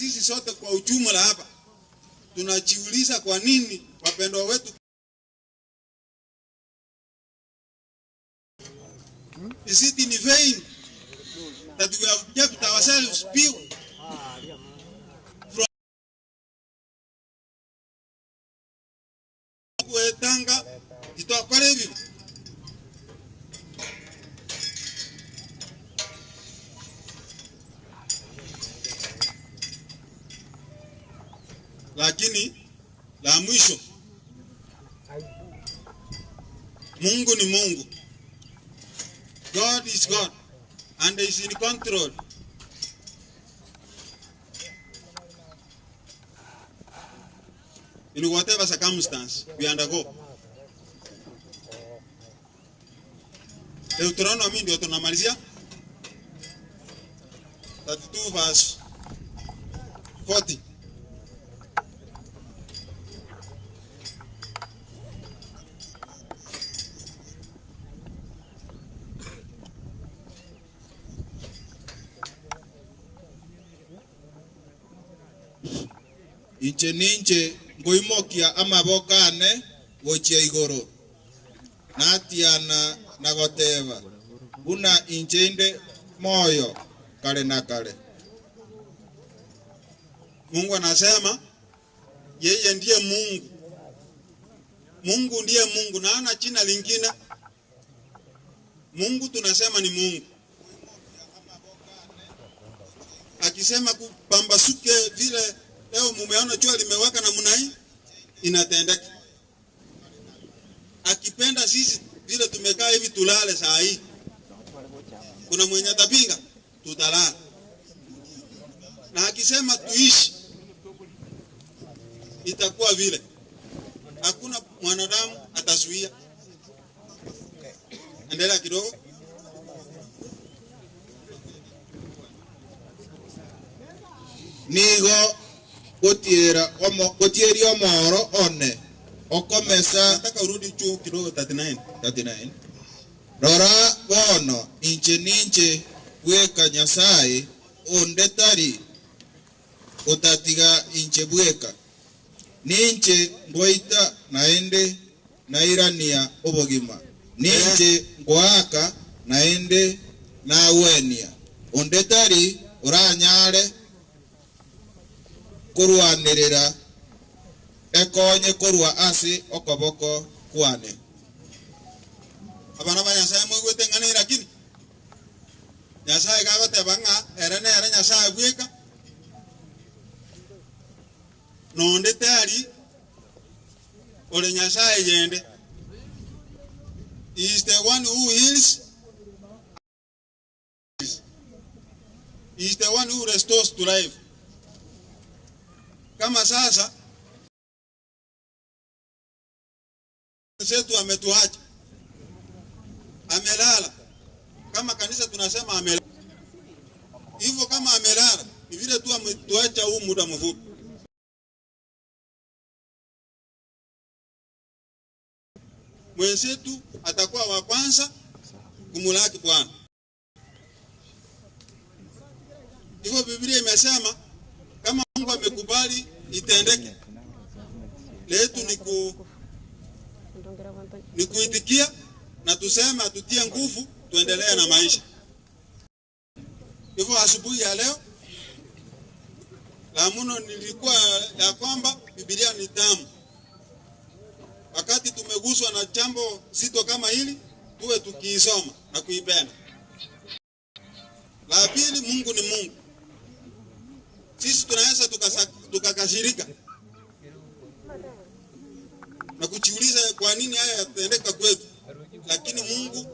sisi sote kwa ujumla hapa tunajiuliza kwa nini wapendwa wetu Is it in vain that we have kept ourselves pure from gwetanga titwakora ebibe? Lakini la mwisho, Mungu ni Mungu. God is God and is in control. In whatever circumstance we undergo. Deuteronomy ndio tunamalizia 32 verse 40. Inche ninche nkoimokia amaboko ane gochia igoro, natiana na goteba, Buna inche inde moyo kare na kare. Mungu anasema yeye ndiye Mungu. Mungu ndiye Mungu na hana jina lingine. Mungu tunasema ni Mungu. Akisema kupambasuke vile leo mumeona jua limewaka namna hii, inatendeka. Akipenda sisi vile tumekaa hivi tulale saa hii, kuna mwenye atapinga? Tutalala. Na akisema tuishi, itakuwa vile, hakuna mwanadamu atazuia. Endelea kidogo. Nigo gotiera omo, gotieria omoro one okomesa. Nataka urudi juu kidogo 39. 39 Rora bono, inche ninche bweka Nyasae, onde tari otatiga inche bweka. Ninche ngoita naende nairania obogima, ninche ngoaka naende nagwenia. Onde tari oranyare korwanerera ekonye korwa ase okoboko kwane. Abana ba Nyasae moigwete eng'ana eye lakini? Nyasae iga agoteba ng'a ere nere Nyasae bweka, na onde tari ore Nyasae yende. He is the one who heals, he is the one who restores to life. Kama sasa Mwenzetu ametuacha, amelala. Kama kanisa tunasema amelala. Hivyo kama amelala ni vile tu ametuacha huu muda mfupi. Mwenzetu atakuwa wa kwanza kumulaki Bwana. Hivyo Biblia imesema kama Mungu amekubali itendeke, letu ni ku ni kuitikia na tuseme atutie nguvu tuendelee na maisha. Hivyo asubuhi ya leo la muno nilikuwa ya kwamba Biblia ni tamu. Wakati tumeguswa na jambo zito kama hili, tuwe tukiisoma na kuipenda. La pili, Mungu ni Mungu. Sisi tunaweza tukakasirika na kujiuliza kwa nini haya yatendeka kwetu, lakini Mungu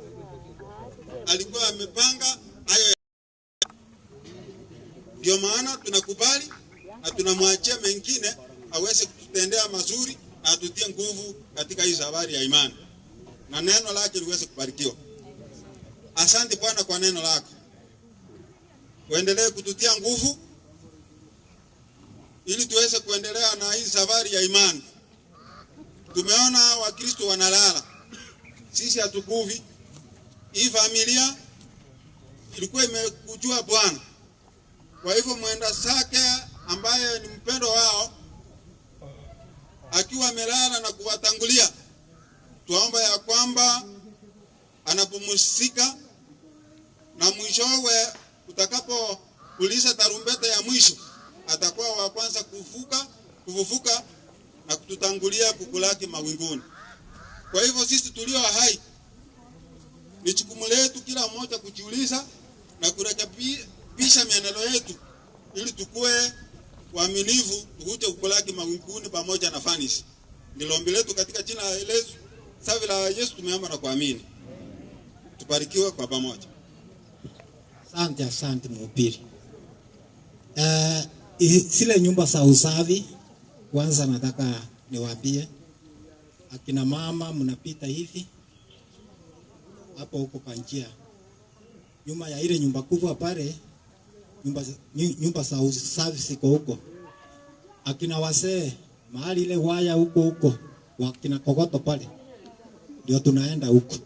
alikuwa amepanga hayo. Ndio maana tunakubali na tunamwachia mengine aweze kututendea mazuri na atutie nguvu katika hii safari ya imani na neno lake liweze kubarikiwa. Asante Bwana kwa neno lako, uendelee kututia nguvu ili tuweze kuendelea na hii safari ya imani. Tumeona Wakristo wanalala, sisi hatukuvi. Hii familia ilikuwa imekujua Bwana, kwa hivyo mwenda zake ambaye mpendwa wao akiwa amelala na kuwatangulia. Twaomba ya kwamba anapumzika na mwishowe utakapopuliza tarumbeta ya mwisho atakuwa wa kwanza kufufuka na kututangulia kukulaki mawinguni. Kwa hivyo sisi tulio hai ni jukumu letu kila mmoja kujiuliza na kurekebisha mienendo yetu ili tukue waaminifu, tukuje kukulaki mawinguni pamoja na Fanis. Ndilo ombi letu katika jina la Yesu, safi la Yesu tumeomba na kuamini. Tubarikiwe kwa pamoja. Asante, asante mhubiri. Zile nyumba za usafi, kwanza nataka niwaambie akina mama, mnapita hivi hapo huko kwa njia nyuma ya ile nyumba kubwa pale, nyumba za usafi ziko huko. Akina wazee mahali ile waya huko huko, wakina kokoto pale, ndio tunaenda huko.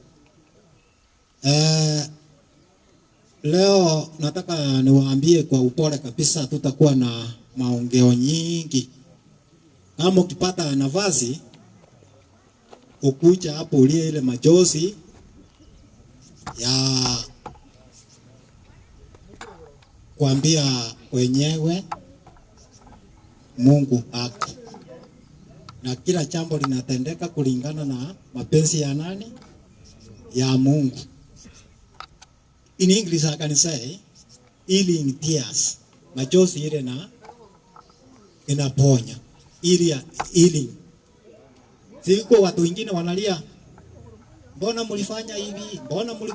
Leo nataka niwaambie kwa upole kabisa, tutakuwa na maongeo nyingi. Kama ukipata nafasi ukuja hapo ulie ile machozi ya kuambia wenyewe Mungu ako, na kila jambo linatendeka kulingana na mapenzi ya nani? Ya Mungu. In English I can say healing tears, machozi ile na inaponya, ili healing. Siko watu wengine wanalia, mbona mlifanya hivi? Mbona mli?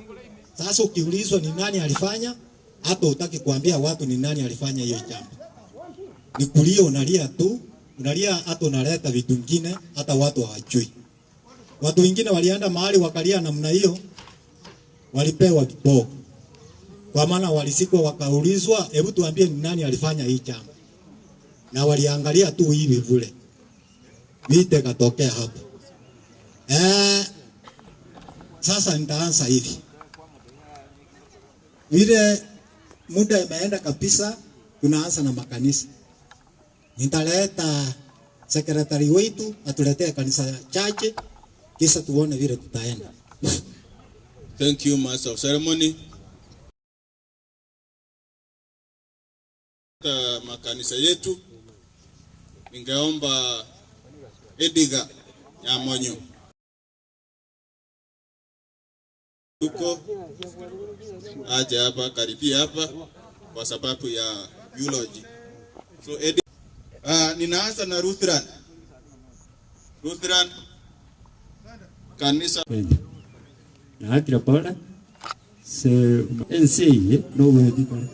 Sasa ukiulizwa ni nani alifanya, hata hutaki kuambia watu ni nani alifanya hiyo jambo. Ni kulia, unalia tu, unalia hata unaleta vitu vingine hata watu hawajui. Watu wengine walienda mahali wakalia namna hiyo, walipewa kiboko. Kwa maana walisikwa wakaulizwa, hebu tuambie ni nani alifanya hii jambo. Na waliangalia tu hivi vile. Vita ikatokea hapo. Sasa nitaanza hivi. Vile muda imeenda kabisa, tunaanza na makanisa. Nitaleta sekretari wetu atuletee kanisa chache, kisha tuone vile tutaenda. Thank you, Master of Ceremony. Makanisa yetu, ningeomba Edgar Nyamonyo yuko aje hapa, karibia hapa kwa sababu ya eulogy. So Edgar, ninaanza na Lutheran. Lutheran kanisa na akira pole se NCA no wedi kore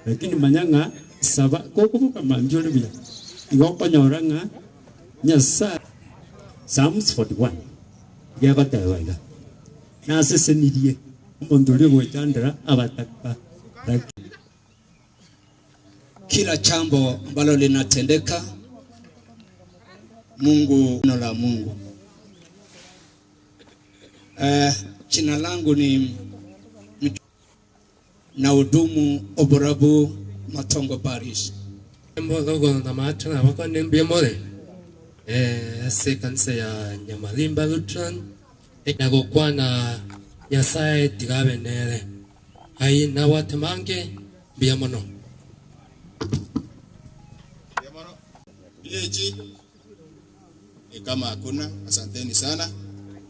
lakini manyanga saba kokubuka manjole bila igokonyora ng'a Nyasaye Psalms 41 gegotewa iga nasesenirie omonto oria ogwechandera abataka. Kila jambo ambalo linatendeka Mungu, neno la Mungu. Jina langu ni na hudumu Oborabu Matongo Parish. Mbogo na macho na wako ni mbiamore. Ase kanisa ya Nyamarimba Lutheran na gokwana Nyasaye tigabe nere. Ai na watu mange mbiamono. PAG ni kama hakuna, asanteni sana.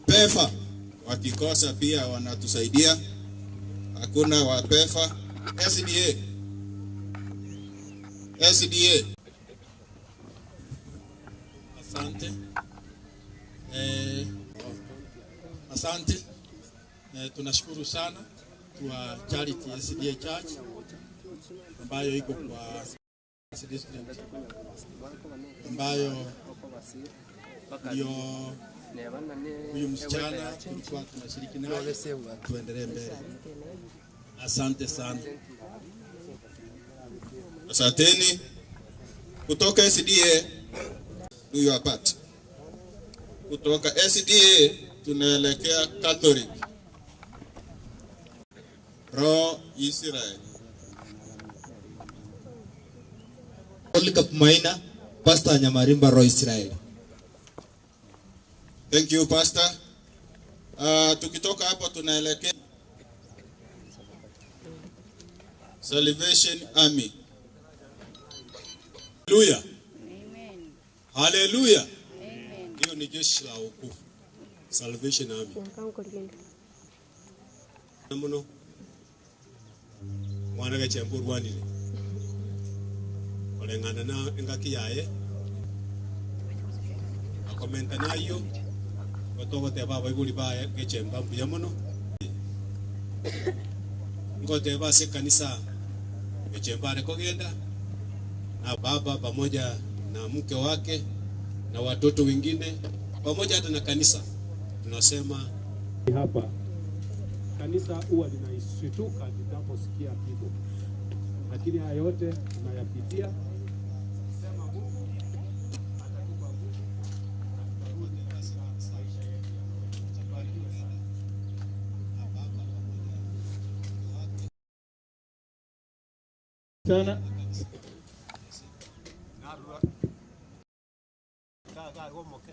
PEFA wakikosa pia wanatusaidia. Hakuna wa PEFA. SDA. SDA. Asante. Asante. Tunashukuru sana kwa Charity SDA Church ambayo iko kwa district, ambayo ndio huyu msichana tulikuwa tunashiriki naye. Tuendelee mbele. Asante sana. Asanteni. Kutoka SDA, do your part. Kutoka SDA tunaelekea Catholic. Roho Israel. Polycarp Maina. Pastor Nyamarimba Roy Israel. Thank you Pastor. Tukitoka hapo tunaelekea Salvation Army. Haleluya. Haleluya. Hiyo ni jeshi la wokovu. Salvation Army. Muno mwana gachemba orwanire oreng'ana na engaki yaye akomenta nayo gotogoteba abaibori baye gechemba mbuya mono ngoteba ase kanisa gechemba are kogenda na baba pamoja na mke wake na watoto wengine pamoja hata na kanisa tunasema hapa kanisa huwa linaishtuka linaposikia pigo, lakini haya yote tunayapitia. Sema Mungu atatupa nguvu na tutarudi katika maisha yetu ya kawaida. Tubarikiwe sana. Sana.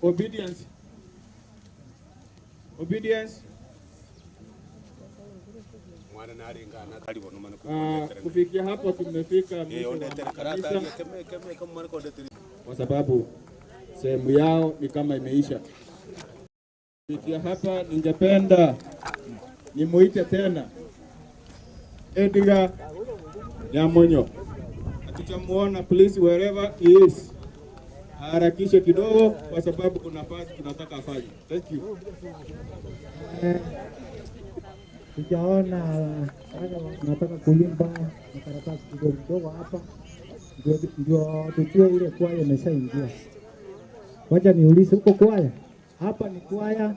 Obedience. Obedience. Kufikia hapo tumefika mwisho wa kanisa, kwa sababu sehemu yao ni kama imeisha. Kufikia hapa, ningependa nimuite tena Edgar Nyamonyo. Hatujamuona, please wherever he is, harakishe kidogo, kwa sababu kuna kazi tunataka afanye. Thank you. Sijaona wale wanataka kuimba makaratasi kidogo kidogo hapa, ndio tujue ile kwaya imeshaingia. Wacha niulize huko kwaya, hapa ni kwaya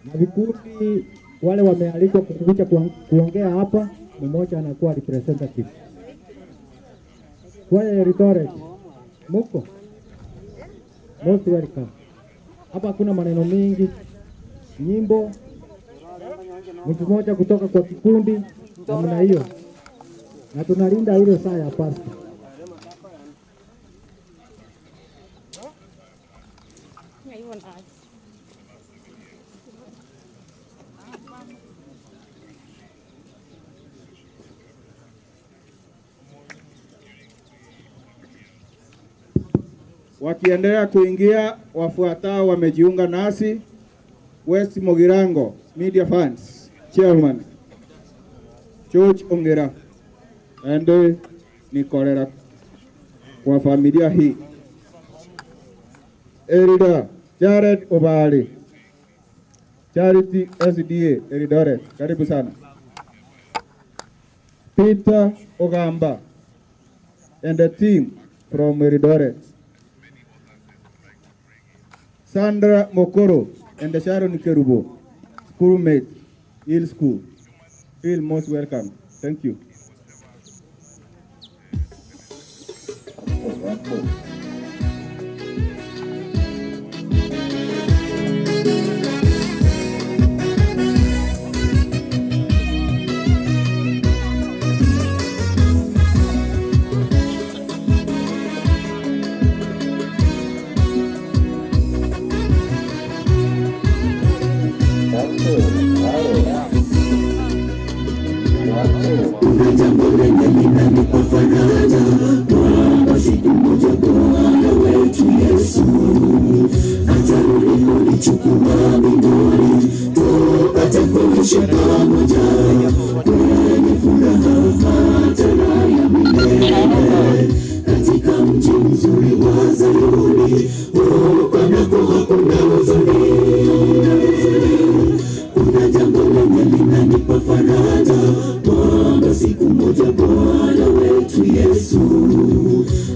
na vikundi, wale wamealikwa kukuja kuongea hapa, mmoja anakuwa representative. Kwaya ya Eldoret, muko most welcome. Hapa hakuna maneno mingi, nyimbo mtu mmoja kutoka kwa kikundi namna hiyo, na tunalinda ile saa ya pasta. Wakiendelea kuingia, wafuatao wamejiunga nasi: West Mogirango Media Fans Chairman George Ongera and Nikolera kwa familia hii, Elda Jared Obali Charity SDA Eldoret, karibu sana. Peter Ogamba and the team from Eldoret. Sandra Mokoro and Sharon Kerubo, schoolmate, Hill School. Feel most welcome. Thank you. Kuna jambo lenye linanipa faraja kwamba siku moja Bwana wetu Yesu atarudi kunichukua mbinguni, tupate kuishi pamoja kwenye furaha hata na ya milele katika mji mzuri wa Zayuni, huko nako hakuna huzuni. Kuna jambo lenye linanipa faraja kwamba siku moja Bwana wetu Yesu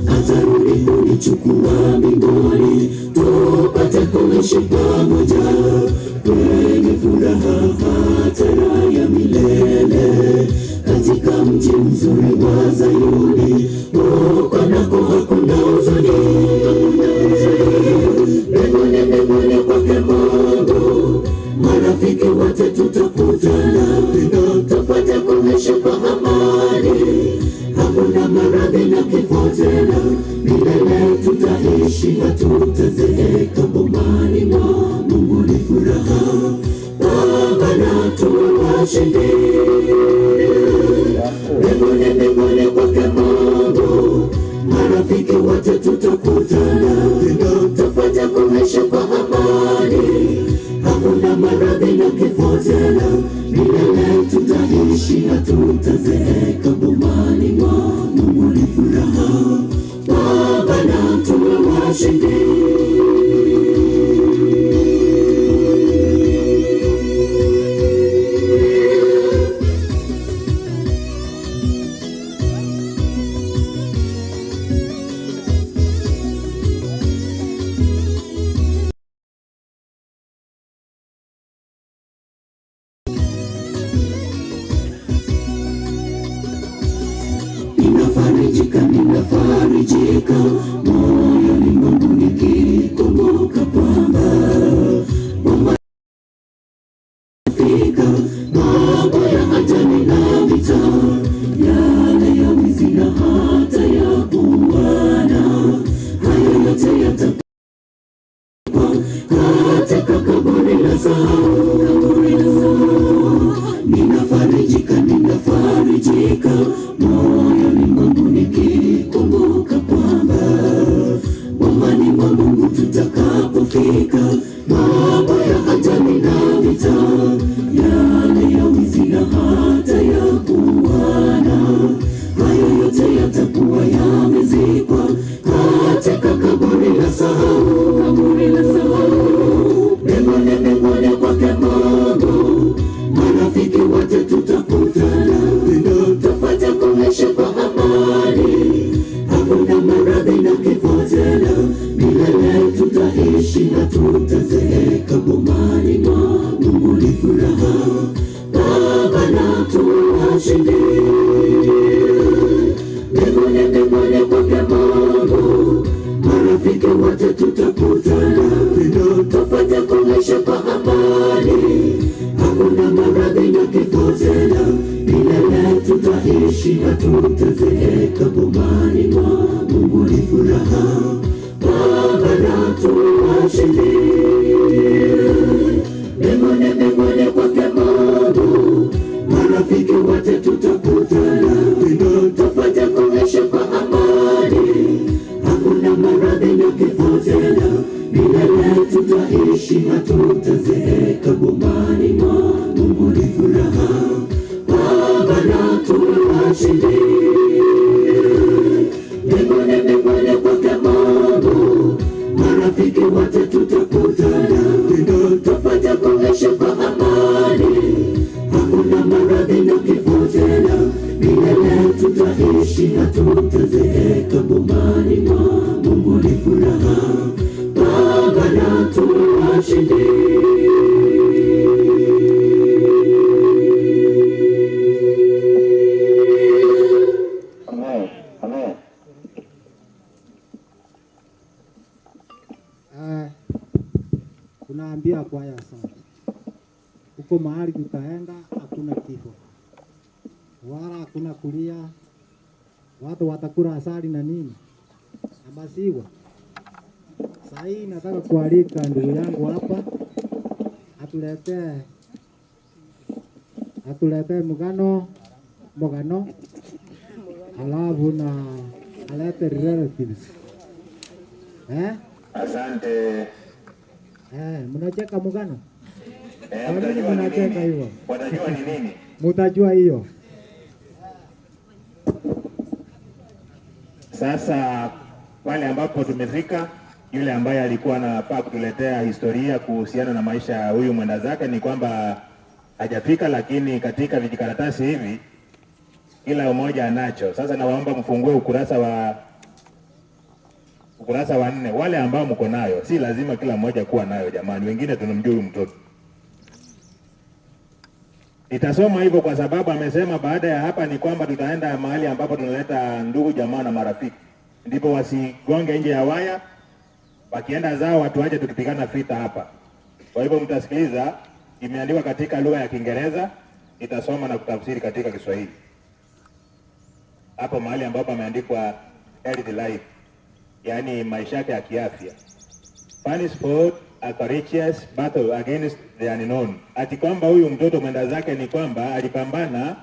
atarudi kunichukua mbinguni, tupate kuishi pamoja kwenye furaha hata na ya milele katika mji mzuri wa Zayuni, huko nako hakuna huzuni, hakuna huzuni. Mbinguni, mbinguni kwake Mungu, marafiki wote tutakutana, tupate kuishi kwa amani, hakuna maradhi na kifo. tena, milele tutaishi hatutazeeka, bomani mwa Mungu ni furaha. Baba na tuwe washindi mbinguni, mbinguni kwake Mungu, marafiki wote tutakutana, tupate kuishi kwa amani, hakuna maradhi na kifo tena, milele tutaishi hatutazeeka, bomani mwa Mungu ni furaha. Baba na tuwe washindi. Ninafarijika, ninafarijika moyoni mwangu nikikumbuka kwamba Bwana fika mambo ya ajali na vita, yale ya wizi na hata ya kuuana, hayo yote yatakuwa katika kaburi la sahau, kaburi la sahau. Ninafarijika, ninafarijika moyoni mwangu nikikumbuka kwamba bomani mwa Mungu tutakapofika, mambo ya ajali na vita, yale ya wizi na hata ya kuuana, hayo yote yatakuwa yamezikwa katika kaburi la sahau, kaburi la sahau. Mbinguni, mbinguni kwake Mungu, marafiki wote tutakutana, tupate kuishi kwa amani, hakuna maradhi na kifo tena, milele tutaishi na tutazeeka, bomani mwa Mungu ni furaha. Baba na tuwe washindi mbinguni, mbinguni kwake Mungu, marafiki wote tutakutana, tupate kuishi kwa amani, hakuna maradhi na kifo tena, milele tutaishi na tutazeeka, bomani mwa Mungu ni furaha. Baba na tuwe washindi mbinguni, mbinguni kwake Mungu, marafiki wote tutakutana, tupate kuishi kwa amani, hakuna maradhi na kifo tena, milele tutaishi na tutazeeka, bomani mwa Mungu ni furaha. Baba na tuwe washindi mbinguni, mbinguni kwake Mungu, marafiki wote tutakutana, tupate kuishi kwa amani, hakuna maradhi na kifo tena, milele tutaishi na tutazeeka, bomani mwa Mungu ni furaha. Baba na tuwe washindi. Eh, tunaambia kwaya asante. Huko mahali tutaenda hakuna kifo wala hakuna kulia, watu watakula asali na nini na maziwa. Saa hii nataka kualika ndugu yangu hapa atuletee atuletee mgano mgano, halafu na alete relatives eh? Asante. Eh, mnacheka mgano? Eh, Kwa nini mtajua ni mnacheka nini? hivyo? Watajua ni nini? Mutajua hiyo. Sasa pale ambapo tumefika, yule ambaye alikuwa anafaa kutuletea historia kuhusiana na maisha ya huyu mwenda zake ni kwamba hajafika, lakini katika vijikaratasi hivi kila mmoja anacho. Sasa nawaomba mfungue ukurasa wa 4, wale ambao mko nayo. Si lazima kila mmoja kuwa nayo jamani, wengine tunamjua huyu mtoto. Nitasoma hivyo kwa sababu amesema baada ya hapa ni kwamba tutaenda mahali ambapo tunaleta ndugu jamaa na marafiki, ndipo wasigonge nje ya waya, wakienda zao watuache tukipigana vita hapa. Kwa hivyo mtasikiliza, imeandikwa katika lugha ya Kiingereza, nitasoma na kutafsiri katika Kiswahili. Hapo mahali ambapo ameandikwa healthy life, yaani maisha yake ya kiafya. Fanny fought a courageous battle against the unknown. Ati kwamba huyu mtoto mwenda zake ni kwamba alipambana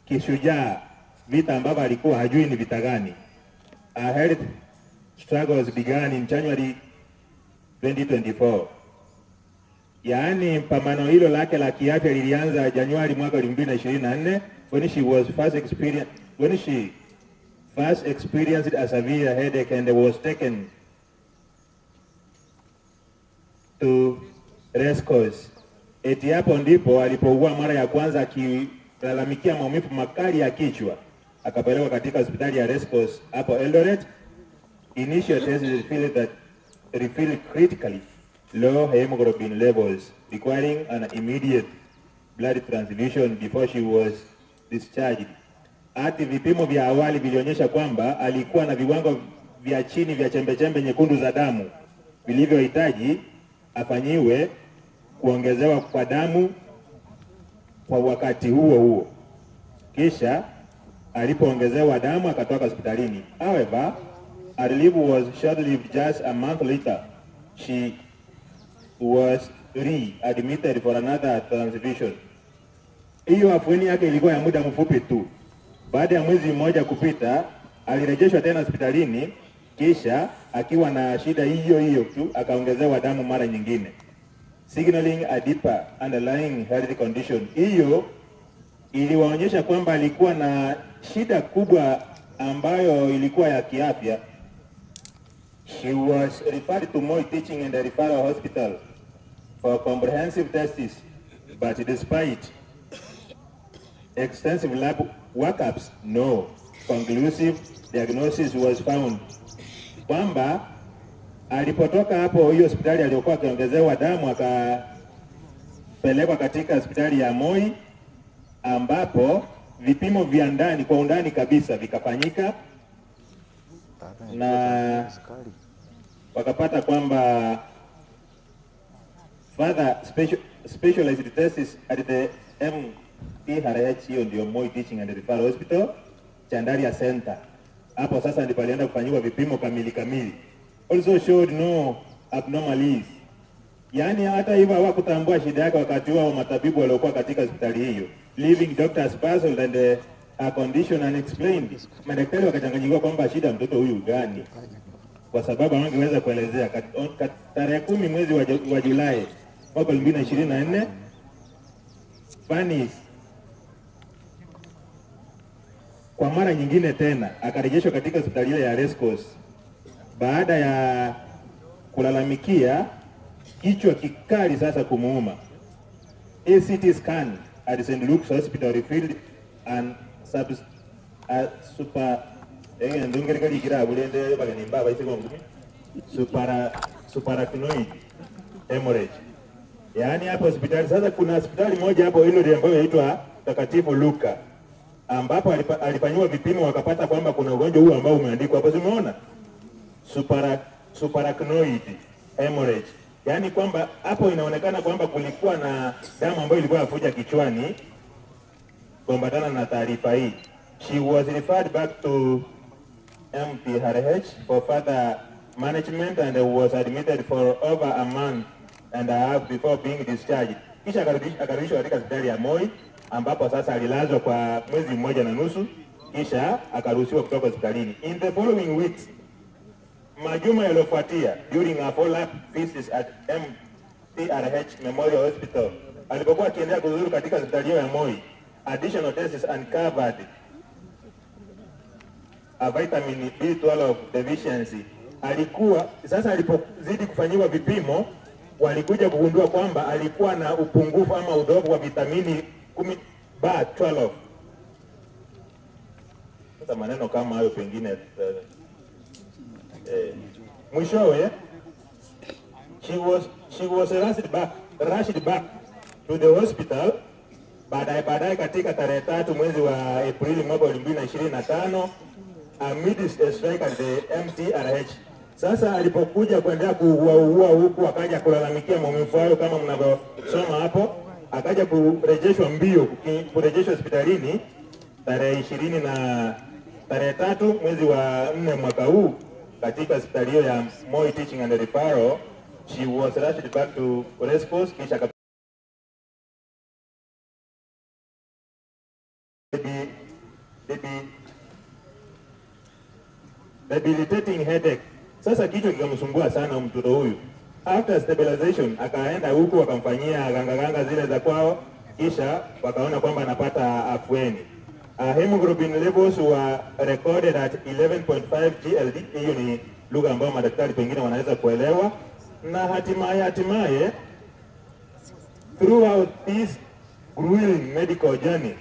kishujaa vita ambavyo alikuwa hajui ni vita gani. Her health struggles began in January 2024. Yaani pambano hilo lake la kiafya lilianza Januari mwaka 2024 when she was first experience, when she first experienced a severe headache and was taken to Rescos. Eti hapo ndipo alipougua mara ya kwanza akilalamikia maumivu makali ya kichwa, akapelekwa katika hospitali ya Rescos hapo Eldoret. Initial tests revealed that revealed critically low hemoglobin levels requiring an immediate blood transfusion before she was discharged. Hati vipimo vya awali vilionyesha kwamba alikuwa na viwango vya chini vya chembechembe nyekundu za damu vilivyohitaji afanyiwe kuongezewa kwa damu kwa wakati huo huo. Kisha alipoongezewa damu akatoka hospitalini. However, her relief was short-lived. Just a month later, she was readmitted for another transfusion. Hiyo afueni yake ilikuwa ya muda mfupi tu. Baada ya mwezi mmoja kupita, alirejeshwa tena hospitalini, kisha akiwa na shida hiyo hiyo tu akaongezewa damu mara nyingine, signaling a deeper underlying health condition. Hiyo iliwaonyesha kwamba alikuwa na shida kubwa ambayo ilikuwa ya kiafya. She was referred to Moi Teaching and Referral Hospital for comprehensive tests, but despite extensive lab workups, no conclusive diagnosis was found. Kwamba alipotoka hapo hiyo hospitali aliyokuwa akiongezewa damu akapelekwa katika hospitali ya Moi ambapo vipimo vya ndani kwa undani kabisa vikafanyika na wakapata kwamba further specialized tests at the MTRH, hiyo ndio Moi Teaching and Referral Hospital Chandaria Center. Hapo sasa ndipo alienda kufanyiwa vipimo kamili kamili. Also showed no abnormalities. Yaani hata hivyo hawakutambua shida yake wakati huo matabibu waliokuwa katika hospitali hiyo, leaving doctors puzzled and her condition unexplained. Madaktari wakachanganyikiwa kwamba shida mtoto huyu gani, kwa sababu hawangeweza kuelezea. Tarehe 10 mwezi wa Julai mwaka 2024 Fanny kwa mara nyingine tena akarejeshwa katika hospitali ile ya Rescos baada ya kulalamikia kichwa kikali sasa kumuuma. ACT scan at St. Luke's Hospital revealed an sub a super subarachnoid hemorrhage. Yaani hapo hospitali sasa, kuna hospitali moja hapo ile ambayo inaitwa Takatifu Luka ambapo alifanyiwa vipimo wakapata kwamba kuna ugonjwa huu ambao umeandikwa hapo, umeona subarachnoid hemorrhage. Yaani kwamba hapo inaonekana kwamba kulikuwa na damu ambayo ilikuwa inavuja kichwani. Kuambatana na taarifa hii, she was referred back to MPRH for further management and was admitted for over a month and a half before being discharged. Kisha akarudishwa katika hospitali ya Moi ambapo sasa alilazwa kwa mwezi mmoja na nusu, kisha akaruhusiwa kutoka hospitalini. In the following weeks, majuma yaliyofuatia, during a follow-up visit at MTRH Memorial Hospital, alipokuwa akiendelea kuzuru katika hospitali hiyo ya Moi, additional tests uncovered a vitamin B12 deficiency. Alikuwa sasa, alipozidi kufanyiwa vipimo, walikuja kugundua kwamba alikuwa na upungufu ama udhaifu wa vitamini B12. Sasa maneno kama hayo pengine mwishowe she was rushed back to the hospital baadaye katika tarehe 3 mwezi wa Aprili mwaka 2025 amidst a strike at the MTRH. Sasa alipokuja kuendelea kuuaua huku akaja kulalamikia maumivu hayo kama mnavyosoma hapo, akaja kurejeshwa mbio, kurejeshwa hospitalini tarehe 23 Tarehe 3 mwezi wa 4 mwaka huu katika hospitali hiyo ya Moi Teaching and Referral, she was rushed back to race course, kisha debilitating headache. Sasa kichwa kikamsumbua sana mtoto huyu. After stabilization akaenda huku wakamfanyia gangaganga zile za kwao, kisha wakaona kwamba anapata afueni. Hemoglobin levels were recorded at 11.5 GLD. Hiyo ni lugha ambayo madaktari pengine wanaweza kuelewa, na hatimaye throughout this grueling medical journey,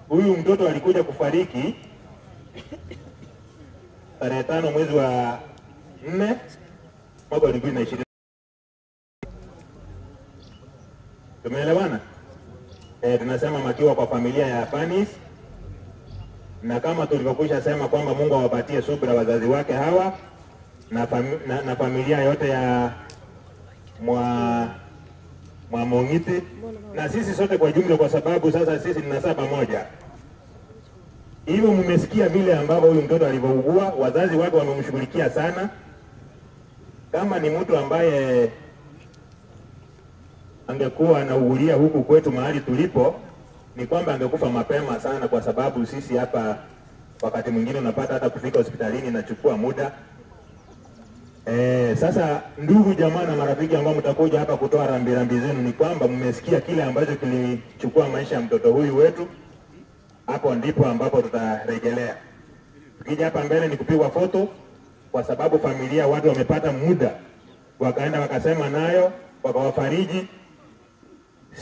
huyu mtoto alikuja kufariki tarehe 5 mwezi wa 4 mwaka 2020. Tumeelewana? Tunasema makiwa kwa familia ya Fanis, na kama tulivyokwisha sema kwamba Mungu awapatie subira wazazi wake hawa na familia yote ya mwa Mong'iti na sisi sote kwa jumla, kwa sababu sasa sisi ni nasaba moja. Hivyo mmesikia vile ambavyo huyu mtoto alivyougua, wazazi wake wamemshughulikia sana. Kama ni mtu ambaye angekuwa anaugulia huku kwetu mahali tulipo, ni kwamba angekufa mapema sana, kwa sababu sisi hapa wakati mwingine unapata hata kufika hospitalini inachukua muda. Sasa ndugu jamaa na marafiki ambao mtakuja hapa kutoa rambirambi zenu, ni kwamba mmesikia kile ambacho kilichukua maisha ya mtoto huyu wetu. Hapo ndipo ambapo tutarejelea. Tukija hapa mbele ni kupigwa foto, kwa sababu familia watu wamepata muda, wakaenda wakasema nayo, wakawafariji.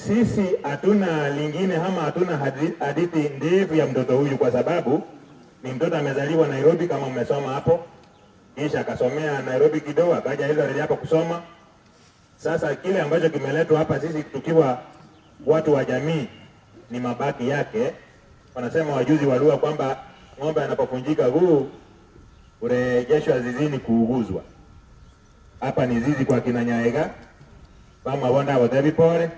Sisi hatuna lingine ama hatuna hadithi ndefu ya mtoto huyu, kwa sababu ni mtoto amezaliwa Nairobi kama mmesoma hapo, kisha akasomea Nairobi kidogo, akaja Eldoret hapa kusoma. Sasa kile ambacho kimeletwa hapa sisi tukiwa watu wa jamii ni mabaki yake. Wanasema wajuzi wa lugha kwamba ng'ombe anapofunjika guu urejeshwa zizini kuuguzwa. Hapa ni zizi kwa kina Nyaega bamwabonda abotebi pore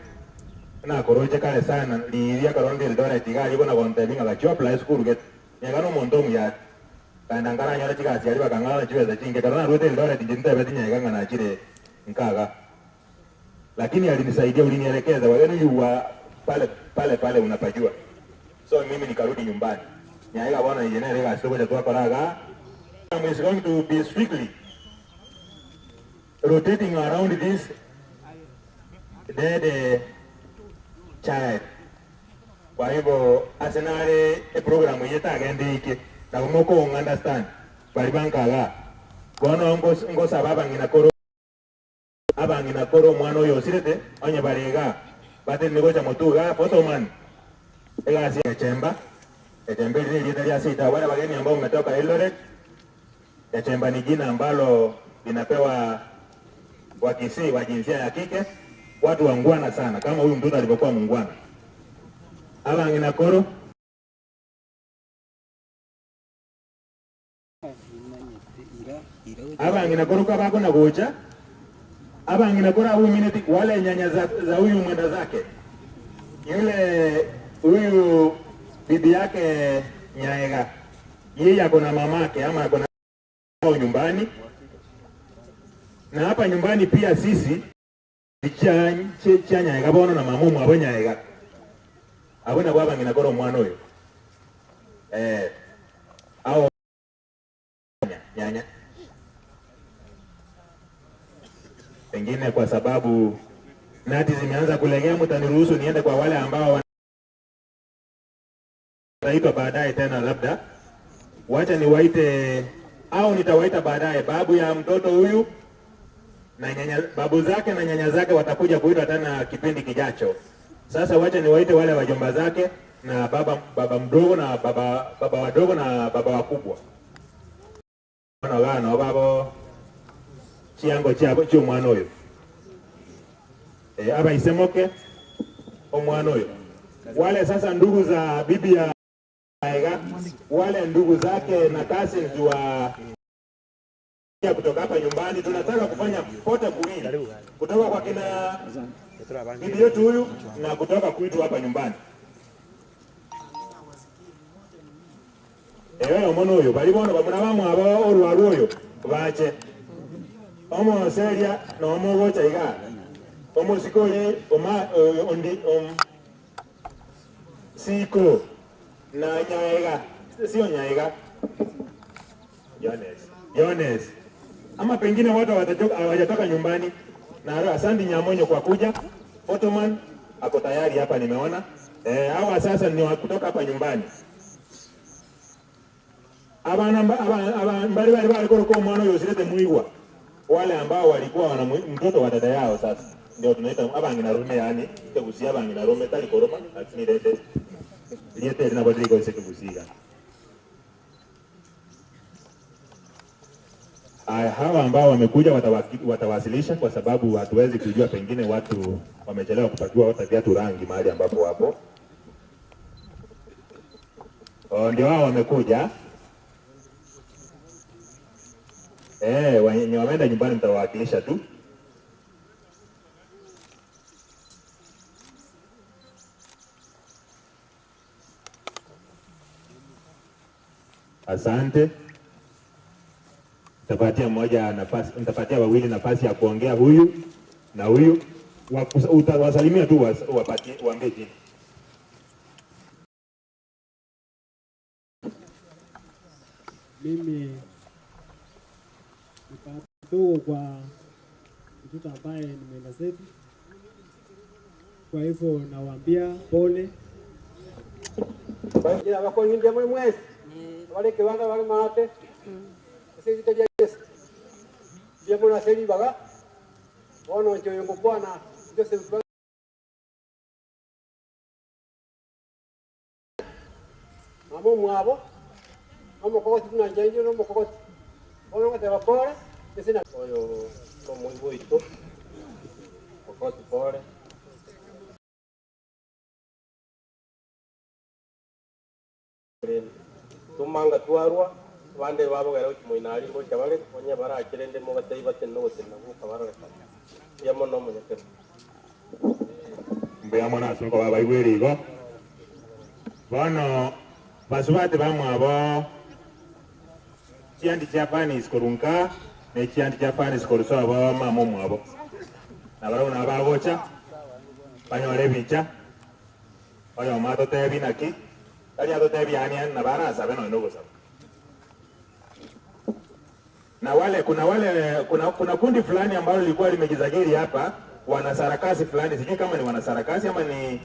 nakoroche kale sana liria karondi Eldoret iga igo na gontebi ng'a gachio apply school get Nyaega no omonto omuya kaenda nkaranyora chigasi aria bakang'ana chibesa chinge karo narwete Eldoret inche ntebeti Nyaega ng'a nachire nkaga, lakini alinisaidia, ulinielekeza wageni wa pale pale pale unapajua. So mimi nikarudi nyumbani Nyaega bwana engineer ga soko cha twakaraga is going to be strictly rotating around this dead child. Kwa hivyo asenare e program yetagende iki na moko understand bali bankaga bono ngosaba abang'ina koro abang'ina koro omwana oyo osirete onye barega bate nigocha motuga photoman egasi ya Echemba eri rieta ria sita. Wale wageni ambao mmetoka Eldoret, Echemba ni jina ambalo linapewa Wakisii wa jinsia ya kike, watu wangwana sana, kama huyu mtoto alivyokuwa mungwana. Abang'ina koro abang'ina koro kabako na gocha abang'ina koro abumineti wale nyanya za huyu mwenda zake yule huyu bibi yake Nyaega, yeye ako na mamake ama ako na nyumbani, na hapa nyumbani pia sisi cha Nyaega bono na mamumu abo Nyaega abo nabo abang'ina koro omwana oyo ao nyanya pengine kwa sababu nati zimeanza kulegea, mtaniruhusu niende kwa wale ambao wataitwa baadaye tena, labda wacha niwaite au nitawaita baadaye. Babu ya mtoto huyu na nyanya, babu zake na nyanya zake watakuja kuitwa tena kipindi kijacho. Sasa wacha niwaite wale wajomba zake na baba mdogo na baba wadogo na baba wakubwa gano babo chiango chiabo chio omwana oyo abaisemoke omwana oyo. Wale sasa ndugu za bibi ya wale ndugu zake na cousins wa kutoka hapa nyumbani, tunataka kufanya pote kuwili, kutoka kwa kina bibi yetu huyu na kutoka kwetu hapa nyumbani. Ewe omono oyo bari bono bamura bamwabo orwaru oyo bache omoseria nomogocha iga omosiko oyi oma ondi siko na nyaega sio nyaega Jones Jones ama pengine watu hawajatoka nyumbani. Na asante Nyamonyo kwa kuja. Ottoman ako tayari hapa nimeona. Hawa sasa ni wa kutoka hapa nyumbani. Abana mbali bali bali kwa mwana yosirete muigwa. Wale ambao walikuwa wana mtoto wa dada yao sasa ndio tunaita abangina rume, yani tegusia abangina rume tali koroma lakini lete liete linabadilika isekugusiga. Hawa ambao wamekuja watawasilisha kwa sababu hatuwezi kujua, pengine watu wamechelewa kupakiwa hata viatu rangi mahali ambapo wapo. Ndio hao wamekuja. Wenye wameenda nyumbani mtawawakilisha tu. Asante. Nitapatia mmoja nafasi, nitapatia wawili nafasi ya kuongea, huyu na huyu. Utawasalimia tu, wapatie, waambie jina. Mimi ni mdogo kwa mtoto ambaye nimeenda zetu, kwa hivyo nawaambia pole. Mama mwabo nomokogoti buna njenje nomokogoti bono ngoteba pole ese oyo nomoiboito okoti pole tumanga twarwa bande babogera okimoinari gocha bare onye barakirende mogatei batene nogotena gukabaroreka yamo nomunyekero Mbuya mono ase okoba baigwere igo bono basubati bamwabo chiandi chia Fanis korunka ne chiandi chia Fanis korusoa bo mama omwabo nabarabwo nabo bagocha banyore ebicha oyomo atotebi naki tari atotebi yani yani nabarasabe nonya ogosaba. Na wale kuna wale kuna kundi fulani ambalo lilikuwa limejizagiri hapa, wanasarakasi fulani, sijui kama ni wanasarakasi ama ni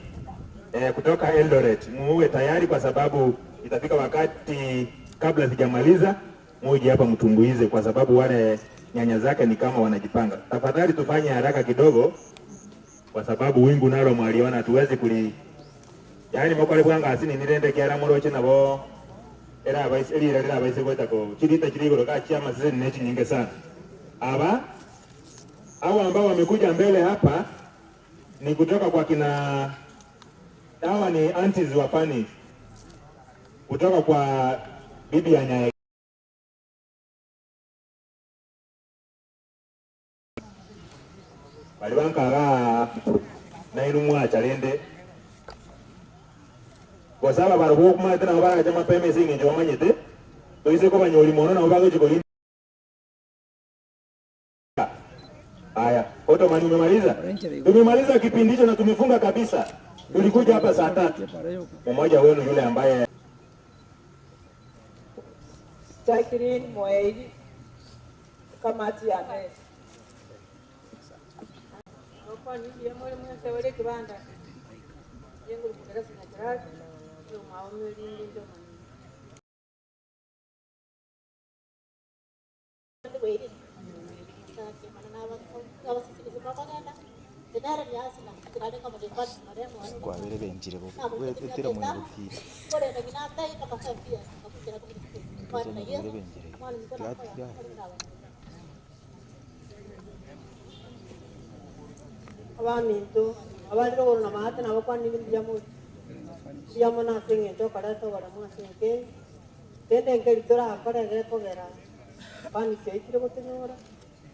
kutoka Eldoret. Muwe tayari kwa sababu itafika wakati kabla sijamaliza muje hapa mtumbuize, kwa sababu wale nyanya zake ni kama wanajipanga. Tafadhali tufanye haraka kidogo, kwa sababu wingu nalo mwaliona tuwezi kuli yani mokore bwanga asini nirende kiara moroche nabo era abaisi erira rira abaisi gweta ko chirita chirigoro ka chama sisi ni nyingi sana. Aba hao ambao wamekuja mbele hapa ni kutoka kwa kina, hawa ni aunties wa Fanis kutoka kwa bibi ya Nyayo. Bali bankara nairumwa chalende kwa sababu baro kuma tena bara chama peme singi njo manyete toise ko banyoli mono na bago jiko. Haya, Ottoman umemaliza? Tumemaliza kipindi hicho na tumefunga kabisa. Tulikuja hapa saa 3. Mmoja wenu yule ambaye Jacqueline Moeili kamati ya mesi Kwabere benjire gwetira mwene gutira abaminto abarire ogoro na maate nabo kwanire mbuya more mbuya mono ase eng'encho okoreta oboremo ase enke tende nkeri torakorere kogera Fanis yaitire gotonyora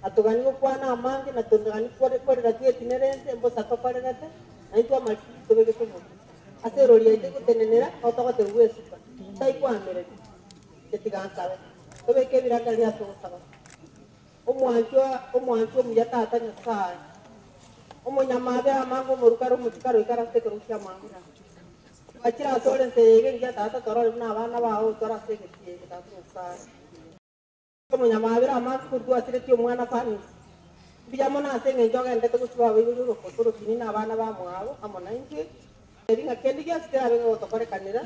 atogani gokwana amange na togani korera twetinere ense mbosa tokorerete naintwe amasiri tobegete omotu ase erori yaito egotenenera otogotebiwa esuka taikwamereri Inche tiga nsabe. Tobeke ebirengererio ase ogosaba. Omwanchwa, omwanchwa omuya Tata Nyasae, omonyamaabera amange omorukare omochikare oikarasete ekerogo ki'amaabera. Twachire asore ense eye iga engiya Tata torore buna abana bao tore ase egetii eke Tata Nyasae. Omonyamaabera amange korwa twasiretie omwana Fanisi. Mbuya mono ase engencho ogenderete gosiba abaibori orokoto orotini na abana bamwabo amo naintwe, eri ng'a kende gionsi kerabe gegotokorekanera,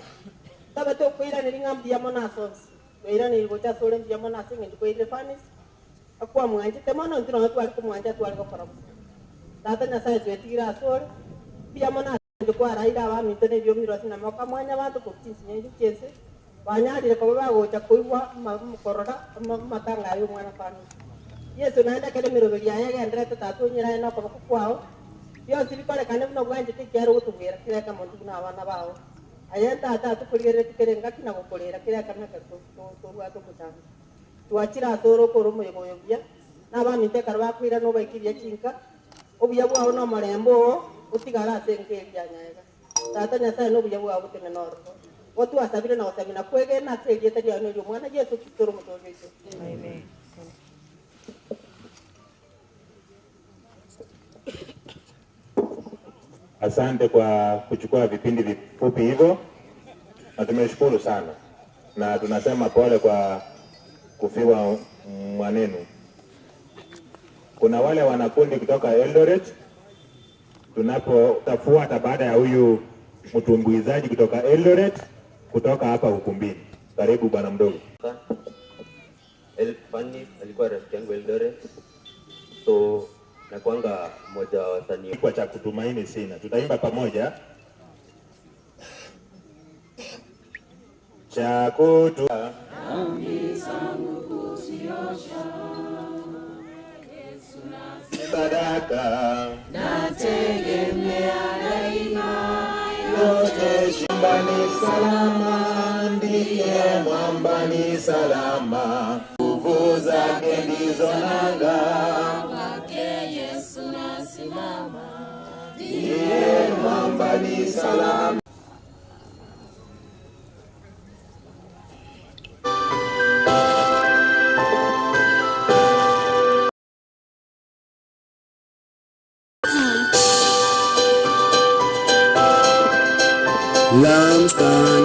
tobe tokoiraneria ng'a mbuya mono ase onsi. Twairaneirie gocha asore mbuya mono ase engencho kwairire Fanisi, akwamwanchete mono, intwe nonya tware komwancha tware gokora bosa. Tata Nyasae twetigire asore, mbuya mono ase. Naende kwaraire abaminto nebiomirwe ase namaboko a Mwanyabaanto korwa chinsinyo chi'ense, banyarire koba bagocha koigwa korora amatanga aya y'omwana Fanisi. Yeso naende ekero emeroberi yaye egendererete, Tata onyire aye nokoboko kwao, bionsi bikorekane buna obwanchete, ekiagera ogotobwera kera ekemo intwe buna abana bao. Aye Tata, tokorigereretie kera engaki na gokorera kera ekemo ekero tobwate omochando. Twachire asore okore omoyega oyo buya, na abaminto ekero bakoirana obaikirie chinka, Obuya bwao na omorembe oo otigare ase enka eria ya nyaega. Tata Nyasae na obuya bwao botenene ororo. Igo twasabire na gosemia na kwegena ase erieta riao na eri'Omwana Yeso Kristo ore Omotooria oito. Amen. Asante kwa kuchukua vipindi vifupi hivyo, na tumeshukuru sana, na tunasema pole kwa kufiwa mwanenu. Kuna wale wanakundi kutoka Eldoret, tunapotafuata baada ya huyu mtumbuizaji kutoka Eldoret kutoka hapa ukumbini. Karibu bwana mdogo. El Fanny alikuwa rafiki yangu Eldoret, so nakwanga mmoja wa wasanii. Kwa cha kutumaini sina, tutaimba pamoja. Cha kutu sadaka Nategemea daima yote shambani salama, ndiye mwamba ni salama, nguvu zake ndizo nanga, kwake Yesu nasimama, ndiye mwamba ni salama. Lamstan,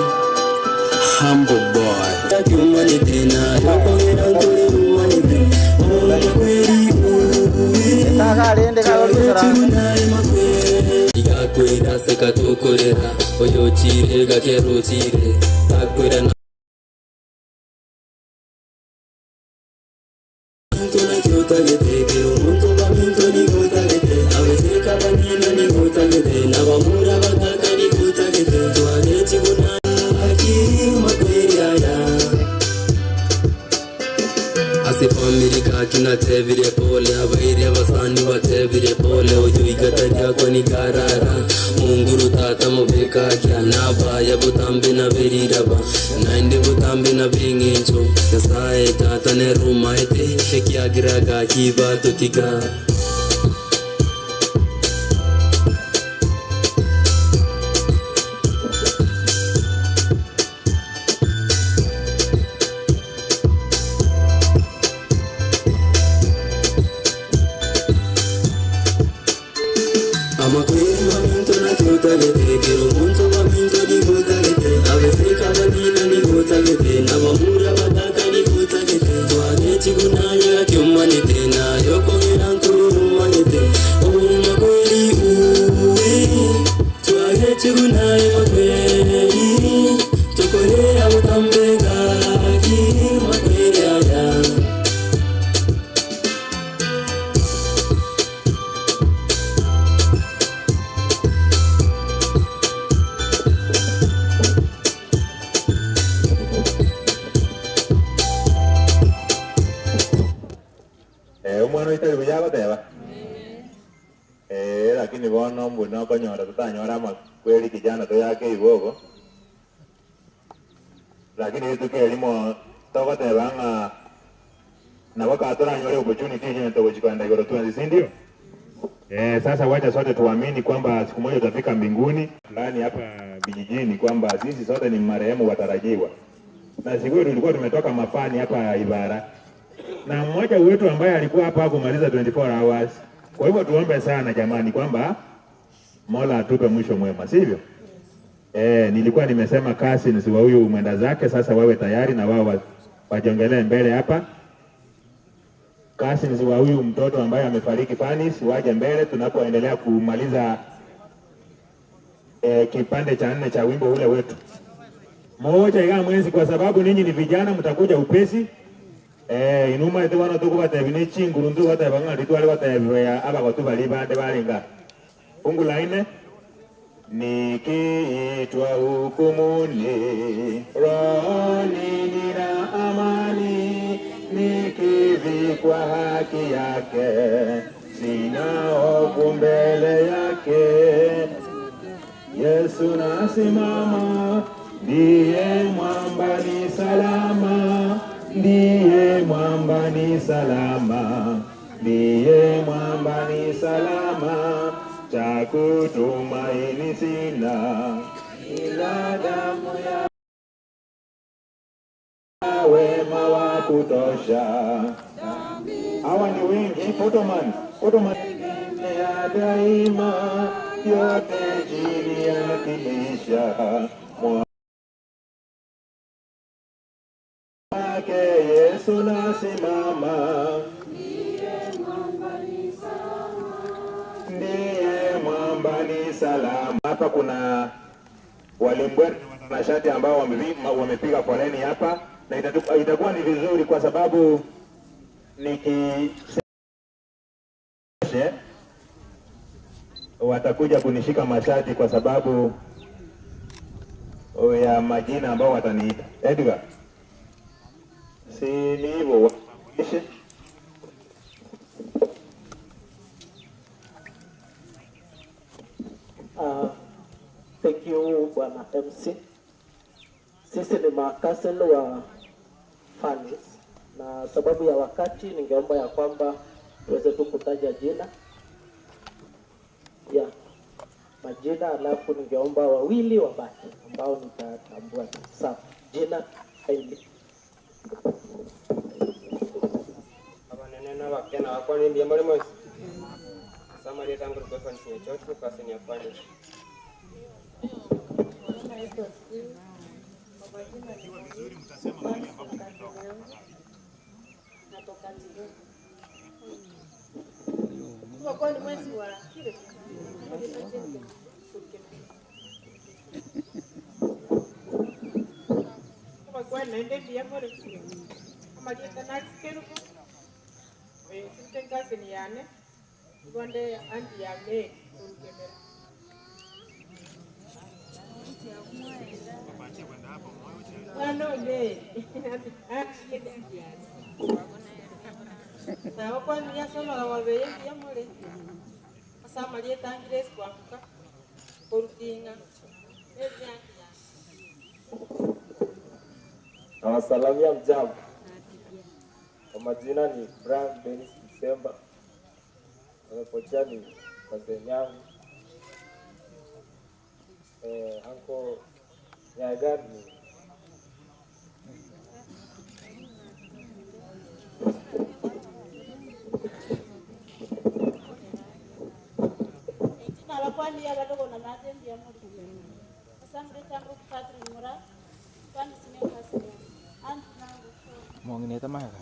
humble boy. Igakwira sekatukorera oyochire gakerochire takwira na Ase family gaki natebire pole abairi abasani batebire pole oyo igata riakwa nikarara munguru tata mobekakia nabaya botambe naberiraba naende botambe nabeng'encho Nyasaye tata nerumaete ekiagira gaki batotiga. Amakweri maminto naki otagete kero omonto maminto nigo otagete abeseka abanina nigo otagete nabamura bataka nigo otagete twagechigunaya gakiomanete nayo kogera nkurumanyete obumakweri uwe twagechigunaya makweri tokorera butambe gaki makweri aya. Omwana oitari buya agoteba lakini bono mbuna okonyora totanyora amakweri kijana toyake ibogo lakini rituko erimo togoteba ng'a nabo kaa toranyore opportunity yenye togochikanda igoro twensi si ndio? Sasa wacha sote tuamini kwamba siku moja tutafika mbinguni fulani hapa vijijini kwamba sisi sote ni marehemu watarajiwa. Na siku hiyo tulikuwa tumetoka mafani hapa Ibara, na mmoja wetu ambaye alikuwa hapa hakumaliza 24 hours. Kwa hivyo tuombe sana jamani, kwamba Mola atupe mwisho mwema, sivyo? Nilikuwa nimesema cousins wa huyu mwenda zake sasa wawe tayari na wao wajongelee mbele hapa. Cousins wa huyu mtoto ambaye amefariki Fanis waje mbele tunapoendelea kumaliza kipande cha nne cha wimbo ule wetu. Moja ika mwenzi, kwa sababu ninyi ni vijana mtakuja upesi. Inuma ete wana tuko batebine chinguru ndu batebanga litwale batebya abagotu bali bande balinga. Fungu la nne. Nikiitwa hukumuni, rohoni nina amani, nikivikwa haki yake, sina hofu mbele yake. Yesu nasimama, ndiye mwamba ni salama, ndiye mwamba ni salama, ndiye mwamba ni salama, cha kutumaini sina ila damu ya wema wa kutosha. Hawa ni wengi, Ottoman, Ottoman ya daima yote chini ya kilisha mwake Yesu nasimama, ndiye mwamba ni salama. Hapa kuna walimbwere na watanashati ambao wamepiga foleni hapa, na itakuwa ni vizuri kwa sababu nikishe watakuja kunishika mashati kwa sababu ya majina ambao wataniita. Edgar, si ni hivyo? Watambulishe. Thank you Bwana MC. Sisi ni makasel wa Fanis, na sababu ya wakati ningeomba ya kwamba tuweze tu kutaja jina ya majina, alafu ningeomba wawili wabaki ambao nitatambua. Sawa, jina kindly. Abanene n'abakene abakwana embia muri mwesi Samaria tangu kwa Church kwa senior Fanis. Nawasalamia mjambo. Kwa majina ni Brian Dennis Msemba. Amepotea ni kazeni yangu. Anko Nyaga ni Mwonginete maga.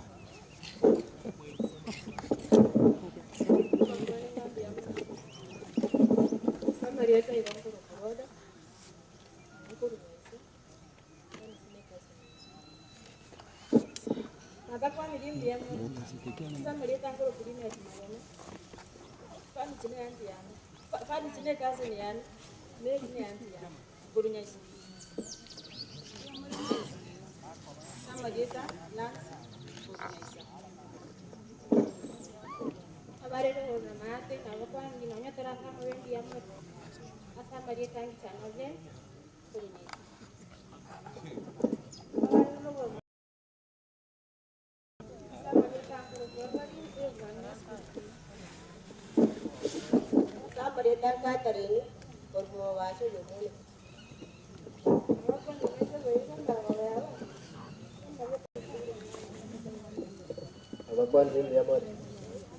Nabakwanire mbuya more.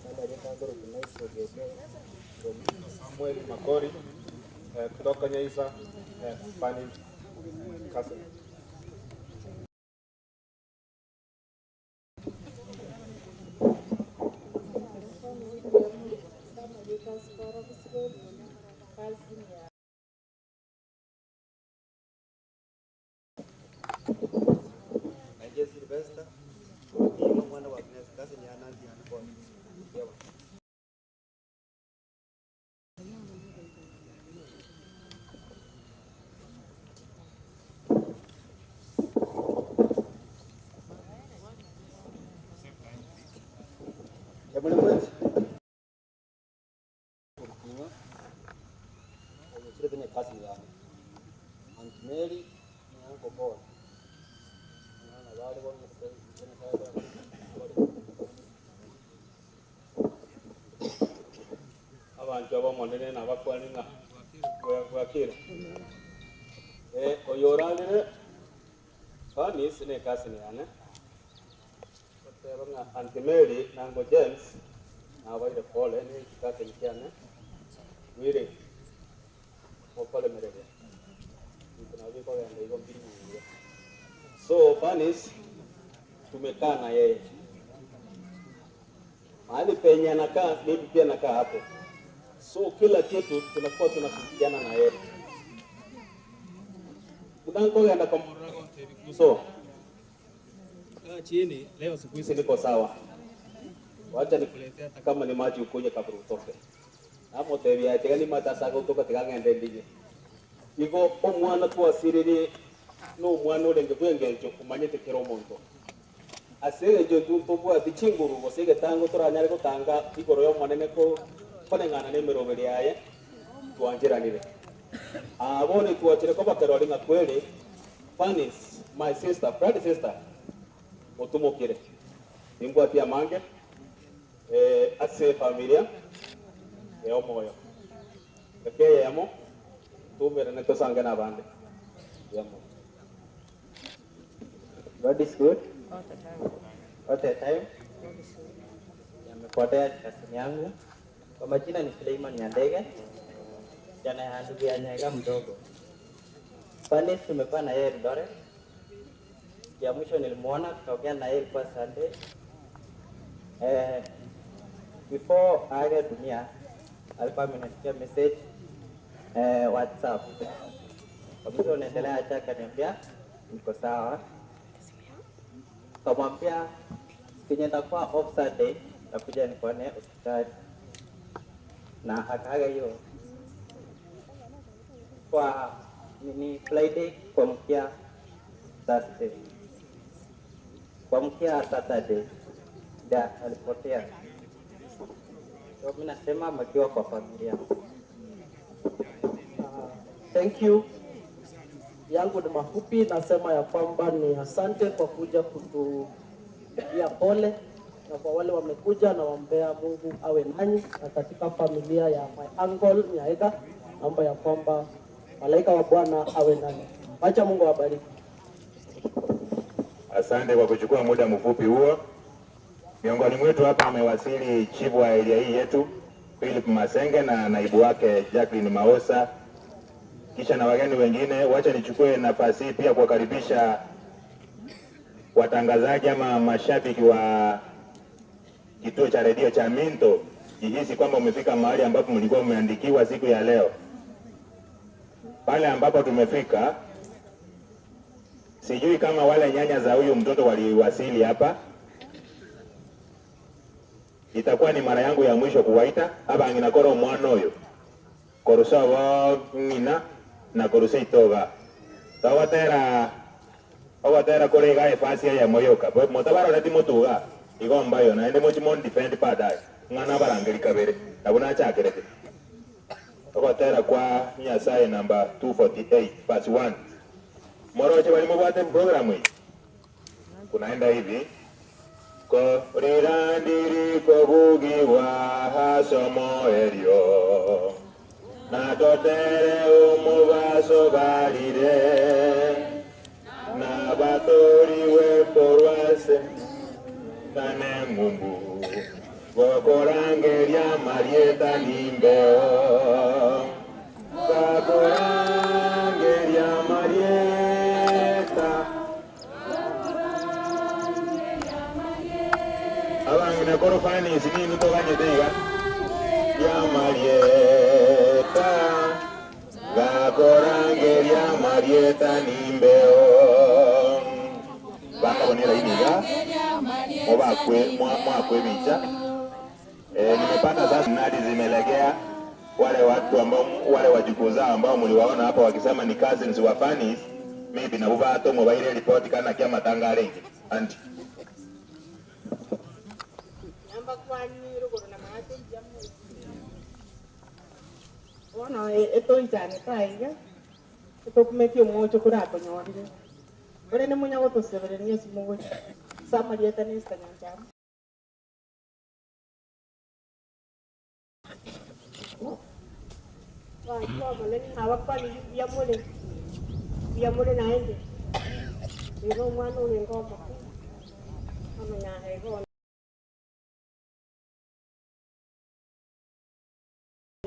Namarieta akorokwa Nice Ogeke from Samuel Makori kutoka Nyaisa, Spanish Cousin. Naije Sylvester, ni mwana wa Agnes, cousin ya Nancy and Paul. Yewa. Oyochire kazi yane. Aunt Mary ni Uncle Paul. Mwana bali bonye Abantu abamonene nabakwane ng'a bwakire. Oyo orarire Fanis ne cousin yane. Oteba ng'a Aunt Mary na Uncle James nabaire pole ni cousin kiane. Wire mokolemereria. Bintu nabio bikogenda igo mbiri buya. So Fanis tumekaa na yeye mahali penye anakaa, mimi pia nakaa hapo, so kila kitu tunakuwa tunashirikiana na yeye. Unankogenda kwa so kaa chini leo, siku hizi niko sawa, wacha nikuletea hata kama ni maji ukunywe kabla utoke. Namotebia tiga ni matasaga utoka tiga ng'ende ndije igo omwana twasiriri no omwana orenge bwengencho omanyete kera omonto ase engencho ntobwati chinguru gose egetango toranyare gotanga igoro ya omonene ko koneng'ana na emeroberi yaye twancheranire. Bono twachire kobakerori ng'a kweri Fanis, my sister, blood sister, otumokire nimbwati amange ase familia ya omoyo ekeyemo tumerane tosange na abande yamo. God is good all the time. Yamepotea kasini yangu. Kwa majina ni Suleiman Nyandege, jana ya ndugu ya Nyaga mdogo. Fanis tumekuwa na yeye Eldoret. Ya mwisho nilimuona tukaongea na yeye ilikuwa Sunday. Before aage dunia alikuwa ameniandikia message WhatsApp. Kabisa unaendelea acha, akaniambia niko sawa. Kamwambia siku nitakuwa off Sunday nakuja nikuone hospitali, na akaaga hiyo kwa nini Friday kuamkia Thursday, kuamkia Saturday ndio alipotea. So mimi nasema makiwa kwa familia. Thank you. Yangu ni mafupi, nasema ya kwamba ni asante kwa kuja kutupigia pole, na kwa wale wamekuja, nawaombea Mungu awe nanyi, na katika familia ya my uncle Nyaega, naomba ya kwamba malaika wa Bwana awe nanyi. Wacha Mungu awabariki. Asante kwa kuchukua muda mfupi huo. Miongoni mwetu hapa amewasili chifu wa area hii yetu Philip Masenge na naibu wake Jacqueline Maosa, kisha na wageni wengine. Wacha nichukue nafasi hii pia kuwakaribisha watangazaji ama mashabiki wa kituo cha redio cha Minto. Jihisi kwamba umefika mahali ambapo mlikuwa mmeandikiwa siku ya leo. Pale ambapo tumefika, sijui kama wale nyanya za huyu mtoto waliwasili hapa. Itakuwa ni mara yangu ya mwisho kuwaita aba ng'ina koro omwana oyo korusa obo ng'ina na korusa itoga togotera ogotera kore iga efasi eye moyoka motabaroreti motuga igo mbayo naende mochi mon defend baadaye ng'ana abarangeri kabere nabo nachakerete ogotera kwa Nyasaye namba 248 verse 1 moroche bali mobwate program iyi kunaenda hivi ko rirandiri kobugiwa hasomo erio natotere omubaso balire nabatoriwe porwase Tane ng'umbu gokorangeria marieta nimbeo gakorangeria marieta abang'ina korofanisi nini toganyete iga ya marieta gakorangeria marieta nimbeo bakabonera iniga mubakwe mwakwe bicha. Nimepata sasa nadi zimelegea wale watu ambao wale wajukuu zao ambao mliwaona hapa wakisema ni cousins wa Fanis, maybe nabo batomwo baire report kana kia matanga arengi anti Namba kwani ruguru na maate bono etoichane taiga etokumetie omwocho koratonyorire ore nimunya gotosebereria esimugochi samarieta nesta nyanchama abakwani byamule byamule naende rero omwana orenga omoku amanyahego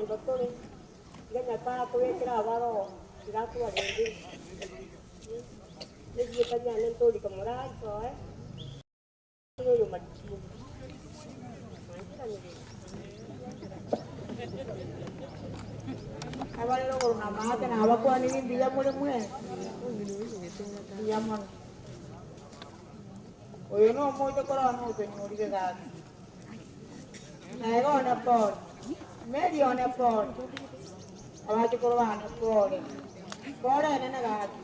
Dottore, nganya kubekera abaro iratwarende negietania nentolika moraito oyo matio abarero gorona maate na abakwanire mbuya muri mwe mbuya mono oyo no omoito korona otonyorire gaki naye one pole Mary one pole abachukuru bane pole pole enene gaki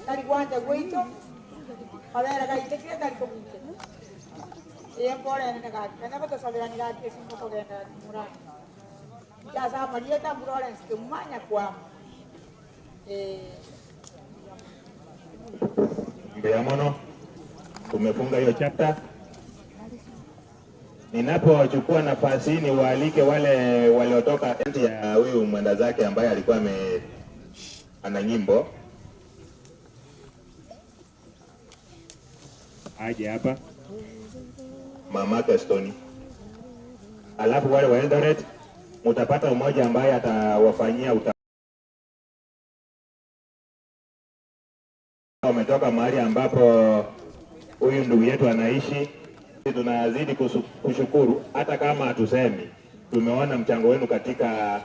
tari gwanja gwaito abere gaite kire tari kobuche iye pole enene gaki kanya gotosabirani gaki esingo kogenda murani Sasa Marieta Lawrence kumanya kwamo Mbeya mono tumefunga hiyo chapter. Ninapochukua nafasi hii niwaalike wale waliotoka enti ya huyu mwenda zake ambaye alikuwa ame ana nyimbo aje hapa, mamake Stoni, alafu wale wa Eldoret mutapata mmoja ambaye atawafanyia uta wametoka mahali ambapo huyu ndugu yetu anaishi. Tunazidi kushukuru hata kama hatusemi, tumeona mchango wenu katika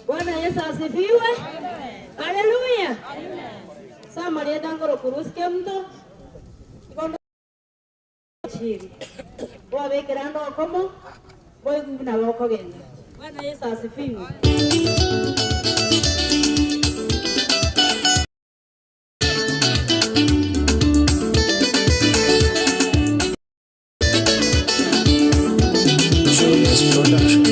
Bwana Yesu asifiwe. Haleluya. Samarieta ngoro kuruske mto. Ikondo chiri. Wabekera ndo komo. Boy na wako genda. Bwana Yesu asifiwe. Julius Production.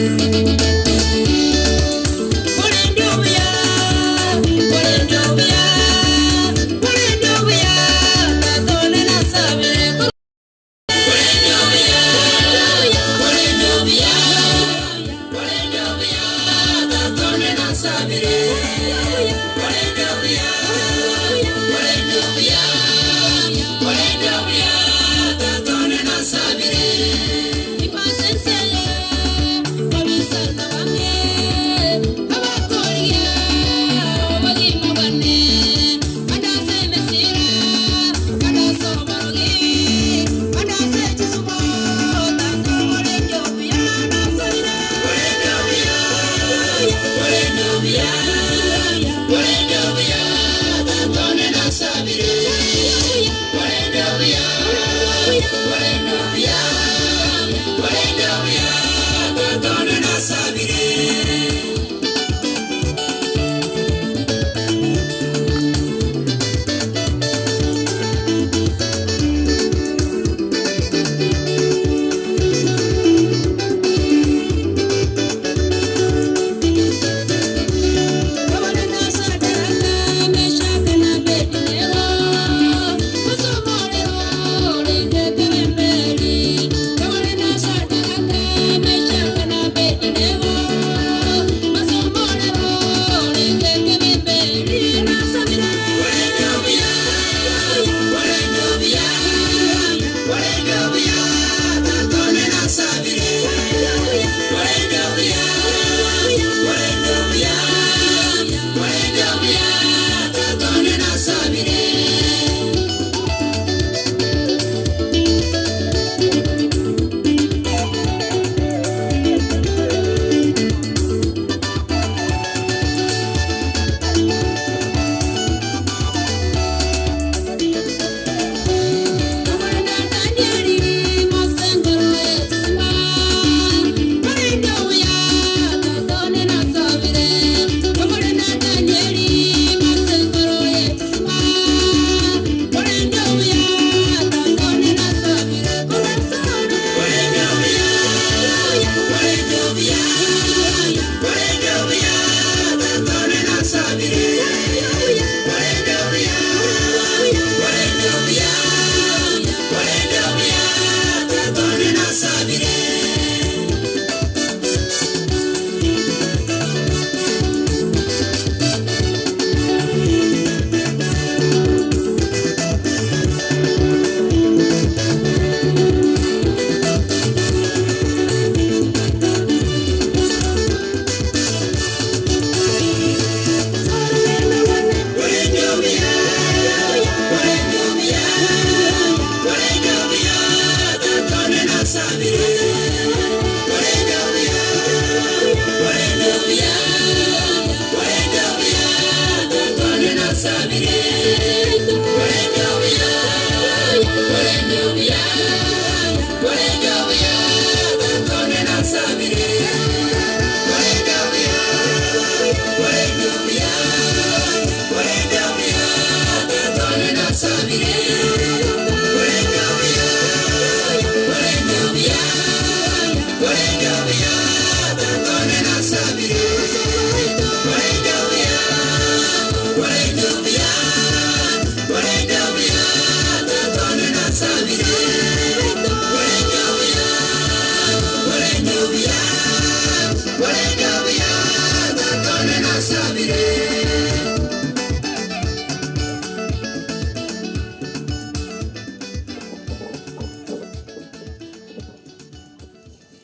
Yeah.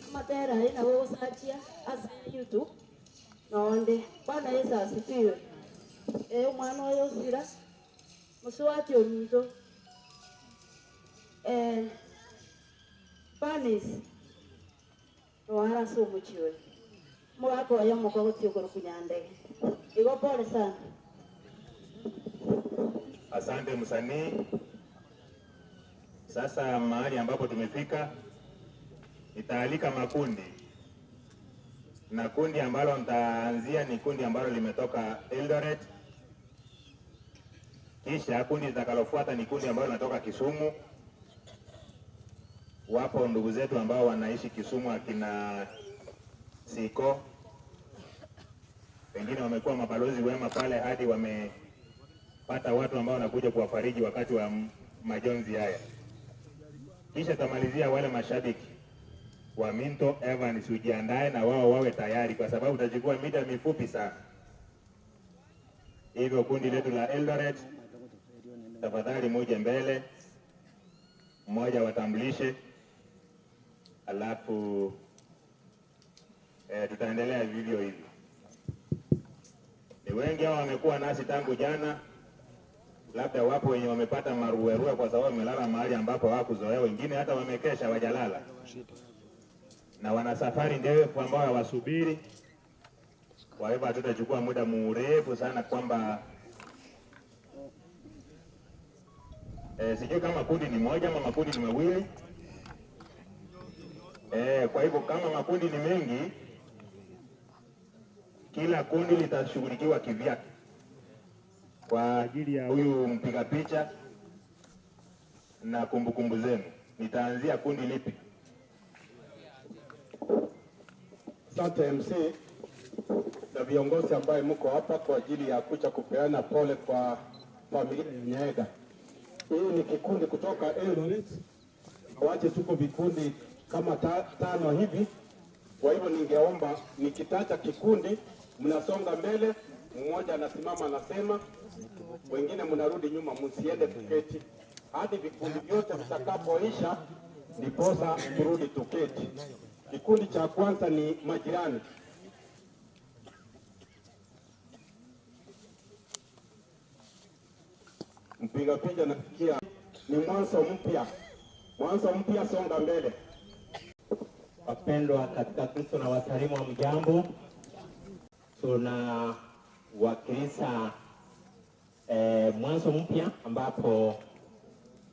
Amatera aye nabo ogosachia ase YouTube nonde. Bwana Yesu asifiwe. Eh, omwana oyo osira mosubati ominto eh, Bernice noara ase omochie oyo omogaka oye omokogotia okorokwa Nyandege. Igo pole sana. Asante msanii. Sasa mahali ambapo tumefika, nitaalika makundi na kundi ambalo nitaanzia ni kundi ambalo limetoka Eldoret, kisha kundi litakalofuata ni kundi ambalo linatoka Kisumu. Wapo ndugu zetu ambao wanaishi Kisumu, akina Siko, pengine wamekuwa mabalozi wema pale hadi wamepata watu ambao wanakuja kuwafariji wakati wa majonzi haya. Kisha tamalizia wale mashabiki wa Minto Evans, ujiandae na wao wawe tayari, kwa sababu utachukua mida mifupi sana. Hivyo kundi letu la Eldoret, tafadhali muje mbele, mmoja watambulishe, alafu tutaendelea vivyo hivyo. Ni wengi hao wamekuwa nasi tangu jana, labda wapo wenye wamepata maruerue kwa sababu wamelala mahali ambapo hawakuzoea, wengine hata wamekesha wajalala, na wana safari ndefu ambao hawasubiri. Kwa hivyo hatutachukua muda mrefu sana kwamba sijui kama kundi ni moja ama makundi ni mawili. Kwa hivyo kama makundi ni mengi, kila kundi litashughulikiwa kivyake kwa ajili ya huyu mpiga picha na kumbukumbu zenu. Nitaanzia kundi lipi? Asante MC na viongozi ambaye mko hapa kwa ajili ya kuja kupeana pole kwa familia ya Nyaega. Hii ni kikundi kutoka Eldoret, wache tuko vikundi kama tano hivi. Kwa hivyo ningeomba nikitaja kikundi mnasonga mbele, mmoja anasimama anasema, wengine mnarudi nyuma, msiende kuketi hadi vikundi vyote vitakapoisha, ndiposa turudi tuketi. Kikundi cha kwanza ni majirani. Mpiga picha nasikia ni mwanzo mpya, mwanzo mpya, songa mbele. Wapendwa katika Kristo na wasalimu wa mjambo, tunawakilisha mwanzo mpya ambapo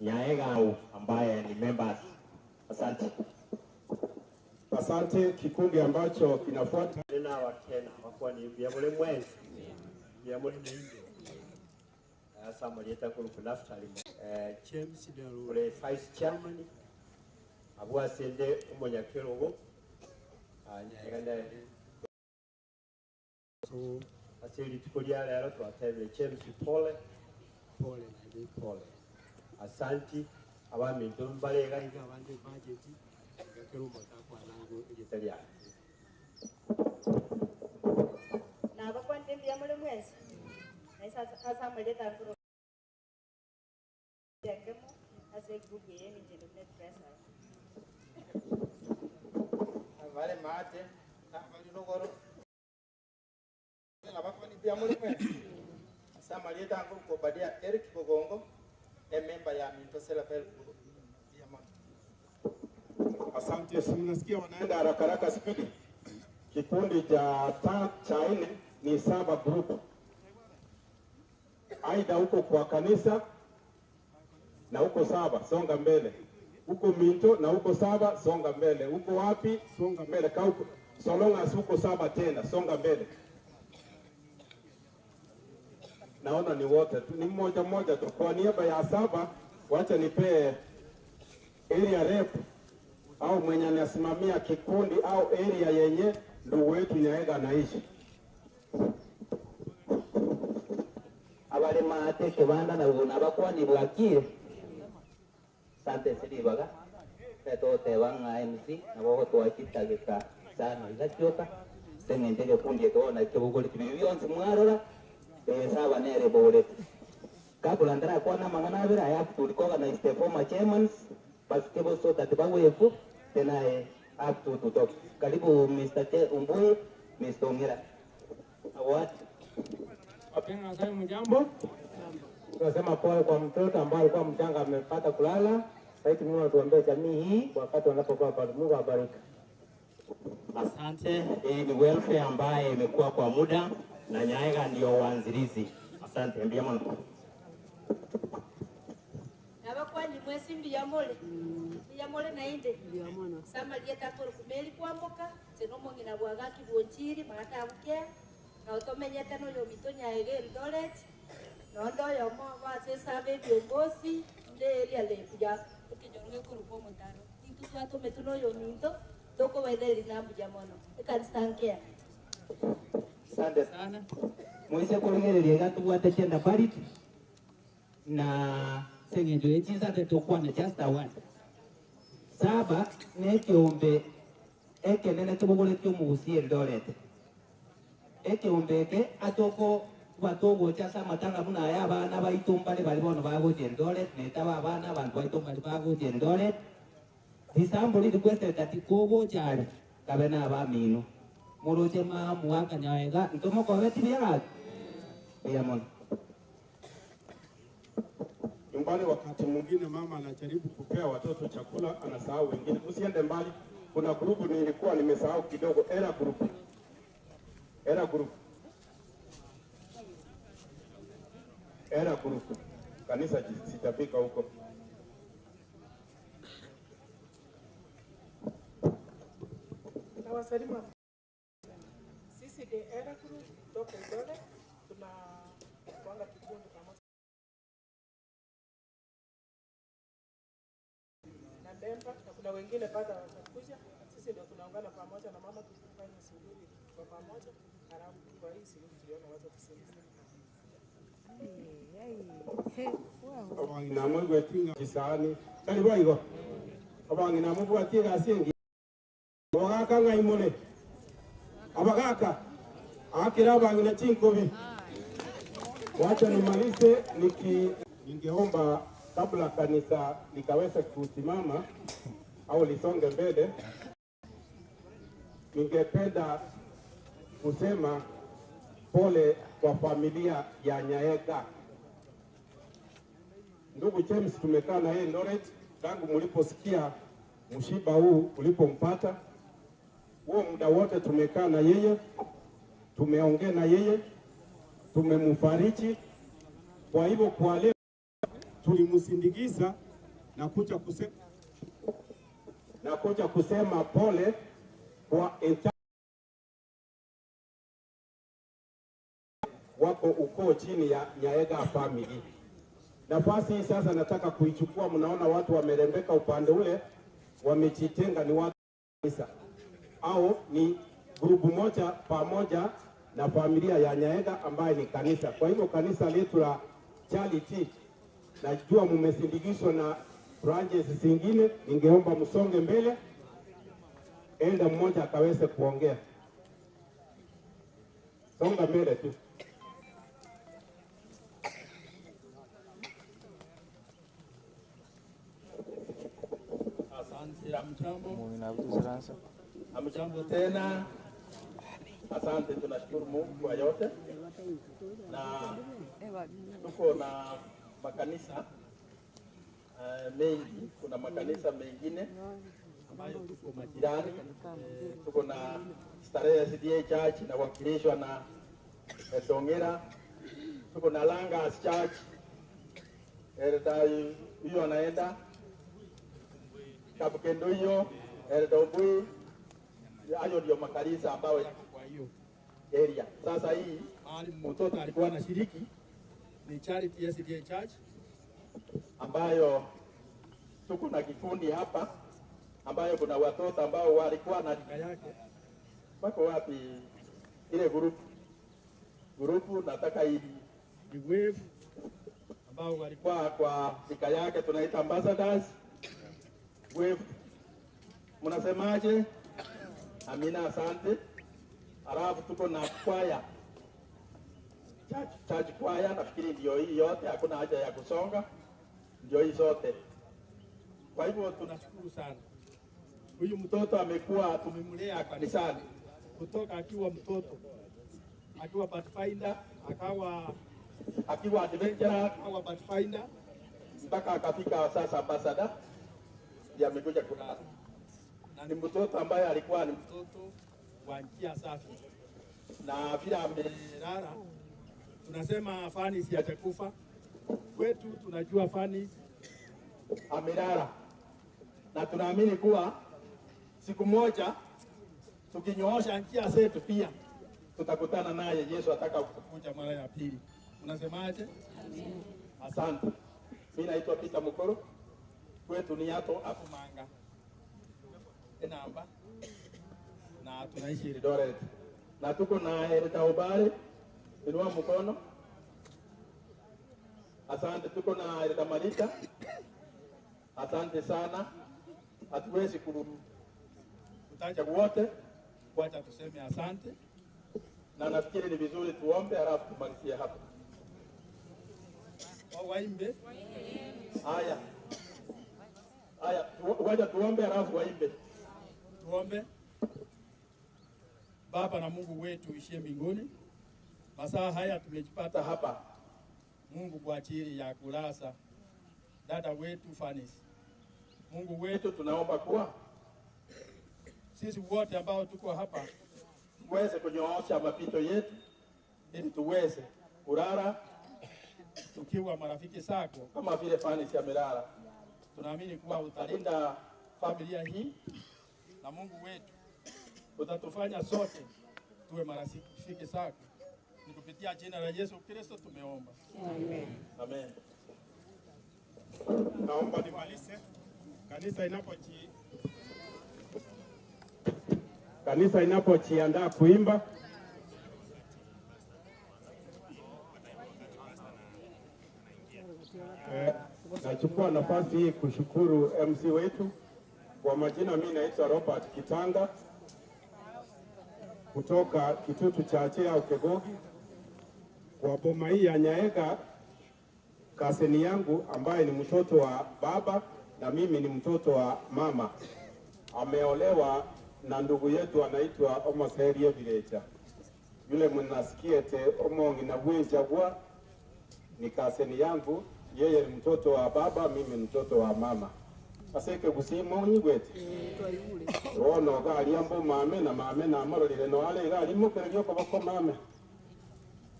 Nyaega ambaye ni members. Asante. Asante. Kikundi ambacho kinafuata nina wakena wakuwa ni bya muli mwezi bya muli ninde asa muleta kulu kunaftali James ule vice chairman abwasende umunyakerogo nyaega ne so asili tuko lya lero twatebele James pole pole na pole asanti abaminto mbalega abandi budget Nabakwanire mbuya muri mwezi asamuleta nkuru yakemo ase group yeye ni jendo net pressure abale maate abali lugoro abakwani bya muri mwezi asamalieta nkuru kobadia Eric Bogongo ememba ya Minto Self Help Group. Asante, si mnasikia wanaenda haraka haraka spidi. Kikundi cha nne ni Saba Group. Aidha huko kwa kanisa na huko saba, songa mbele. Huko Minto na huko saba, songa mbele. Huko wapi? Songa mbele. Kauko so long as huko saba tena, songa mbele. Naona ni wote tu, ni mmoja mmoja tu. Kwa niaba ya saba, wacha nipee area rep au mwenye anasimamia kikundi au area yenye ndugu wetu Nyaega anaishi. Abalema ate kibanda na nabakwani bwakire sante siribaga tetoteba ng'a MC nabo gotwachitageka sana igachioka seng'enche gekundi ekebona kebogori tibi bionsi mwarora esaba nere bogorete kabula ndarakwana mang'ana abere I have to recognize the former chairmans bafike boso that bawefu then I have to talk. Karibu Mr. Che Umbui, Mr. Ongira. What? Wapendwa wazazi, mjambo. Tunasema pole kwa mtoto ambaye alikuwa mchanga amepata kulala. Sasa Mungu atuombee jamii hii wakati wanapokuwa pale. Mungu awabariki. Asante. Hii ni welfare ambaye imekuwa kwa muda na Nyaega ndio waanzilizi. Asante, mbia mno. Nabakwani mwesi mbiyamole mbiyamole nainde samalie takoro kumeli kwamboka teno mong'ina bwagaki bwonchiri matabukea na utomenyete noyo mito Nyaega Eldoret nondo oyomo base sabe viongozi nde area leku ya ekinyoro gekorokwa omotaro nintu twatometwe noyo minto tokobaitheri na mbuya mono ekanisa nkea. Asante sana. Moise kurigereria gatubwate gender parity na seng'encho echisate tukwana just a one. Saba ne kiumbe ekenene kibogoretie omogusi Eldoret. Ekiumbe eke atoko batogocha ase amatanga buna aya abana baito mbare bari bono bagocha Eldoret netaba abana abanto baito mbari bagocha Eldoret. Somebody requested that kogocha are kabe na abamino. Moroche ma muaka nyaega ntomokobe tibiaga. Oya mono. Nyumbani wakati mwingine mama anajaribu kupea watoto chakula, anasahau wengine. Msiende mbali, kuna grupu nilikuwa nimesahau kidogo, era group, era group, era group. Kanisa sitafika huko. Nawasalimu. Sisi ni Era Group kutoka Eldoret, tunapanga kikundi pamoja na memba na kuna wengine bado hawajakuja. Sisi ndio tunaungana pamoja na mama tukifanya shughuli kwa pamoja, halafu kwa hii suluhu tuliona watu tuseme Abang'ina mwegwetinga chisani tari boigo abang'ina mubwatie egasi engiya abagaka ng'aimore abagaka akira abang'ina chinkobi. Wacha nimalize niki ningeomba kabla kanisa likaweza kusimama au lisonge mbele, ningependa kusema pole kwa familia ya Nyaega. Ndugu James tumekaa na yeye Eldoret tangu mliposikia mshiba huu ulipompata, huo muda wote tumekaa na yeye, tumeongea na yeye, tumemfariji. Kwa hivyo kwa leo tulimsindikiza na kuja kusema, na kuja kusema pole kwa wako ukoo chini ya Nyaega family. Nafasi hii sasa nataka kuichukua. Mnaona watu wamerembeka upande ule, wamejitenga, ni watu kanisa au ni grupu moja pamoja na familia ya Nyaega ambaye ni kanisa. Kwa hivyo kanisa letu la Charity, najua mumesindikishwa na branches zingine, ningeomba msonge mbele, enda mmoja akaweze kuongea. Songa mbele tu. Asante. Hamjambo? Hamjambo tena. Asante, tunashukuru Mungu kwa yote, na tuko na makanisa mengi. Kuna makanisa mengine ambayo tuko majirani. Tuko na Starehe SDA Church inawakilishwa na Dongera. Tuko na Langas Church Elda hiyo anaenda Kapkendo hiyo Elda Ombui, hayo ndio makanisa ambayo yako kwa hiyo area. Sasa hii mahali mtoto alikuwa anashiriki ni Charity SDA Church ambayo tuko na kikundi hapa ambayo kuna watoto ambao walikuwa na rika yake. Wako wapi ile grupu? Grupu nataka hii ni wave ambao walikuwa kwa rika yake tunaita ambassadors wave. Mnasemaje? Amina, asante. Alafu tuko na kwaya church, church kwaya, nafikiri ndio hii yote, hakuna haja ya kusonga, ndio hii zote. Kwa hivyo tunashukuru sana. Huyu mtoto amekuwa tumemlea kanisani kutoka akiwa mtoto, akiwa pathfinder, akawa akiwa adventurer, akawa pathfinder mpaka akafika sasa ambassador, ndiye amekuja kulala, na ni mtoto ambaye alikuwa ni mtoto wa njia safi, na vile amelala, tunasema Fanis hajakufa kwetu, tunajua Fanis amelala, na tunaamini kuwa siku moja tukinyoosha njia zetu pia tutakutana naye Yesu atakapokuja mara ya pili. Unasemaje? Asante. Mimi naitwa Peter Mukoro, kwetu ni Yato Akumanga enamba na tunaishi Eldoret, na tuko na Elda Obare, inua mkono. Asante. Tuko na Elda Malika, asante sana. Hatuwezi kutaja wote, wacha tuseme asante, na nafikiri ni vizuri tuombe, halafu tumalizie hapa. Waimbe haya haya, wacha tuombe, halafu waimbe. Tuombe. Baba na Mungu wetu uishie mbinguni, masaa haya tumejipata hapa Mungu kwa ajili ya kulasa dada wetu Fanis. Mungu wetu, tunaomba kuwa sisi wote ambao tuko hapa tuweze kunyoosha mapito yetu ili tuweze kulala tukiwa marafiki zako kama vile Fanis amelala. Tunaamini kuwa utalinda familia hii na Mungu wetu utatufanya sote tuwe marafiki zako. Ni kupitia jina la Yesu Kristo tumeomba. Amen. Amen. Naomba nimalize. Kanisa inapoji kanisa inapojiandaa kuimba nachukua nafasi hii kushukuru MC wetu. Kwa majina, mimi naitwa Robert Kitanga kutoka Kitutu cha Achia Ukegogi, kwa boma hii ya Nyaega. Kaseni yangu ambaye ni mtoto wa baba na mimi ni mtoto wa mama, ameolewa na ndugu yetu anaitwa Omoserie Vilecha, yule mnasikiete omongi na bwenjagwa ni kaseni yangu, yeye ni mtoto wa baba, mimi mtoto wa mama. Aseke gusima onyigwete wono garia mbu mame na mame namororire no ale gari mukererio koboko mame.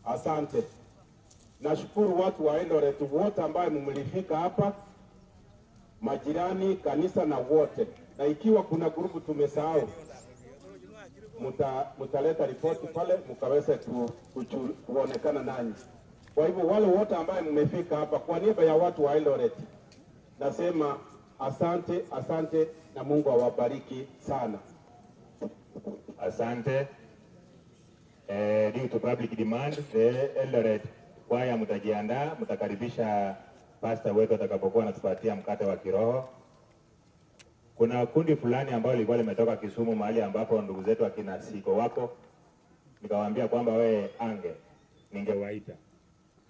Asante. Nashukuru watu wa Eldoret wote ambaye mlifika hapa, majirani, kanisa na wote, na ikiwa kuna grupu tumesahau, mutaleta ripoti pale mkaweze kuonekana nanyi. Kwa hivyo wale wote ambaye mmefika hapa, kwa niaba ya watu wa Eldoret nasema asante, asante na Mungu awabariki sana. Asante. Due to public demand, the Eldoret kwaya mtajiandaa, mtakaribisha pasta wetu atakapokuwa anatupatia mkate wa kiroho. Kuna kundi fulani ambalo lilikuwa limetoka Kisumu, mahali ambapo ndugu zetu akina Siko wako, nikawaambia kwamba we ange ningewaita,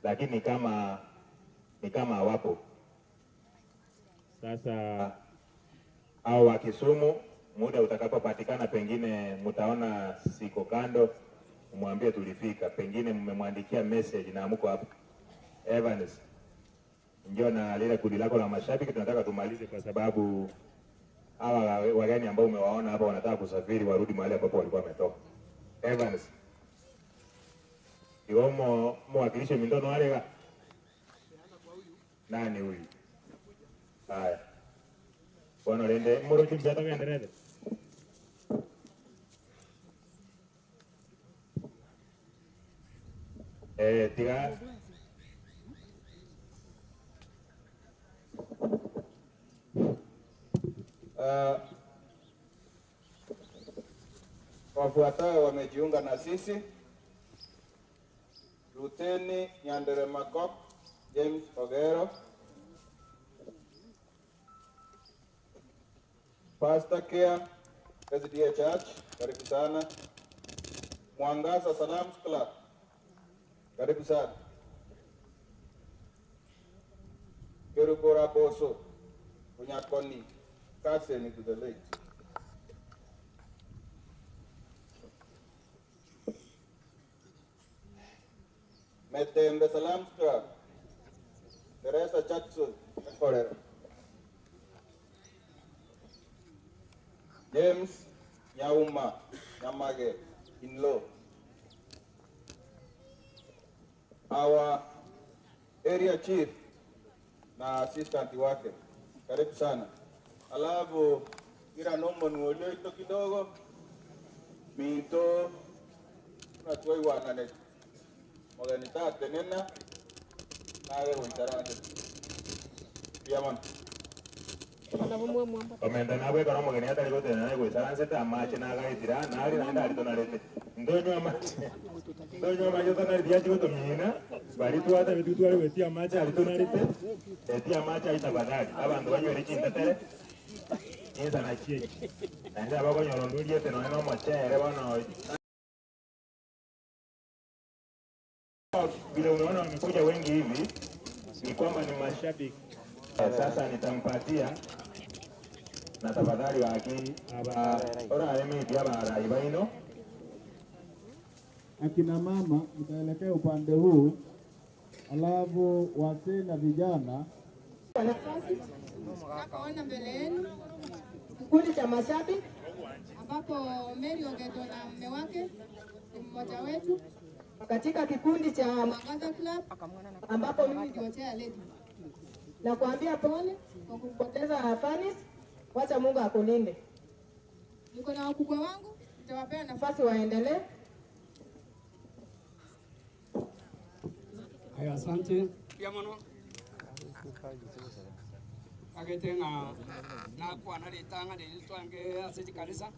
lakini kama ni kama hawapo. Sasa au wa Kisumu, muda utakapopatikana, pengine mtaona siko kando, mwambie tulifika, pengine mmemwandikia message na mko hapa. Evans, njoo na lile kundi lako la mashabiki, tunataka tumalize kwa sababu hawa wageni ambao umewaona hapa wanataka kusafiri warudi mahali ambapo walikuwa wametoka. Evans. Igo omo omowakilishi ominto noare iga? Nani huyu? Haya. Bono rende moroche mbuya togenderere? Eh, tiga Wafuatao wamejiunga na sisi: Luteni Nyandere Makok, James Ogero, Pastor Care SDA Church, karibu sana. Mwangaza Salams Club, karibu sana. Kerubora Boso, Unyakoni, cousin to the late. Metembe Salams Club, Teresa Jackson, Ekorera. James Nyauma Nyamage, in-law. Our area chief na assistant wake, karibu sana. Alafu ira nomo nuolio kidogo minto tunatuiwanane mogeni tatenena naye goikarande biamon Omenta nabwe ekero omogeni atari gotenena goisaransete amache nagaetira nari naende aria tonarete ntonywa amache ntonywa amache otanareti achi gotomina bari twatabetie tware goetia amache aria tonarete etia amache aria tafadhali abanto banywere chintetere chinsana chiechi naende abakonyora onde oriete nonye na omochere bono vile umeona wamekuja wengi hivi ni kwamba ni mashabiki. Sasa nitampatia na tafadhali waki aba oraremiti abarai baino Akina mama mtaelekea upande huu, alafu wazee na vijana Nakaona mbele yenu kikundi cha mashabiki ambapo Mary Ogeto na mume wake ni mmoja wetu katika kikundi cha Mwangaza Club ambapo mimi ndio chair lady. Nakuambia pole kwa kumpoteza Fanis, wacha Mungu akulinde. Niko na wakubwa wangu, nitawapea nafasi waendelee. Haya, asante pia mono agete ng'a nakwana ritang'a riri twange ase chikanisa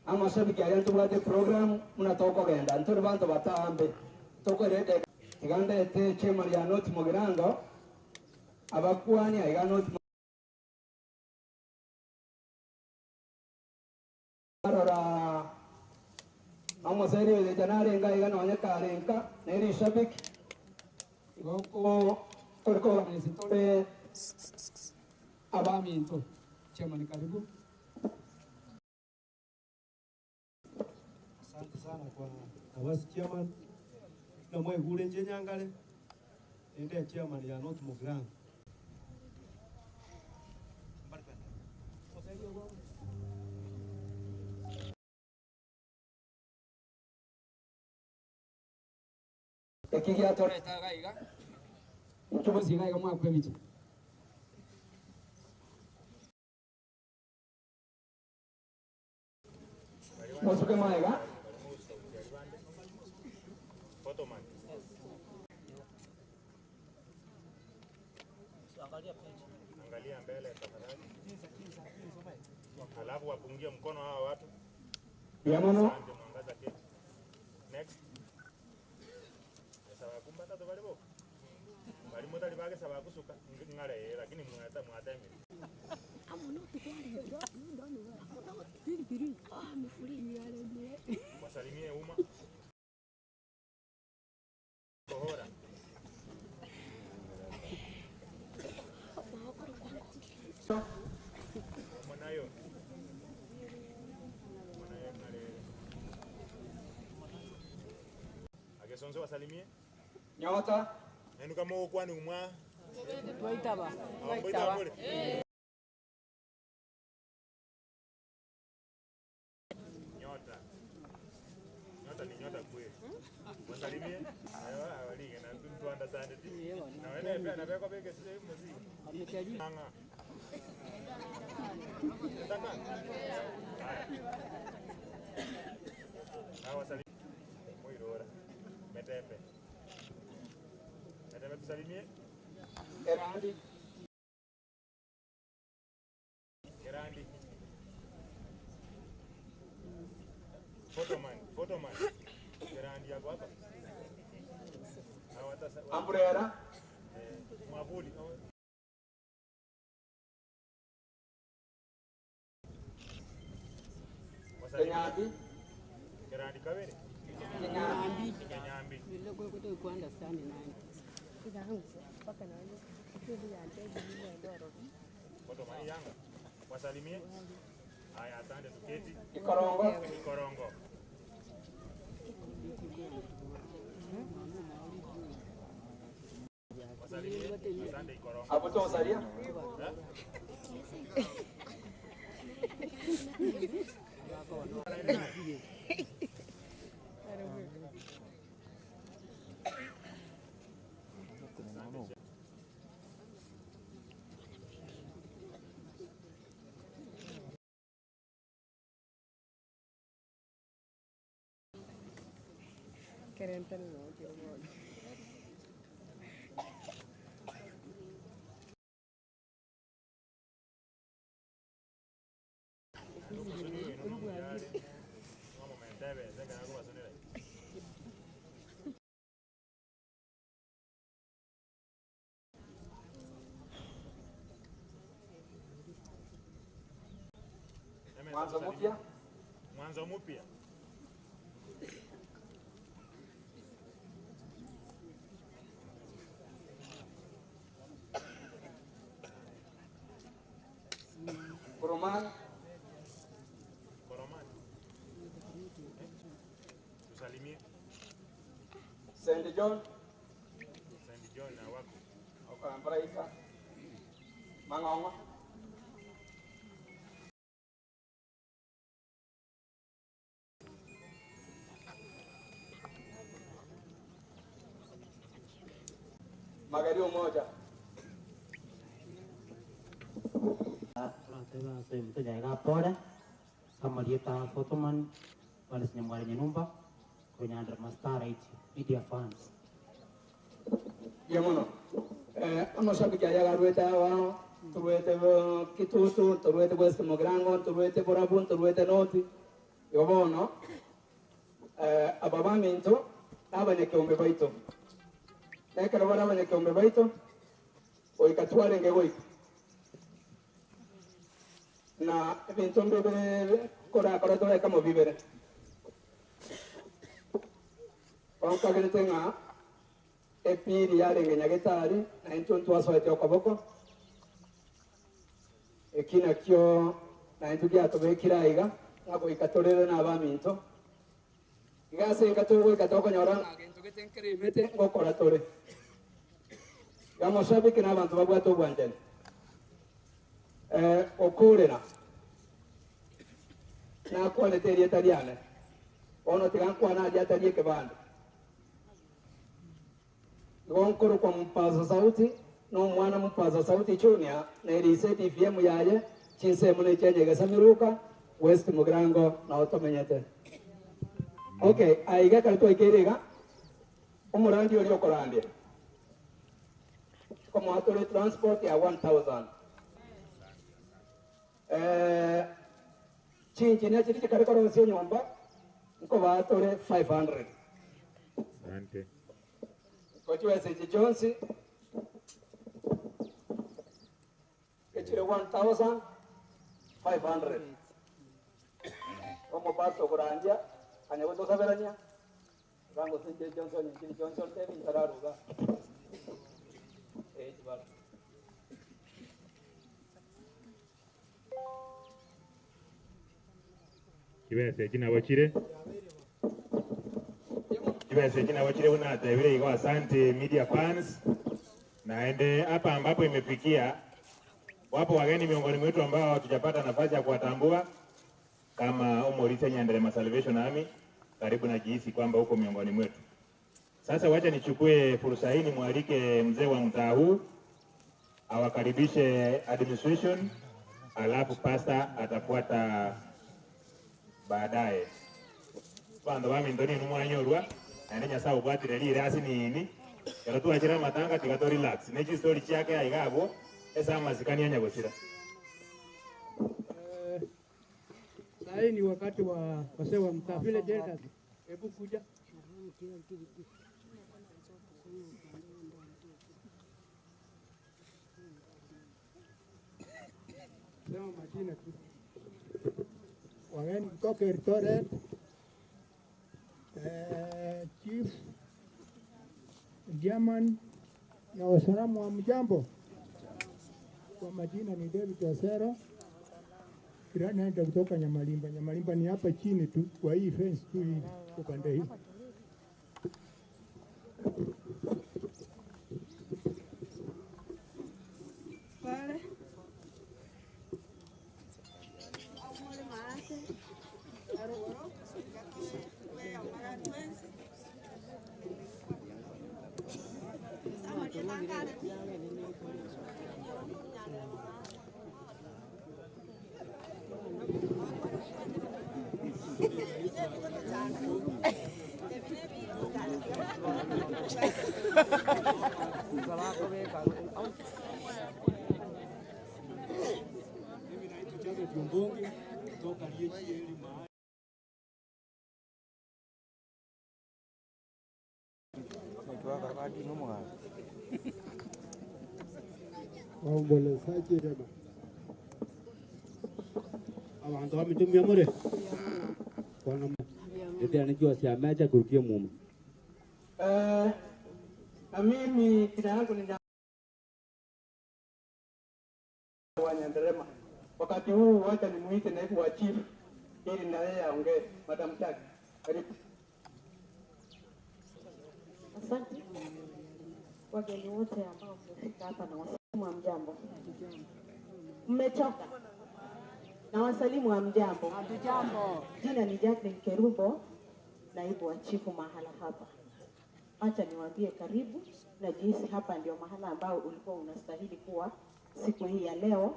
amashabiki aria ntobwate program muna tokogenda nturi bantu batambe tokorete tiga ndete chairman ya North Mugirango abakwani aiga North arora omoseri oyo narenga iga nonye karenka neri shabiki igoko turi koganesi tore abaminto chairman karibu Asante sana kwa nafasi chairman. Na mwaigure nje nyangale ende chairman ya North Mugirango. eki giatoretaga iga nchubusiga iga mwakwa ebicha mosuke maega Angalia mbele tafadhali. Alafu wapungie mkono hawa watu. Yamono. Asante, Mwangaza keti. Next. Esaba kumbata to bali bo. Bali motali bage saba kusuka ngare lakini mwata mwatemi. Wasalimie umma. Kohora. Mwanayo. Mwanayo ngare. Agesonso wasalimie. Nyota. Nenu kama okwani umwa. Twaitaba. Twaitaba. Nyota. Wasalimie. Ayo, na tu understand it. Na wewe pia na beko beke sisi muziki. Anga. Nataka. Haya. Na wasalimie. Moirora. Metembe. Metembe tusalimie. Erandi. Gerandi. Photoman, photoman. Gerandi yako hapa. Ambrera. Mwavuli. Kenyambi. Gerandi kabere. Kenyambi. Kenyambi. Photoman yanga. Wasalimie. Haya, asante tuketi. Ikorongo. Ikorongo. Wasalimie. Asante Ikorongo. Abuto usalia. Eh? Mwanzo mpya. Mwanzo mpya. Koromani. Koromani. Eh? Tusalimie. St. John. St. John na wako. Okampara Isa. Mang'ong'o. Magari umoja. Mteja pole samalieta photoman wale sinyamwale nyumba kwenye under master right media fans Ye muno. Eh, amashabiki aya garwete awa, turwete eh, Kitutu, turwete West Mogrango, turwete Borabu, turwete North. Igo bono eh, aba baminto n'abanyakiombe baito. Nekero bare abanyakiombe baito, goika twarenge goika. Na ebinto mbibere korakora torekamo bibere. Konkagerete ng'a epiri yarenge nyagetari na intwe ntwasoete okoboko eki nakio na intwe giatobekire aiga ng'a goika torere na abaminto iga ase enka togoika tokonyora ng'a gento gete nkeremete ngokora tore iga moshabiki na abanto babwate obwanchani eh, okorera nakwanete erieta riane bono tiga nkwana aria atari ekebande gonkoro kwa mpaza sauti no mwana mpaza sauti junior na eriseti fm yaye chinsemo nechenyegesa miruka west mugirango nao tomenyete okay aiga kari twaikeire iga omorandi oria okorandia komwatore transport ya 1000 eh chinchinia chiri chikari korosia nyomba nkobatore 500 Asante. kochiwese chonsi echire 1500 omopasto kurandia anyagotosaberania rango sinje johnson injili johnson tebi ntararuga echibara Kibese eki nabo kire kibese eki nabo kire bunatebire igo asante media fans naende hapa ambapo imefikia wapo wageni miongoni mwetu ambao hatujapata nafasi ya kuwatambua kama Omorisia Nyanderema Salvation Army. Karibu na jihisi kwamba uko miongoni mwetu. Sasa wacha nichukue fursa hii nimwalike mzee wa mtaa huu awakaribishe administration, alafu pasta atafuata baadaye. Bandu baminto ninu mwanyorwa naende Nyasaye obwatire rirasi nini ero twachire amatanga tiga to relax ne chistori chiake aiga abwo ase amasikani anya gosira. Saa hii ni wakati wa wazee wa mtaa village elders, hebu kuja. Sema majina tu. Wageni kutoka Eldoret, Chief German na wasalamu wa mjambo. Kwa majina ni David Osero, naenda kutoka Nyamalimba. Nyamalimba ni hapa chini tu kwa hii fence tu hii upande hii. Pale. Mimi naitwa Joseph Mbungi kutoka DHL mahali Waombolezaji rema Abantu bamitumia mure kono ethia ciamecha kurukia mumo Eh, na mimi jina yangu ni wa Nyanderema. Wakati huu wacha nimuite naibu wa chief ili na yeye aongee. Madam Jack, karibu. Asante wageni wote ambao mmefika hapa na wasalimu wa mjambo. Mmechoka? Na wasalimu wa mjambo. Jina ni Jacqueline Kerubo, naibu wa chifu mahala hapa. Acha niwaambie karibu na jinsi hapa ndio mahala ambao ulikuwa unastahili kuwa siku hii ya leo,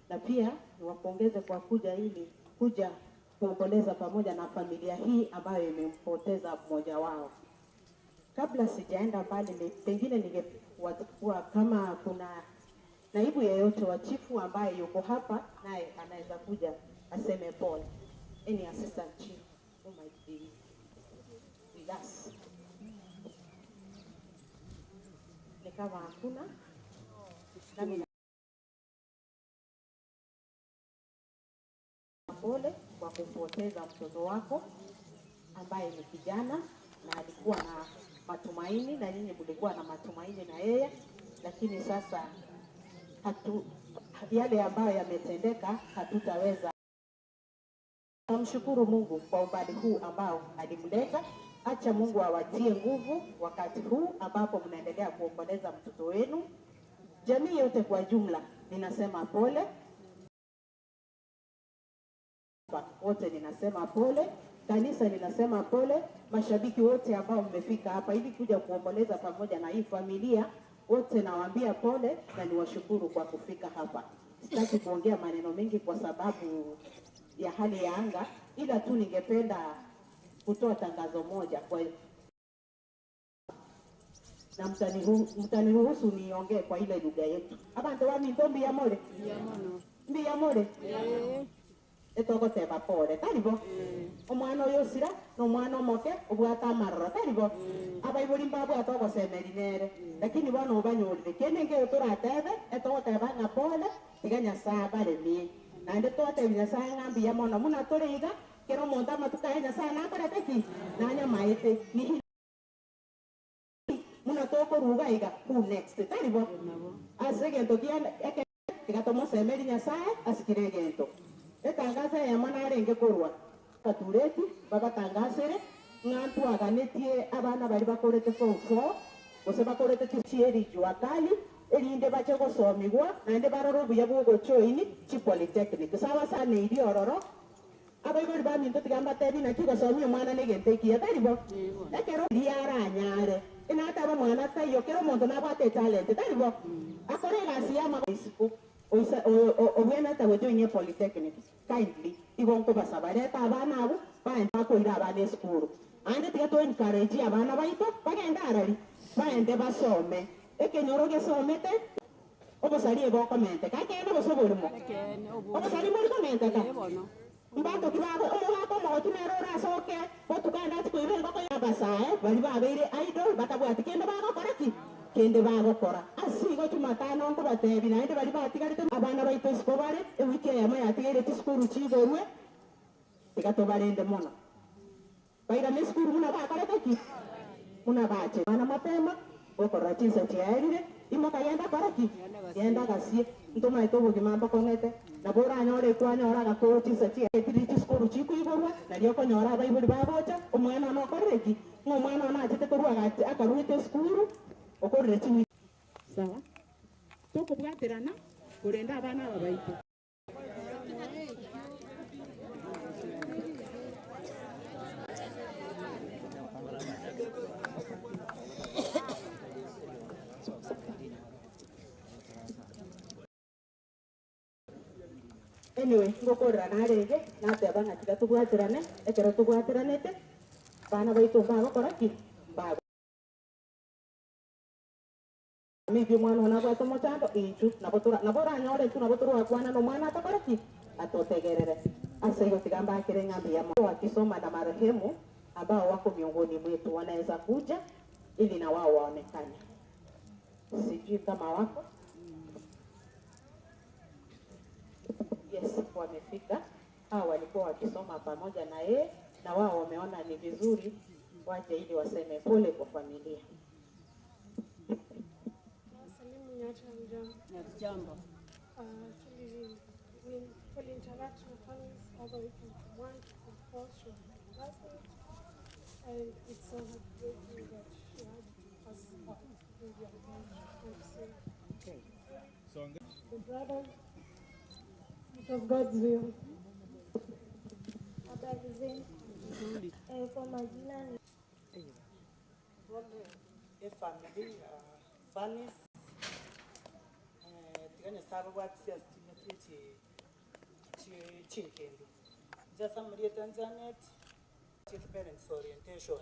na pia niwapongeze kwa kuja ili kuja kuomboleza pamoja na familia hii ambayo imempoteza mmoja wao. Kabla sijaenda mbali, pengine ningekuwa kama kuna naibu yeyote wa chifu ambaye yuko hapa naye anaweza kuja aseme pole. Any assistant chief who might be with us. Ni kama hakuna, nami na pole kwa kumpoteza mtoto wako ambaye ni kijana na alikuwa na matumaini na nyinyi mlikuwa na matumaini na yeye, lakini sasa yale ambayo yametendeka hatutaweza. Tunamshukuru Mungu kwa umbali huu ambao alimleta. Acha Mungu awatie nguvu wakati huu ambapo mnaendelea kuomboleza mtoto wenu. Jamii yote kwa jumla ninasema pole, wote ninasema pole, kanisa ninasema pole, mashabiki wote ambao mmefika hapa ili kuja kuomboleza pamoja na hii familia, wote nawaambia pole na niwashukuru kwa kufika hapa. Sitaki kuongea maneno mengi kwa sababu ya hali ya anga, ila tu ningependa kutoa tangazo moja kwa na mtaniruhusu niongee kwa ile lugha yetu. Abantu wa minto mbiya more mbiya more etogoteba pole taribo omwana oyo osira na omwana omoke obwate amaroro taribo abaibori mbabwate ogosemeri nere lakini bono obanyorire kende nkeiyo toratebe etogoteba ng'a pole tiga Nyasaye abaremie naende twatebi Nyasaye ng'a mbuya mono muna tore iga kero omonto amatuko aye Nyasaye nakorete ki nanyamaete ni muna tokoruga iga who next taribo ase egento kia eke tiga tomosemeri Nyasaye asikire egento etangazo eyemo narenge korwa batureti babatangasere ng'a ntwaganetie abana bari bakorete form 4 gose bakorete chieri jua kali erinde bache gosomigwa naende barore obuya bwa ogojoin chi polytechnic sabasaneiri ororo Abaibori baminto tiga mbatebi naki gosomia omwana negento ekiya, tari bo? Ekero riria aranyare, inatebe omwana taiyo, kera omonto nabwate etalent, tari bo? Akore egasi y'amaboko isiko, oise obwenerete gojoin epolytechnic, kindly, igo nkobasaba, reta abana abwo, baende bakoira abana esukuru. Aande tiga to encourage abana baito, bagende arari, baende basome. Ekenyoro gesomete. Obosaria ebokomenteka, ekeene gose oborimo? Obosaria mbori komenteka? Mbanto ki bago omogaka omogotu nere orasoke botuko aende achie koiba engoko y'abasae baria babeire idle batabwati kende bagokora ki? Kende bagokora. Ase igo Jumatano nkobatebia naende baria batigarete abana baito isiko bare, ewiki eyemo yatigaire chisukuru chigorwe, tiga tobarende mono. Bairane esukuru buna bakorete ki? Buna bache. Bana mapema, gokorora chinsa chiaerire, imoka genda kore ki? Genda gasie. Ntomaete obogima mbokong'ete, nabo oranyore ekwanyora agakoro chinsa chiaetire chisukuru chikoigorwa, nario okonyora abaibori bagocha, omwana one okorire ki? Ng'a omwana one achete korwa agache akaruete esukuru, okorire chiwiki. Sawa. Tokobwaterana korenda abana aba baito. Anyway, ngokorera narenge, nateba ng'a tiga tobwaterane, ekero tobwateranete, abana baito mbagokora ki? Mbago. Maybe omwana one abwate omochando, intwe nabo tora nabo oranyore intwe nabo torwakwana na omwana atokore ki? Atotegerere. Ase igo tiga mbakere ng'a mbuya mono. Wakisoma na marehemu ambao wako miongoni mwetu wanaeza kuja ili na wao waonekane. Sijui kama wako. Yes, wamefika. Hawa walikuwa wakisoma pamoja na yeye na wao wameona ni vizuri waje ili waseme pole kwa familia. Nawasalimu nyote hamjambo. Hatujambo. Tuli interact na families all the way from form 1 to form 4. She was my classmate. And it's so heartbreaking that she had to pass out with your age. And so, the brother, it was God's will. Habari zenu. Eh, kwa majina ni Bono efamiri ya Bernice, tiga Nyasaye ababwatisie ase chingaki echi chie chinkendu. Inche ase amarieta Janet, chief parents orientation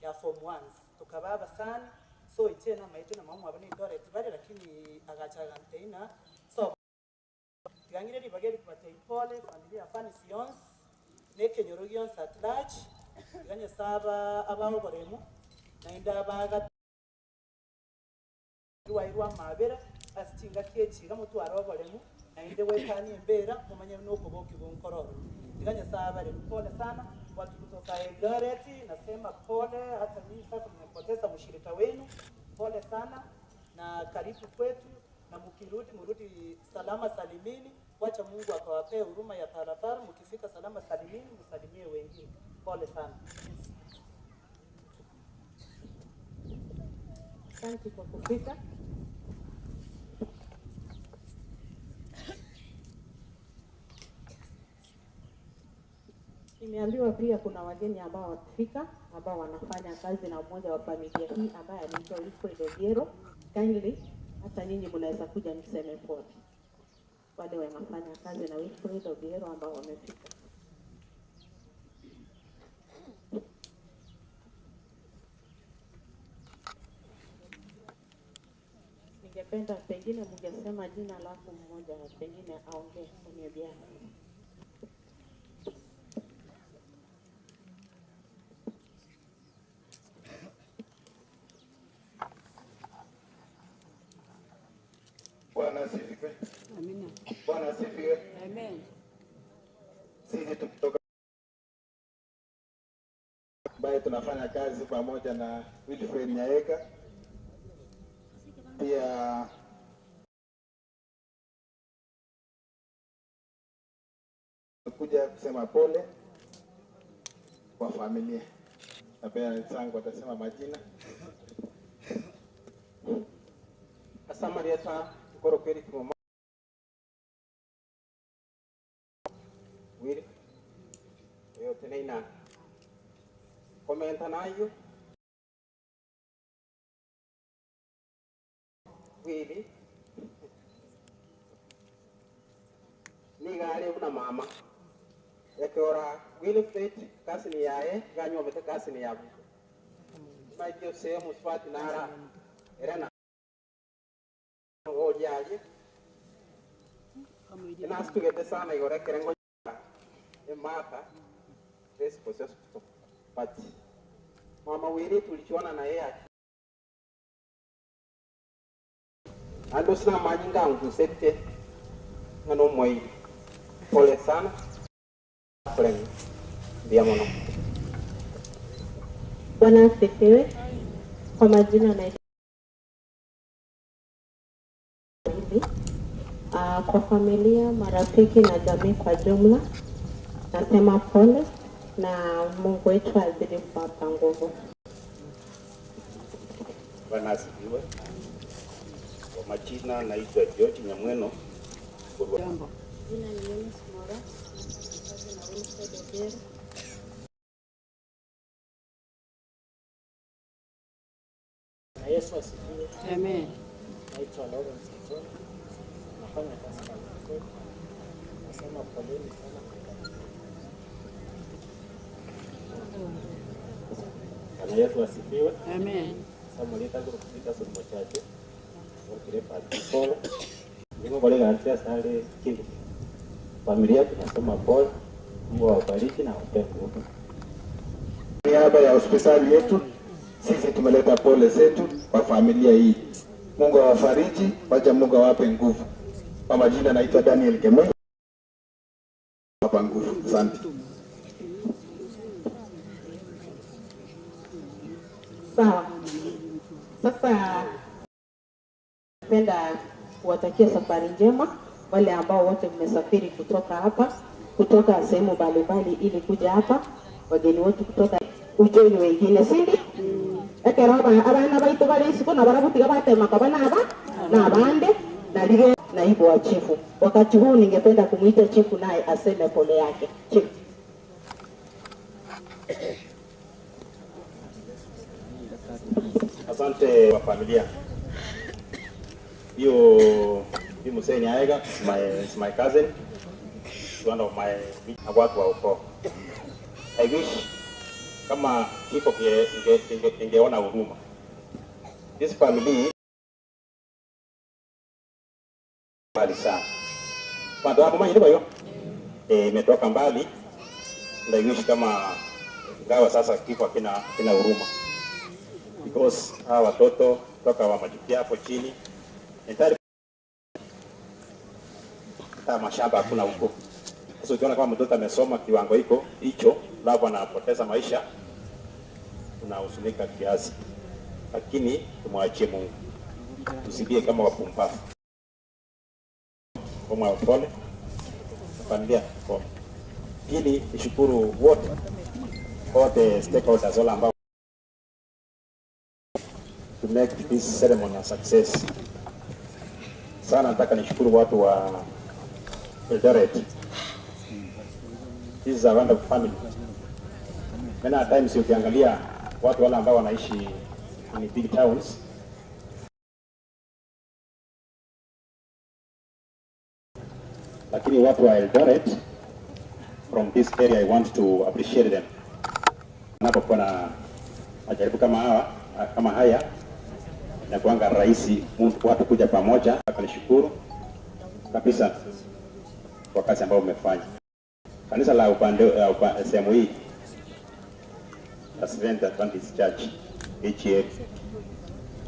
ya form ones, tokaba abasani, so inche namaete na mama omwabo na Eldoret bare lakini agacha agantebia ng'a sobo. Tiga ng'ire ribaga eri kobatebia pole, familia ya Bernice yonsi, na ekenyoro gionsi at large, tiga Nyasaye aba abae oboremu, naende abaagate rwairwe amabera ase chingaki echi iga motware oboremu, naende goetania embera, momanye buna okobokigwa nkoro ororo. Tiga Nyasaye abaremu. Pole sana, watu kutoka Eldoret, nasema pole, hata nyinyi sasa mmepoteza mshirika wenu, pole sana na karibu kwetu na mukirudi murudi salama salimini. Wacha Mungu akawapee huruma ya barabara, mukifika salama salimini, msalimie wengine. Pole sana. Asante kwa kufika. Nimeambiwa pia kuna wageni ambao watafika ambao wanafanya kazi na mmoja wa familia hii ambaye anaitwa Wilfred Obiero. Kindly hata nyinyi mnaweza kuja mseme pole. Wale wanafanya kazi na Wilfred Obiero ambao wamefika. Ningependa pengine mngesema jina lako mmoja, pengine aongee kwa niaba yako. Bwana asifiwe. Amina. Bwana asifiwe. Amen. Sisi tukitoka ambaye tunafanya kazi pamoja na Wilfred Nyaega, pia kuja kusema pole kwa familia, na pia wenzangu watasema majina. Ase amarieta nkorokwa Eric Momanyi Will. Erina. Komenta nayio. Willy nigo are buna mama. Ekeora Wilfred cousin yaye iga anywomete cousin ya Mike ose omosubati nara ere na oria aria. Inasitugete sana igoro ekere ngocha emata Rescos Hospital but mama Willy tulichuana na yeye aki. Naende ase namanyinga angusete ng'a nomoiri. Pole sana. Koremi. Mbuya mono. Bwana asifiwe. Kwa majina naitwa Lili. Ah, kwa familia, marafiki na jamii kwa jumla, nasema pole na Mungu wetu azidi kuwapa nguvu. Bwana asifiwe. Kwa majina naitwa George Nyamweno. Jambo. Jina ni Eunice Mora, kazi na Wilfred Obiero. Na Yesu asifiwe. Amen. Naitwa Lawrence Kitoni. Nafanya kazi na Wilfred. Nasema poleni sana kwa familia. Bwana Yesu asifiwe. Amen. Samuel Itaguru kupita somo chache. Wakire pole. Niko kwa leo sare kindu. Familia tunasema pole. Mungu awabariki na awape nguvu. Niaba ya hospitali yetu sisi tumeleta pole zetu kwa familia hii. Mungu awafariji, wacha Mungu awape nguvu. Kwa majina naitwa Daniel Kemei. Hapa nguvu. Asante. Sawa. Sasa napenda kuwatakia safari njema wale ambao wote mmesafiri kutoka hapa, kutoka sehemu mbalimbali ili kuja hapa, wageni wetu kutoka ujoni wengine, si ndio? Ekero abana baitu bari isiko na barabutiga batemaka bana aba na abande na lile naibu wa chifu. Wakati huu ningependa kumuita chifu naye aseme pole yake. Chifu. Asante kwa familia. Hiyo hii mzee ni Aega, is my, is my cousin. Is one of my na watu wa ukoo. I wish kama kifo kingeona huruma. This family mbali sana. Watu hapo mimi ndio eh, imetoka mbali. And I wish kama ingawa sasa kifo hakina hakina huruma because hawa watoto toka wa majukia hapo chini entire hata mashamba hakuna huko. Sasa ukiona kama mtoto amesoma kiwango hiko hicho, alafu anapoteza maisha, tunahuzunika kiasi, lakini tumwachie Mungu, tusilie kama wapumbavu. Kama pole familia pole. Pili, nishukuru wote wote stakeholders wale ambao to make this ceremony a success. Sana nataka nishukuru watu wa Eldoret. This is a wonderful family. Many a times ukiangalia watu wale ambao wanaishi in big towns lakini watu wa Eldoret from this area I want to appreciate them. Wanapokuwa na majaribu kama hawa kama haya inakuanga rahisi mtu watu kuja pamoja. Nataka nishukuru kabisa kwa kazi ambayo umefanya. Kanisa la upande la upa, sehemu hii la Seventh Adventist Church HA,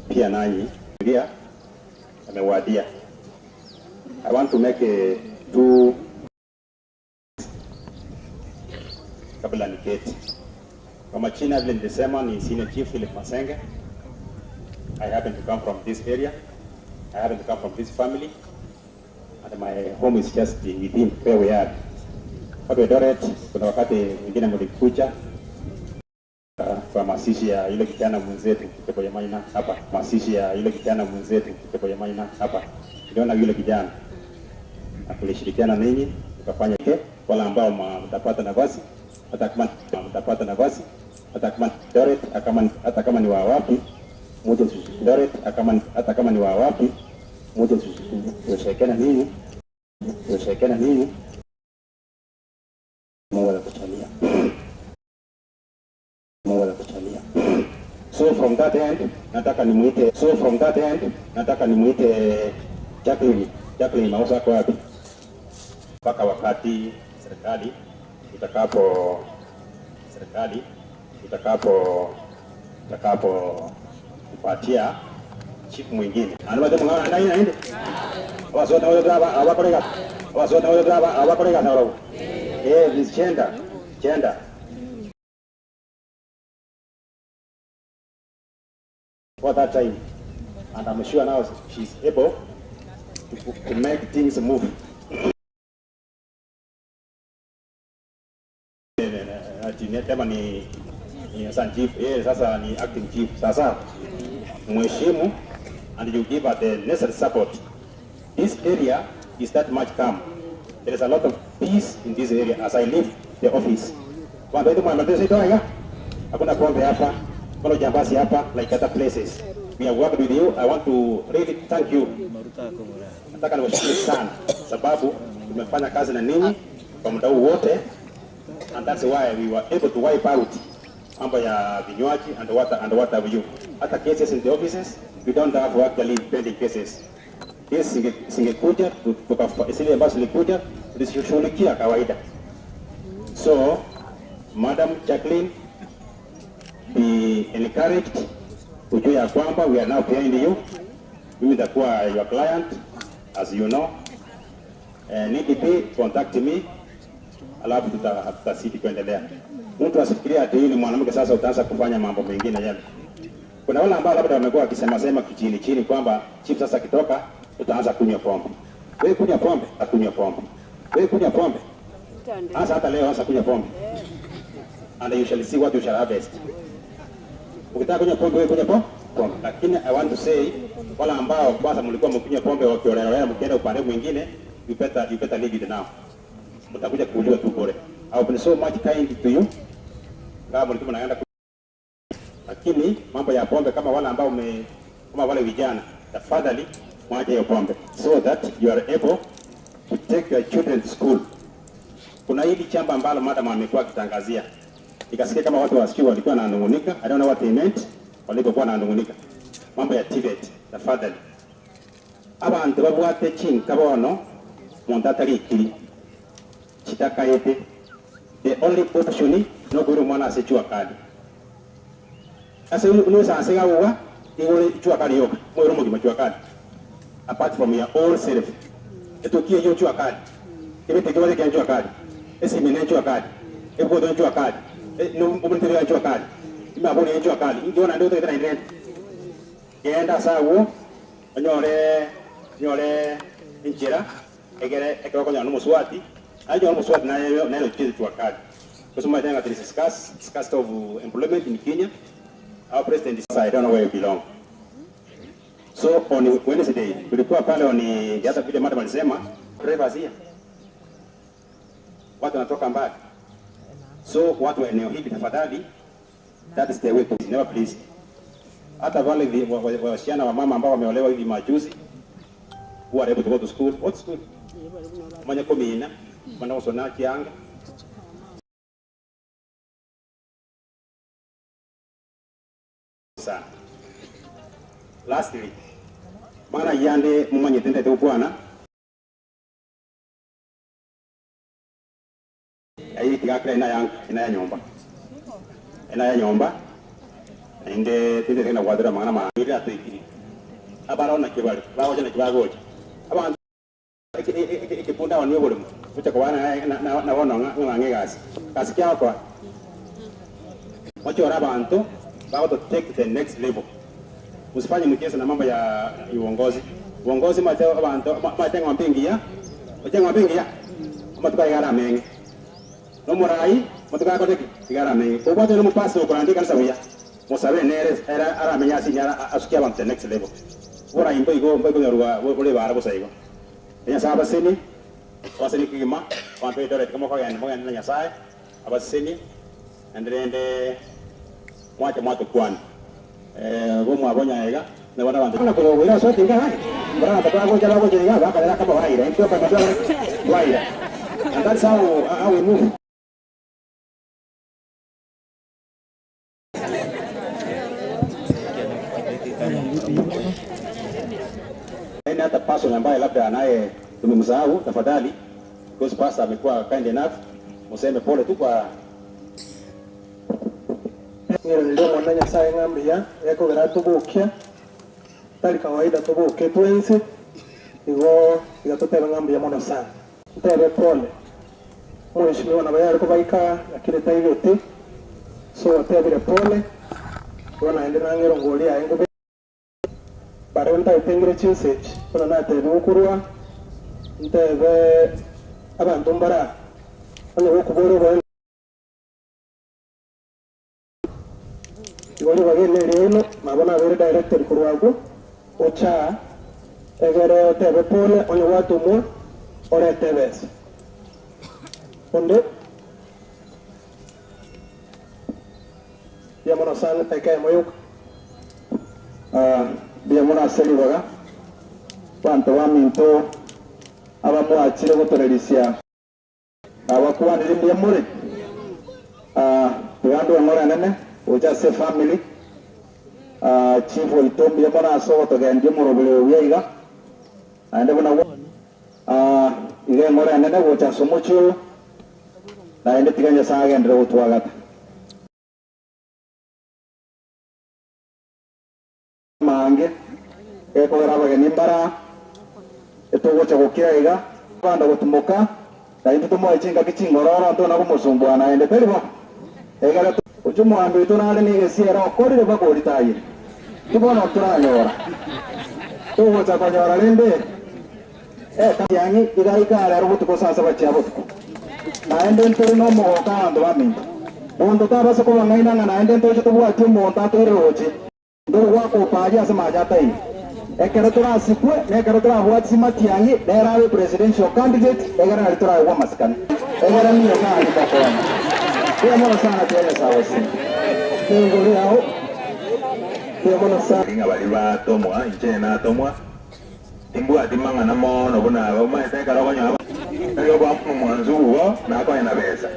pia nanyi pia amewadia. I want to make a two kabla niketi. Kwa majina vile nilisema ni Senior Chief Philip Masenge. I happen to come from this area. I happen to come from this family. And my home is just within where we are. Watu wa Eldoret, kuna wakati mwingine mlikuja kwa mazishi ya yule kijana mwenzetu Kipkoya Maina hapa, mazishi ya yule kijana mwenzetu Kipkoya Maina hapa. Niliona yule kijana na tulishirikiana ninyi tukafanya ke wala ambao mtapata nafasi Hata kama mtapata nafasi, hata kama Eldoret, hata kama ni wa wapi, muje Eldoret, hata kama ni wa wapi, muje tusherekee na ninyi, tusherekee na ninyi. Mungu atakujalia. Mungu atakujalia. So from that end, nataka nimuite, so from that end, nataka nimuite Jacqueline. Jacqueline Mausa ako wapi? Mpaka wakati serikali itakapo serikali itakapo itakapo kupatia chief mwingine. Anabade mngana ndani naende. Abasoda wote abakorega. Abasoda wote abakorega na roho. Eh, this gender. Gender. For that time. And I'm sure now she's able to make things move. Ati ni ni sasa chief, yeye sasa ni acting chief. Sasa mheshimu and you give her the necessary support. This area is that much calm. There is a lot of peace in this area as I leave the office. Watu wetu mwanamke sio Hakuna pombe hapa, hakuna ujambazi hapa like other places. We have worked with you. I want to really thank you. Nataka niwashukuru sana sababu tumefanya kazi na ninyi kwa muda huu wote and that's why we were able to wipe out mambo ya vinywaji and what have you. Hata cases in the offices, we don't have actually pending cases. Kesi singekuja zile ambazo zilikuja tulishughulikia kawaida. So, Madam Jacqueline, be encouraged, ujue ya kwamba we are now behind you. Mimi nitakuwa your client as you know. Need be contact me, alafu tutazidi kuendelea. Mtu asifikirie ati huyu ni mwanamke sasa utaanza kufanya mambo mengine yale. Kuna wale ambao labda wamekuwa wakisema sema kichini chini kwamba chief sasa akitoka utaanza kunywa pombe. Wewe kunywa pombe, akunywa pombe. Wewe kunywa pombe. Sasa hata leo anza kunywa pombe. And you shall see what you shall harvest. Ukitaka kunywa pombe wewe kunywa pombe. Lakini I want to say wale ambao kwanza mlikuwa mkinywa pombe wakiolelea mkienda upande mwingine, you better leave it now. Mtakuja kuuliwa tu bure. I have been so much kind to you. Kama mlikuwa mnaenda lakini mambo ya pombe kama wale ambao kama wale vijana, tafadhali mwache hiyo pombe so that you are able to take your children to school. Kuna hili chamba ambalo madam amekuwa akitangazia, nikasikia kama watu wasikii walikuwa wananung'unika. I don't know what they meant walipokuwa wananung'unika mambo ya TVET. Tafadhali abantu babwate chinka bono muntu atarikiri chitakaete, the only option no kwira omwana ase jua kali ase nusanse gauga igure jua kali yoka mwira omogima jua kali apart from your own self etukie yo jua kali ebete kibaze kia jua kali esimene jua kali ebukoto jua kali omuntu ya jua kali imabone jua kali ingiona ndio utegete na internet genda sawo onyore nyore injira egere ekero no muswati ajo muswati nayo nayo jua kali. Kusema tena there is scarce of employment in Kenya. Our president is, I don't know where you belong. So on Wednesday tulikuwa pale on the other video madam alisema drivers here. Watu wanatoka mbali. So watu wa eneo hili tafadhali, that is the way to never please. Hata wale wasichana wa mama ambao wameolewa hivi majuzi who are able to go to school. What school? Manya komina, mwana usona kianga. Sana. Lastly, mana yande mumanye tende te bwana. Ayi tigakira ina ya ina ya nyomba. Ina ya nyomba. Inde tende tena kwadira mangana ma ira atoikiri. Abara na kibali, bagoja na kibagoja. Abantu ikipunda waniwe buli kucha kwa na na na wono nga ngegasi. Kasi kya kwa. Wachora abantu bao to take the next level. Usifanye mchezo na mambo ya uongozi. Uongozi mate abantu mate ng'ombe Oche ng'ombe ngiya. Amatuka igara menge. No murai matuka kote igara menge. Obwate no mupasi okurandika kanisa buya. Musabe nere era aramenya asinyara asukia abantu the next level. Ora imbo igo mbo igo nyaruga ore bara busa igo. Nyasaye abaseni abaseni kigima abantu idore kama kwa yani na Nyasaye. Abasesenie, naende rende mwacha mwatokwana. Eh, bomwabo Nyaega, nabo nabanto. Buna kobogoira ase otinga iga, mbora abanto bagocha bagocha iga, bakarera kama baira. Intwe kama twabare twaira. And that's how we move. Any other person ambaye labda anaye tumemsahau, tafadhali, because pastor amekuwa kind enough, museme pole tu kwa Ng'iranirie omwana Nyasaye ng'a mbuya, gekogera tobokia, tari kawaida toboke twensi, igo iga totebe ng'a mbuya mono sana. Ntebe pole, omweshimiwa nabo yare kobaika lakini taigeti, so otebire pole, igo naende nang'e erongori yaye ngobe bare ntaete ngire chinsa echi, buna natebiwe korwa, ntebe abanto mbare aa, onye gokobora oboene. Igo ribaga eri neriaino, nabo nabeire directed korwa agwo, ocha aa, egere otebe pole, onye gwatomwa, orete ebesa. Onde? Mbuya mono sana, edakika eyemo yoka. Mbuya mono ase ribaga, abanto baminto abamwachire gotorerisia. Nabakwanire mbuya more? Tiga ndue eng'ora enene gocha ase efamiri. Chief oito mbuya mono ase ogotogendia omoroberi oyo buya iga. Naende buna iga eng'ora enene gocha ase omochie oyo, naende tiga Nyasae agenderere gotwagata. Amange, gekogera abageni mbara etogocha gokira iga, kobanda gotimoka, na intwe tomoe chingaki chingororo ntona komosumbua naende, tari bo? Egere Gochia omogambi oito nare negesiero okorire mpaka oritayire, ki bono toranyora? Togocha konyora rende Etiang'i igaika rero botuko saa saba chia botuko. Naende ntore nomogoko abanto baminto. Monto tabasa kobang'aina ng'a naende ntoche tobwatie omonto atoire roche. Ntore goaka oparia ase amache ataiyo. Ekero torasikwe na ekero torabwatie matiang'i nere abe presidential candidate egere nario toraegwe amasikani. Egere niyo nari mokonye. Mbuya mono sana tiga Nyasae agosesenie. Nigo yao. Mbuya mono sana. Ng'a baria batomwa, inche natomwa, Timbwati mang'ana mono buna aba, omanyete ekero okonyora tari okoa omwansu igo nakoe na besa.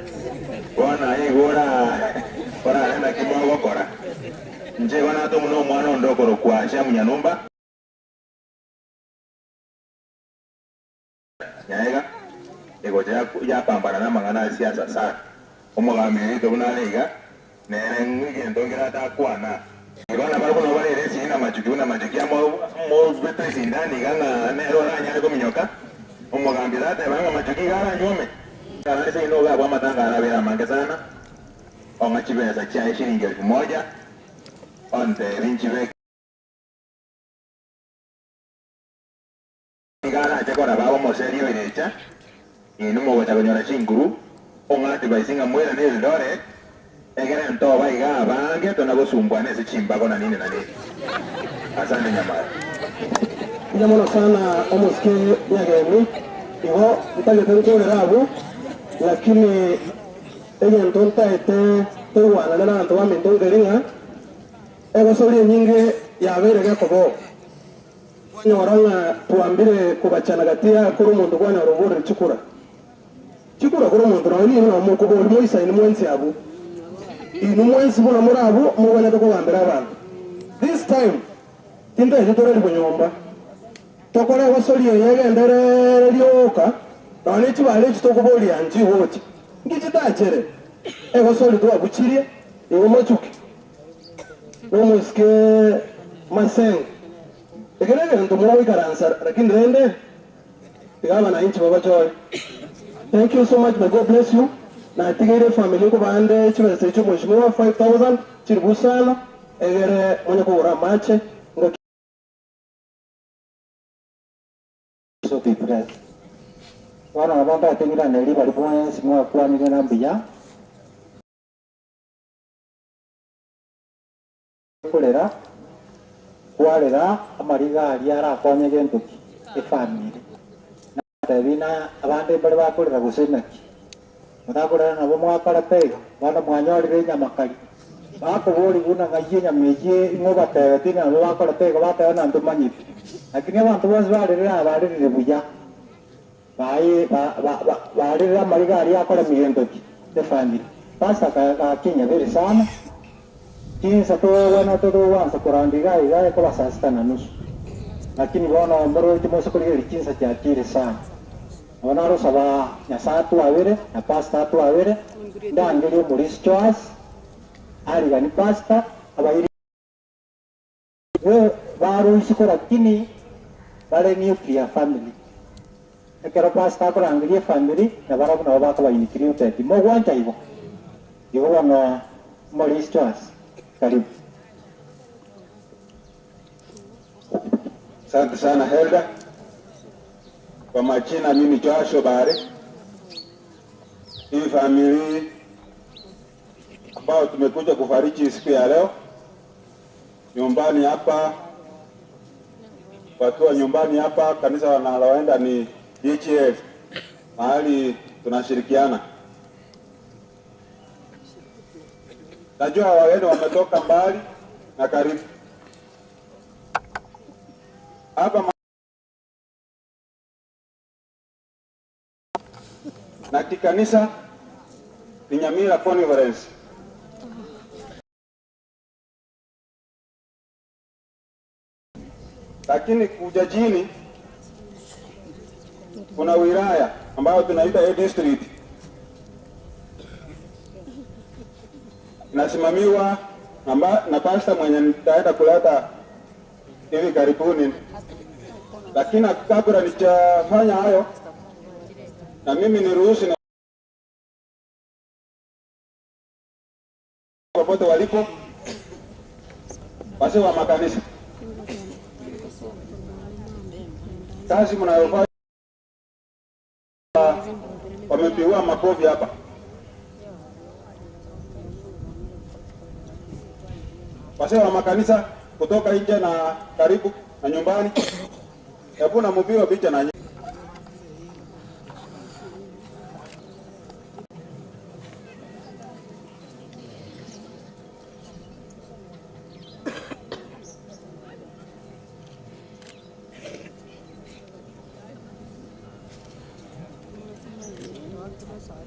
Bono aye igo orare naki mogokora. Inche igo natomwa na omwana onde okorokwa Shemu Nyanumba. Nyaega egocha yapambana namang'ana a siasa sana. Omogambi oito buna are iga, nere egento nkere atakwana. Igo nabarabwo nabo barere esegi na amachuki buna amachuki amobete esindani iga ng'a nere oranyare kominyoka. Omogambi tateba ng'a machuki iga aranyuome. Ase inwe ogakwa amatanga arabere amange sana, ong'a chibesa chiaye shilingi elfu moja, ontebi nchibeke. Nigo arache koraba abe omoseria o erecha, inwe mogocha konyora chinguru, ong'ati baise ng'a moirane Eldoret, egere ntoba iga abange tona gosumbwana ase chimbago na nini na nini. Asante Nyamari. Mbuya mono sana omosike Nyagemi, igo ntagete nkorere abwo, lakini egento ntaete toigwanane nabanto baminto nkeri ng'a egosori enyinge yabeire gekoba oo. Kwanyora ng'a twambire kobachana gati ya kora omonto kwanyora oborire chikura. Chikura kora omonto nonya ninwe nabo mokoboria moisaine mwensi abwo. Inwe mwensi buna more abwo mogwenerete kogambera abanto. This time tintaeti torarigwe nyomba. Tokore egosori eye egenderere rioka nonya ne chibare echi tokoboria nchigocha. Nki chitachere? Egosori twabuchirie igo mochuke. Nomoisike Maseng. Eke negento mogoikaransa lakini rende tiga abanainchi babachore. Thank you so much may God bless you. Natigeire efamily nkobande chibesa echio mweshimiwa 5000 chiri busana egere monye kogora amache ngaki. So be blessed. Bono nabo ntaete ng'irane ribaria bwensi mwakwanire na mbuya. Korera, kwarera amariga aria arakonye gento ki? Efamiri. Natebi na abande mbare bakorera gose naki? Motakorera nabo mwakorete iga, bono mwanyorire enyama kari. Bakoboria buna ng'ai enyama eyio ing'o obatebetie ng'a nabo bakorete igo, bateba ng'a ntomanyeti. Lakini abanto bonsi barerire aa barerire buya, baye ba ba ba barerire amariga aria akoremia gento ki? Efamiri. Pastor ga gaki nyabere sana, chinsa togwenerete togwansa koranda iga iga ekoba saa sita na nusu. Lakini bono moroche mose korigereria chinsa chiachire sana. Nabo narosaba Nyasae atwabere na pastor atwabere, ndangerie omorisia Joash, ariganie pastor, abairi be baroisia lakini bare nuclear family. Ekero pastor akorangeria efamiri, nabarabwo nabo bakoba included. Mogwancha igo? Igo bono omorisia Joash, karibu. Asante sana Helda. Kwa majina mimi Joshua Bare. Hii familia ambao tumekuja kufariji siku ya leo nyumbani hapa, wakiwa nyumbani hapa, kanisa wanaloenda ni DHL, mahali tunashirikiana. Najua wageni wametoka mbali na karibu hapa na kikanisa ni Nyamira Conference. Lakini kuja chini kuna wilaya ambayo tunaita A district inasimamiwa na, na pasta mwenye nitaenda kuleta hivi karibuni, lakini kabla nijafanya hayo, na mimi niruhusu na popote walipo wazee wa makanisa, kazi mnayofanya wamepigiwa makofi hapa. Wazee wa makanisa kutoka nje na karibu na nyumbani, hebu na mupigwe picha na nyinyi.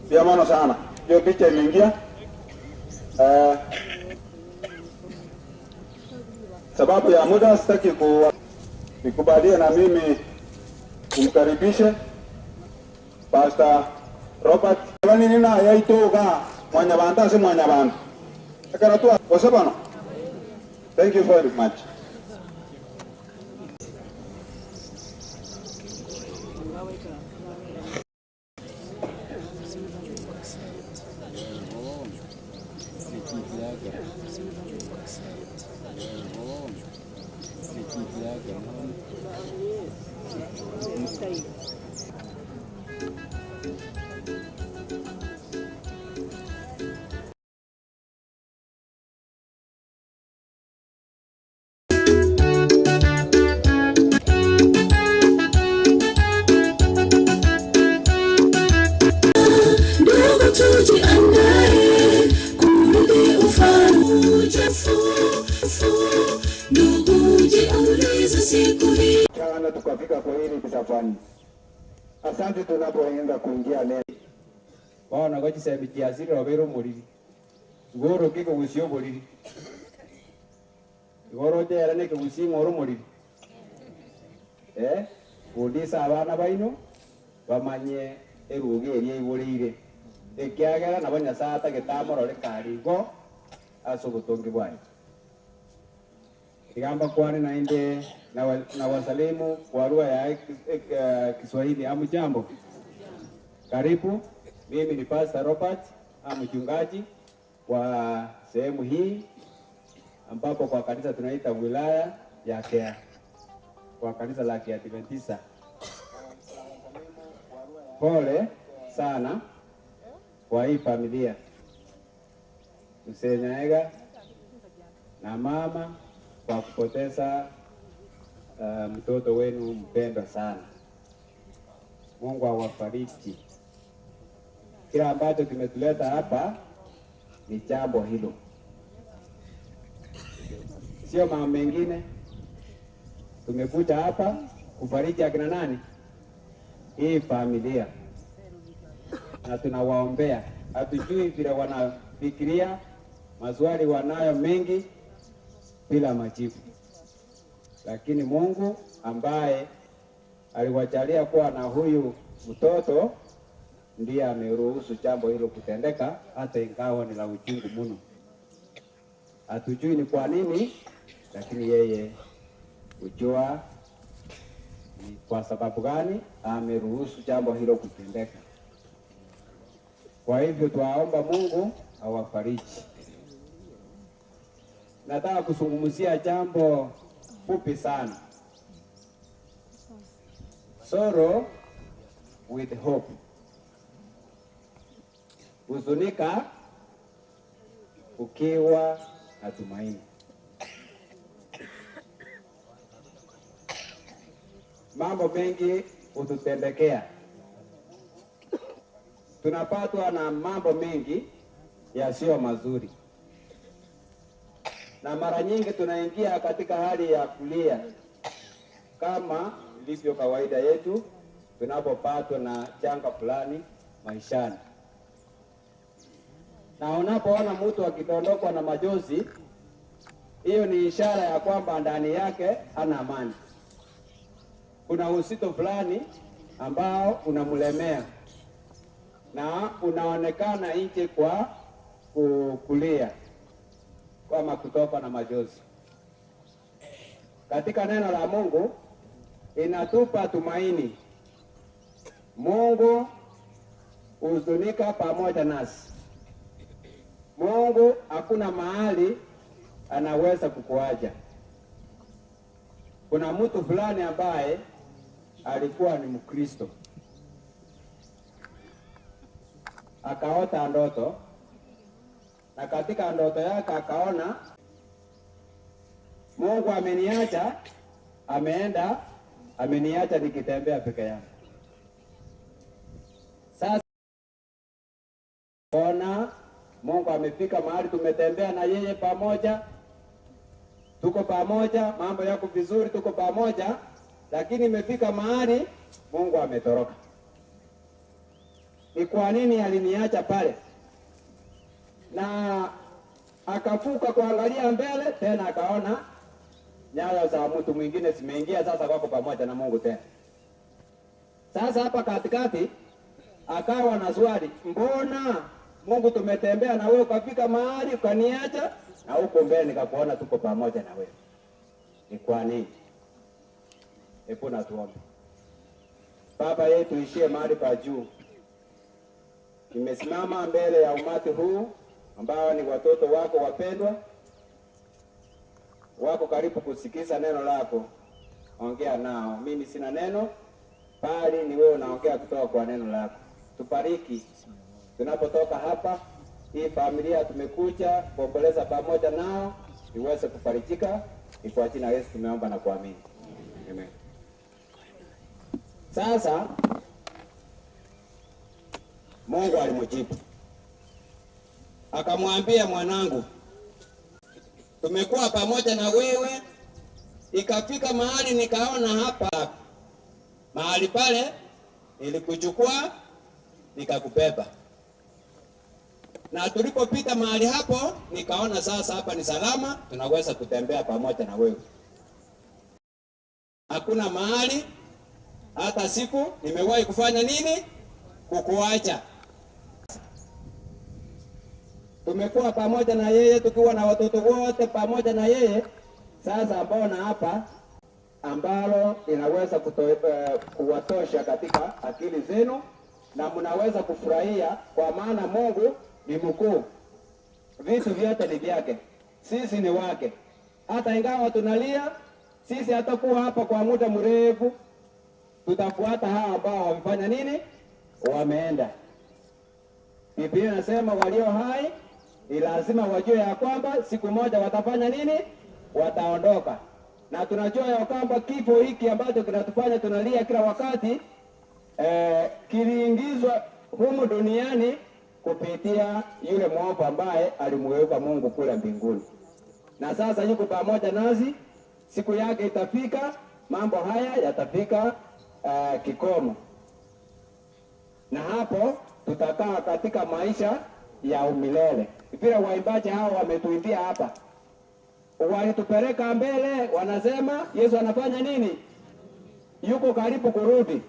Pia maana sana hiyo picha imeingia. Eh, sababu ya muda sitaki ku nikubalie na mimi kumkaribishe Pastor Robert banini na yaitoga mwanyabantu ase mwanyabantu ekero twa gose bono. Thank you very much. Ndugu, tujiandae kurithi ufalme. Ndugu, jiulize siku hii. Jana tukafika kwa hili safari. Asante tunapoenda kuingia leo. Bono gochisebi chiasirire obeire omoriri igoro kikogusia oboriri igoro ochere na ekigusia ng'ore omoriri eh, kundisa abana baino bamanye eruga eria eiboreire ekiagera nabo Nyasaye atagete amorore kare igo ase obotongi bwaye. Igamba kwane naende na wasalimu kwa lugha ya Kiswahili. Hamjambo? Karibu. Mimi ni Pastor Robert, mchungaji wa sehemu hii ambapo kwa kanisa tunaita wilaya ya Kea, kwa kanisa la Kiadventista. Pole sana kwa hii familia, Mzee Nyaega na mama kwa kupoteza mtoto wenu mpendwa sana. Mungu awafariji. Kile ambacho kimetuleta hapa ni jambo hilo, sio mambo mengine. Tumekuja hapa kufariji akina nani, hii familia, na tunawaombea. Hatujui vile wanafikiria, maswali wanayo mengi bila majibu, lakini Mungu ambaye aliwajalia kuwa na huyu mtoto ndiye ameruhusu jambo hilo kutendeka, hata ingawa ni la uchungu mno. Hatujui ni kwa nini, lakini yeye hujua ni kwa sababu gani ameruhusu jambo hilo kutendeka. Kwa hivyo twaomba Mungu awafariji. Nataka kuzungumzia jambo fupi sana, sorrow with hope, huzunika ukiwa na tumaini. Mambo mengi hututendekea, tunapatwa na mambo mengi yasiyo mazuri, na mara nyingi tunaingia katika hali ya kulia kama ilivyo kawaida yetu tunapopatwa na janga fulani maishani. Na unapoona mtu akidondokwa na majonzi, hiyo ni ishara ya kwamba ndani yake hana amani. Kuna uzito fulani ambao unamlemea na unaonekana nje kwa kulia kama kutoka na majonzi. Katika neno la Mungu inatupa tumaini. Mungu huzunika pamoja nasi. Mungu hakuna mahali anaweza kukuacha. Kuna mtu fulani ambaye alikuwa ni Mkristo akaota ndoto, na katika ndoto yake akaona Mungu ameniacha, ameenda, ameniacha nikitembea peke yangu. Sasa ona Mungu amefika mahali tumetembea na yeye pamoja, tuko pamoja, mambo yako vizuri, tuko pamoja, lakini imefika mahali Mungu ametoroka. Ni kwa nini aliniacha pale? Na akafuka kuangalia mbele tena, akaona nyayo za mtu mwingine zimeingia, sasa wako pamoja na Mungu tena. Sasa hapa katikati akawa na swali, mbona Mungu tumetembea na wewe ukafika mahali ukaniacha, na huko mbele nikakuona tuko pamoja na wewe, ni kwa nini? Hebu na tuombe. Baba yetu ishie mahali pa juu, nimesimama mbele ya umati huu ambao ni watoto wako wapendwa, wako karibu kusikiza neno lako. Ongea nao, mimi sina neno, bali ni wewe unaongea kutoka kwa neno lako. Tubariki tunapotoka hapa, hii familia tumekuja kuomboleza pamoja nao, iweze kufarijika. Ni kwa jina la Yesu tumeomba na kuamini, amen. Sasa Mungu alimjibu akamwambia, mwanangu, tumekuwa pamoja na wewe, ikafika mahali nikaona hapa mahali pale nilikuchukua nikakubeba, na tulipopita mahali hapo nikaona sasa hapa ni salama, tunaweza kutembea pamoja na wewe. Hakuna mahali hata siku nimewahi kufanya nini kukuacha. Tumekuwa pamoja na yeye tukiwa na watoto wote pamoja na yeye. Sasa mbona hapa ambalo linaweza kuwatosha katika akili zenu na mnaweza kufurahia, kwa maana Mungu ni mkuu, vitu vyote ni vyake, sisi ni wake. Hata ingawa tunalia, sisi hatakuwa hapa kwa muda mrefu, tutafuata hawa ambao wamefanya nini, wameenda. Biblia inasema walio hai ni lazima wajue ya kwamba siku moja watafanya nini, wataondoka. Na tunajua ya kwamba kifo hiki ambacho kinatufanya tunalia kila wakati kiliingizwa humu duniani kupitia yule mwovu ambaye alimgeuka Mungu kule mbinguni, na sasa yuko pamoja nasi. Siku yake itafika, mambo haya yatafika kikomo, na hapo tutakaa katika maisha ya umilele. Vile waimbaji hao wametuimbia hapa, walitupeleka mbele, wanasema Yesu anafanya nini? Yuko karibu kurudi,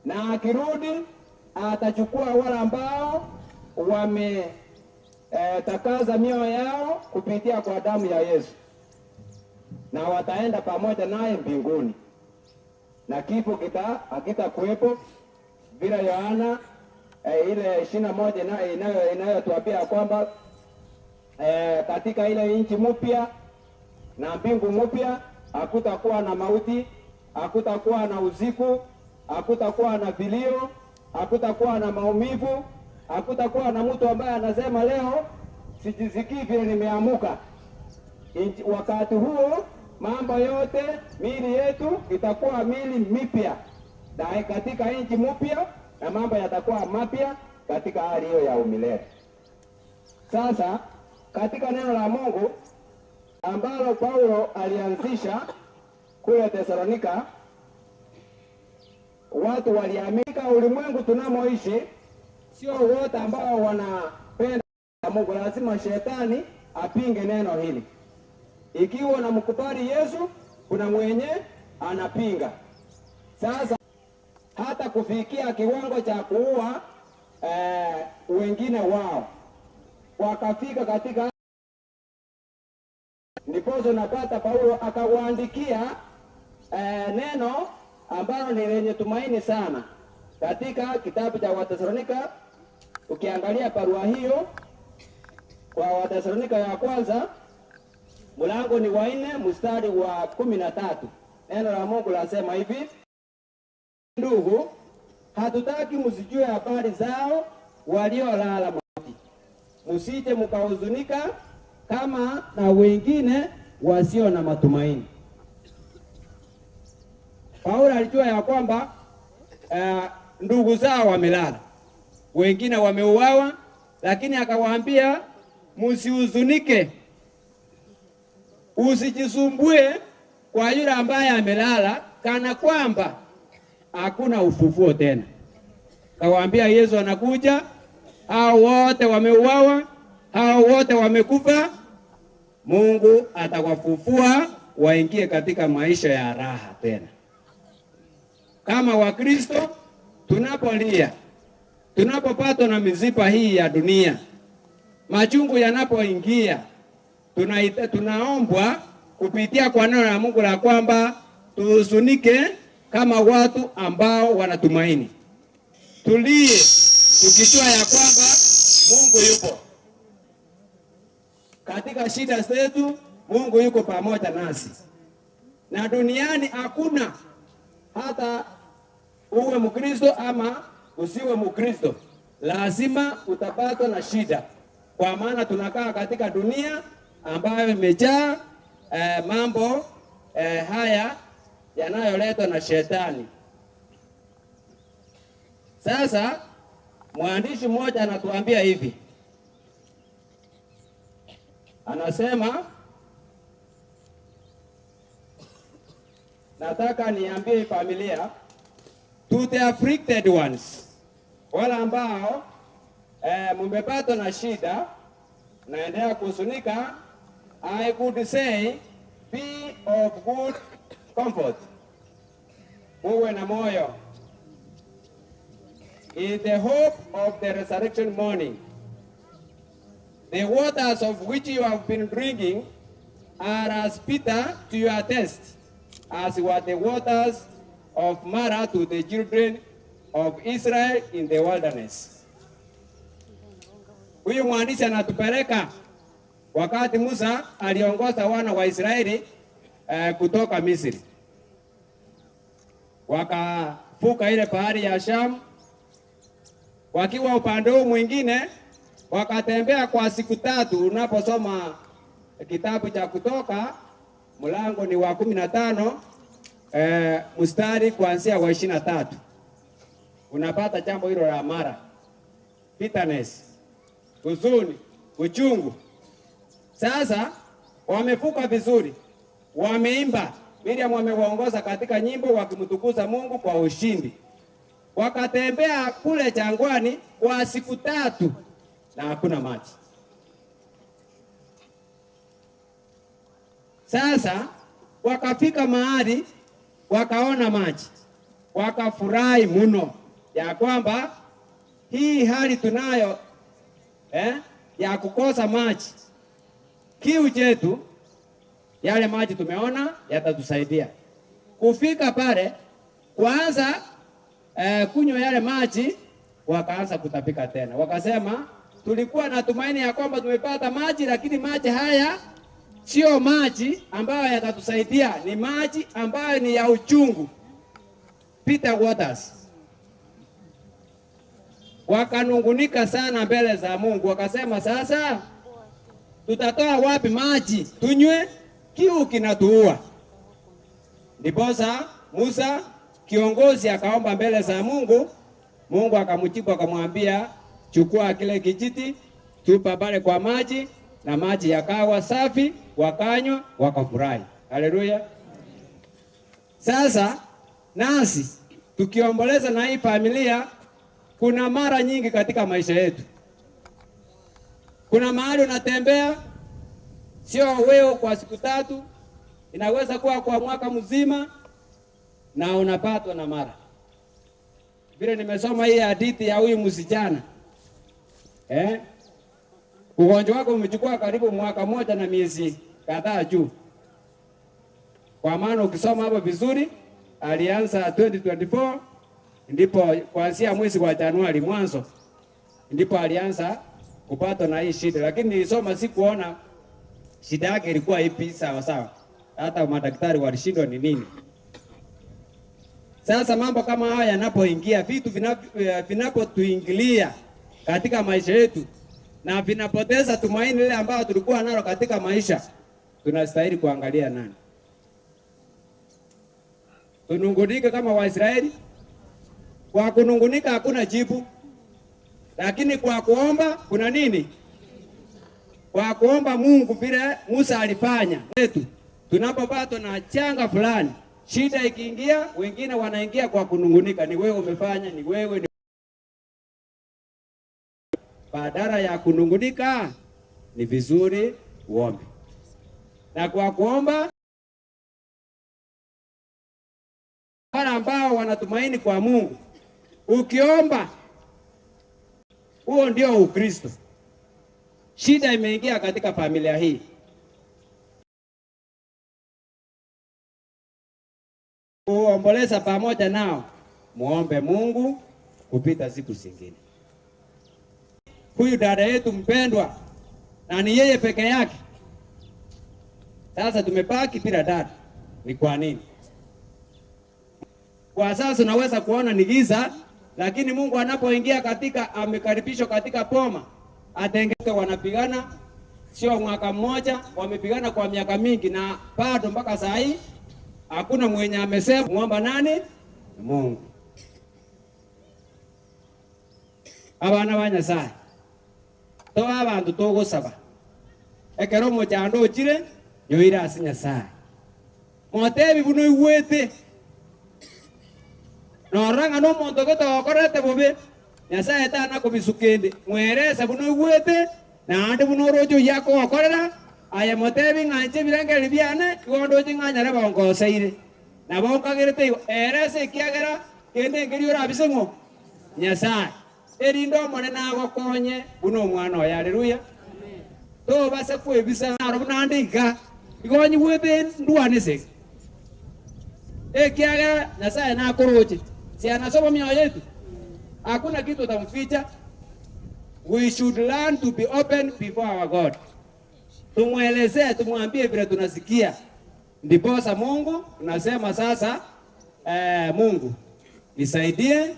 na akirudi atachukua wale ambao wametakaza mioyo yao kupitia kwa damu ya Yesu, na wataenda pamoja naye mbinguni, na kifo kita hakitakuwepo vile Yohana ile 21 inayotuambia kwamba katika ile nchi mpya na mbingu mpya hakutakuwa na mauti, hakutakuwa na usiku, hakutakuwa na vilio, hakutakuwa na maumivu, hakutakuwa na mtu ambaye anasema leo sijisikii vile nimeamuka. Wakati huo mambo yote, miili yetu itakuwa miili mipya na katika nchi mpya, na mambo yatakuwa mapya katika hali hiyo ya umilele. Sasa katika neno la Mungu ambalo Paulo alianzisha kule Tesalonika, watu waliamika. Ulimwengu tunamoishi sio wote ambao wanapenda Mungu, lazima shetani apinge neno hili. Ikiwa unamkubali Yesu, kuna mwenye anapinga. Sasa hata kufikia kiwango cha kuua wengine wao, wakafika katika, ndiposa napata Paulo akawaandikia neno ambalo ni lenye tumaini sana katika kitabu cha Watesalonika. Ukiangalia barua hiyo kwa Watesalonika ya kwanza mlango ni wa 4 mstari wa 13, neno la Mungu lasema hivi: Ndugu, hatutaki msijue habari zao waliolala mauti, msije mkahuzunika kama na wengine wasio na matumaini. Paulo alijua ya kwamba ndugu zao wamelala, wengine wameuawa, lakini akawaambia msihuzunike, usijisumbue kwa yule ambaye amelala, kana kwamba hakuna ufufuo tena. Kawaambia Yesu anakuja, hao wote wameuawa, hao wote wamekufa, Mungu atawafufua waingie katika maisha ya raha tena. Kama Wakristo tunapolia, tunapopatwa na mizipa hii ya dunia, machungu yanapoingia, tunaombwa kupitia kwa neno la Mungu la kwamba tuhuzunike kama watu ambao wanatumaini, tulie tukijua ya kwamba Mungu yupo katika shida zetu, Mungu yuko pamoja nasi. Na duniani hakuna hata uwe Mkristo ama usiwe Mkristo, lazima utapatwa na shida, kwa maana tunakaa katika dunia ambayo imejaa mambo haya yanayoletwa na shetani. Sasa mwandishi mmoja anatuambia hivi, anasema, nataka niambie familia, to the afflicted ones, wale ambao mmepatwa na shida naendelea kuhuzunika, I could say be of good comfort, uwe na moyo, in the hope of the resurrection morning. The waters of which you have been drinking are as bitter to your taste as were the waters of Marah to the children of Israel in the wilderness. Huyu mwandishi anatupeleka wakati Musa aliongoza wana wa Israeli kutoka Misri, wakavuka ile bahari ya Shamu, wakiwa upande huu mwingine wakatembea kwa siku tatu. Unaposoma kitabu cha Kutoka mlango ni wa 15 mstari kuanzia wa 23 unapata jambo hilo la Mara. Bitterness, huzuni, uchungu. Sasa wamevuka vizuri, wameimba. Miriam amewaongoza katika nyimbo wakimtukuza Mungu kwa ushindi. Wakatembea kule jangwani kwa siku tatu na hakuna maji. Sasa wakafika mahali wakaona maji, wakafurahi mno ya kwamba hii hali tunayo eh, ya kukosa maji, kiu chetu, yale maji tumeona yatatusaidia. Kufika pale kuanza eh, kunywa yale maji, wakaanza kutapika tena, wakasema tulikuwa na tumaini ya kwamba tumepata maji, lakini maji haya sio maji ambayo yatatusaidia, ni maji ambayo ni ya uchungu, bitter waters. Wakanungunika sana mbele za Mungu, wakasema sasa tutatoa wapi maji tunywe? Kiu kinatuua. Ndiposa Musa kiongozi akaomba mbele za Mungu, Mungu akamjibu akamwambia, chukua kile kijiti tupa pale kwa maji, na maji yakawa safi, wakanywa, wakafurahi. Haleluya! Sasa nasi tukiomboleza na hii familia, kuna mara nyingi katika maisha yetu, kuna mahali unatembea, sio wewe kwa siku tatu, inaweza kuwa kwa mwaka mzima, na unapatwa na mara vile. Nimesoma hii hadithi ya huyu msichana eh? Ugonjwa wako umechukua karibu mwaka moja na miezi kadhaa juu. Kwa maana ukisoma hapo vizuri, alianza 2024 ndipo kuanzia mwezi wa Januari mwanzo ndipo alianza kupatwa na hii shida, lakini nilisoma sikuona shida yake ilikuwa ipi sawa sawa, hata madaktari walishindwa ni nini. Sasa mambo kama haya yanapoingia, vitu vinapotuingilia katika maisha yetu na vinapoteza tumaini lile ambayo tulikuwa nalo katika maisha, tunastahili kuangalia nani? Tunungunike kama Waisraeli? Kwa kunungunika hakuna jibu, lakini kwa kuomba kuna nini? Kwa kuomba Mungu vile Musa alifanya wetu, tunapopatwa na changa fulani, shida ikiingia, wengine wanaingia kwa kunungunika, ni wewe umefanya, ni wewe ni badala ya kunungunika ni vizuri uombe, na kwa kuomba wale ambao wanatumaini kwa Mungu, ukiomba, huo ndio Ukristo. Shida imeingia katika familia hii. Kuomboleza pamoja nao, muombe Mungu kupita siku zingine. Huyu dada yetu mpendwa, na ni yeye peke yake. Sasa tumebaki bila dada, ni kwa nini? Kwa sasa unaweza kuona ni giza, lakini Mungu anapoingia katika, amekaribishwa katika boma, atengeke. Wanapigana sio mwaka mmoja, wamepigana kwa miaka mingi, na bado mpaka saa hii hakuna mwenye amesema muomba nani? Mungu. Abana ba Nyasaye toa abandu togosaba ekero omochando ochire nyoire ase Nyasaye motebi buna oigwete norora ng'a na omonto gete okorete bobe Nyasaye tana kobisuka ende mwerese buna oigwete naende buna oroche oyio akogokorera aye motebi ng'a inche ebirengererio biane igo ndoche ng'a nyare bongoseire nabo nkagerete igo erese ekiagera kende nkeri orabise ng'o Nyasaye erinde Omonene agokonye buna omwana oye. Haleluya! Tobase kwebisa naro buna ande iga, igo nyigwete ndwane ase iga, ekiagera Nyasaye nakoroche. Si anasoma mioyo yetu? Hakuna kitu utamficha. We should learn to be open before our God. Tumwelezee, tumwambie vile tunasikia, ndiposa Mungu tunasema sasa, eh, Mungu nisaidie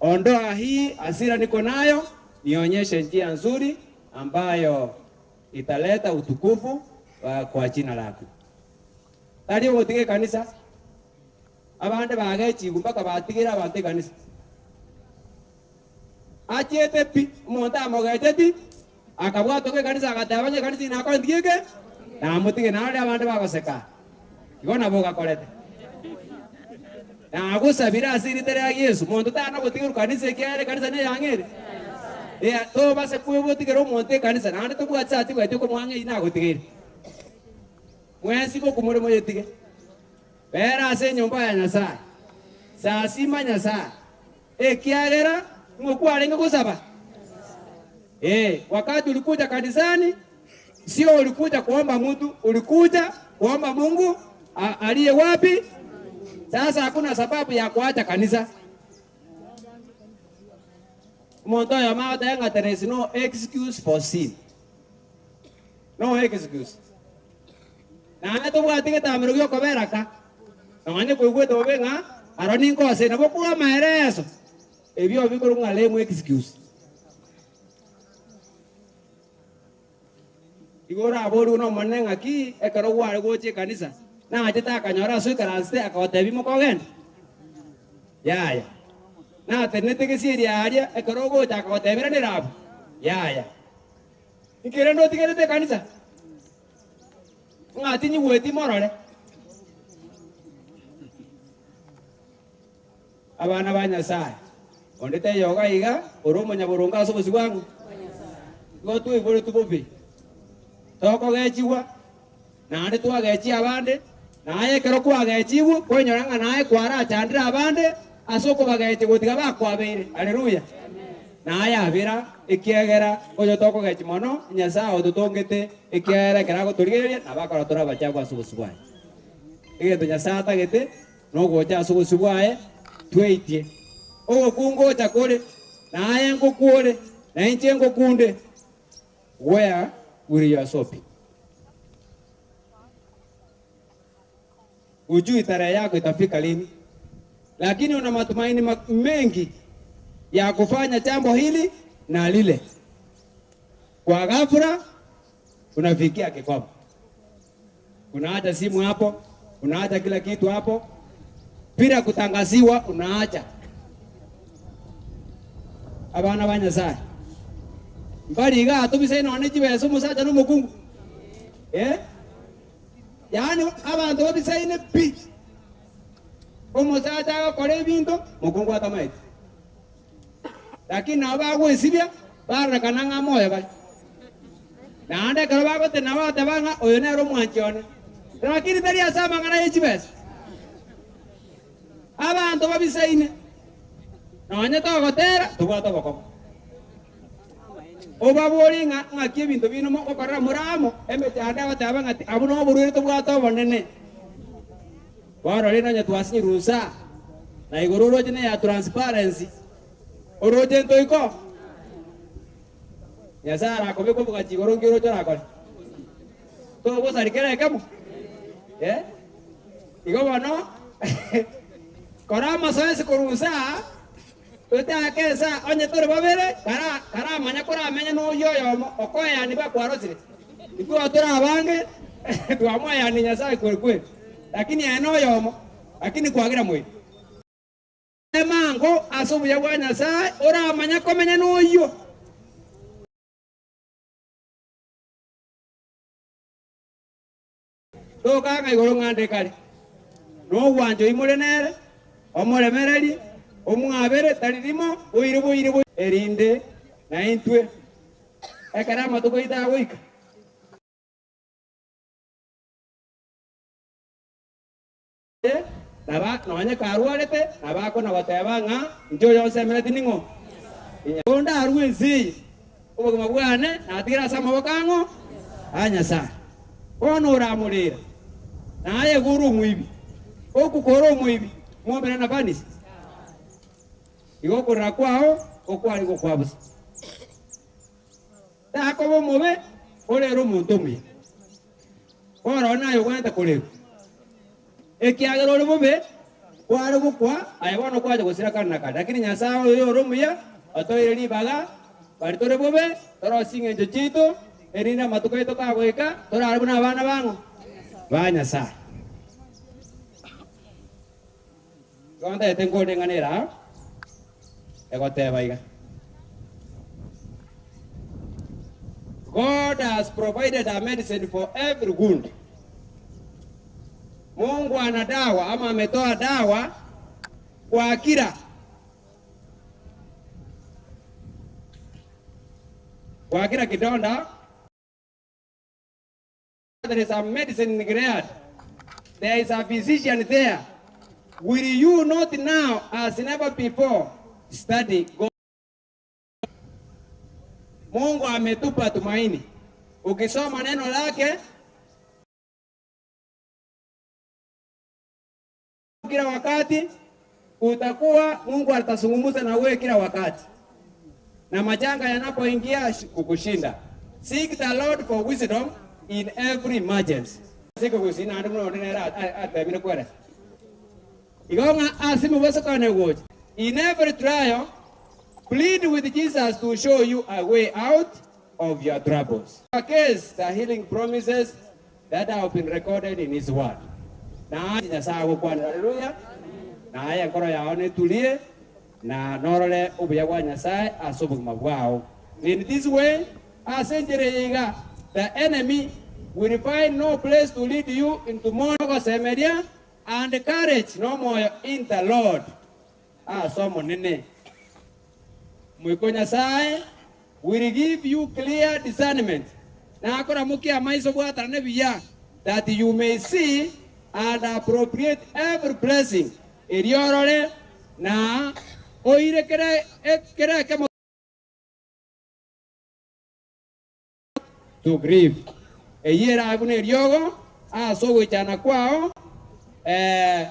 ondoa hii hasira niko nayo, nionyeshe njia nzuri ambayo italeta utukufu uh, kwa jina lako. Tari ogotiga ekanisa abande bagechigu mpaka batigire abanto ekanisa. Achiete pi, omonto amogecheti, akabwatwa ekanisa agateba onye ekanisa eye nakoreti geke, namotige narore abande bagoseka. Igo nabo ogakorete. Nagosabire ase erieta ria Yeso, monto tana gotigerwa kanisa ekiagera ekanisa neyang'e ere. Eya, tobase kwebotigera omonto ekanisa, naende tobwati certificate okomoa ng'a eyio nagotigeire. Mwensi gokumore moyetige. Bera ase enyomba ya Nyasae, sasima Nyasae, ekiagera nigo kwarenge gosaba. Ee, wakati ulikuja kanisani, sio ulikuja kuomba mtu, ulikuja kuomba Mungu aliye wapi? Sasa hakuna sababu ya kuacha kanisa. Omonto oyomo agoteba ng'a there is no excuse for sin. No excuse. Naende tobwati getamero gi'okobera ka, nonye koigwete bobe ng'a aro ninkose, nabo korwa amaereso, ebio bikorokwa ng'a lame excuse. Igo oraborigwe n'Omonene ng'aki ekero gware gocha ekanisa, nachete akanyora ase oikaransete akagotebia imoka ogende? Yaya. Natenenete gesieri aaria ekero ogocha akagotebia iranera abwo? Yaya. Inki rende otigerete ekanisa? Ng'a tinyigweti morore. Abana ba Nyasae, onde taiyo iga iga ore omonyaboronge ase obosio bwang'o? Igo twaiboretwe bobe, tokogechigwa, naende twagechia abande, naye ekero kwagechigwe kwainyora ng'a naye kwarachandire abande ase okobagechia gotiga bakwabeire. Haleluya! Naye abera, ekiagera oyo tokogechia mono, Nyasae ototongete, ekiagera ekero agotorigereria nabo akora tore abachafu ase obosio bwaye. Egento Nyasae atagete nogocha ase obosio bwaye tweitie. Ogokwa ngocha kore, naye ngokwore, na inche ngokunde. Where will your soul be? Hujui tarehe yako itafika lini, lakini una matumaini mengi ya kufanya jambo hili na lile. Kwa ghafla unafikia kikomo, unaacha simu hapo, unaacha kila kitu hapo bila kutangaziwa, unaacha abana ba Nyasaye mbari iga atobisaine nonye chibesa omosacha na omokungu eh? Yaani abanto babisaine pi, omosacha agokora ebinto mokungu atamaeti, lakini nabo bagwesibia barorekana ng'a moyo bare. Naende ekero bagotenena bagoteba ng'a oyo nere omwanchi one, lakini tari ase amang'ana ye chibesa. Abanto babisaine, nonye togotera tobwate obokong'u. Obaborie ng'a ng'aki ebinto bino mogokorera more amo, emechando egoteba ng'a abwo noborwaire tobwate obonene. Bono rende onye twasinyirwe inse aa, na igoro oroche neya transparency, oroche ntoiko? Nyasae arakobeke obogachi igoro nki oroche orakore? Togosaria kera ekemo? Eh? Igo bono kora amasoesi korwa inse aa, Tochake ense aa, onye tore babere, kara karamanya koramenye noyio oyomo okoeyania bakwarosire. Intwe tore abange twamoeyania Nyasae kweri kweri, lakini aye noyomo, lakini kwagira moino. Emango ase obuya bwa Nyasae oramanya komenya noyio. Toka ng'a igoro ng'a nde kare nogwancha oimore nere, omoremererie, omwabere, tari rimo, boire boire boire, erinde naintwe ekero amatuko aito agoika. Naba nonye karwarete, nabo akona-goteba ng'a inche oyo onsemereti ning'o? Onde arue ense eye, obogima bwane natigere ase amaboko ang'o? A Nyasae. Bono oramorera, naye igo ore omoibi, okwo kore omoibi, mwomera na vanisi. Igo okorera kwao okware gokwa bosa. Takoba omobe, orere omonto omuya. Bono naye ogwenerete korerwa, ekiagera ore bobe, kware gokwa, aye bono kwacha gosira kare na kare. Lakini Nyasae oyo ore omuya otoire ribaga baria tore bobe, torosie ching'encho chiaito, erinde amatuko aito kagoika, torare buna abana bang'o? Ba Nyasae. Igo ntagete nkore eng'ana ere aa, egoteba iga. God has provided a medicine for every wound. Mungu ana dawa ama ametoa dawa kwa kila kwa kila kidonda. There is a medicine in Gilead. There is a physician there. Will you not now, as never before, study God? Mungu ametupa tumaini. Ukisoma neno lake kila wakati utakuwa Mungu atazungumza na wewe kila wakati, na majanga yanapoingia kukushinda. Seek the Lord for wisdom in every emergency. Siku kusina andu muno ndinera atemire kwera igonga asimu bosokane gocha. In every trial plead with Jesus to show you a way out of your troubles. Case the healing promises that have been recorded in his word. Na Nyasaye agokwanera haleluya. Naye enkoro yao neturie na norore obuya bwa Nyasaye ase obogima bwao. In this way, ase enchera eye iga, the enemy will find no place to lead you into more gosemeria and courage no moyo in the Lord. Ase omonene. Mwiko Nyasaye will give you clear discernment. Nakoramokia amaiso bwatane buya that you may see and appropriate every blessing. Eriorore na oire kere kere ekemo to grieve. Eyio erabe buna eriogo ase ogoichana kwao eh,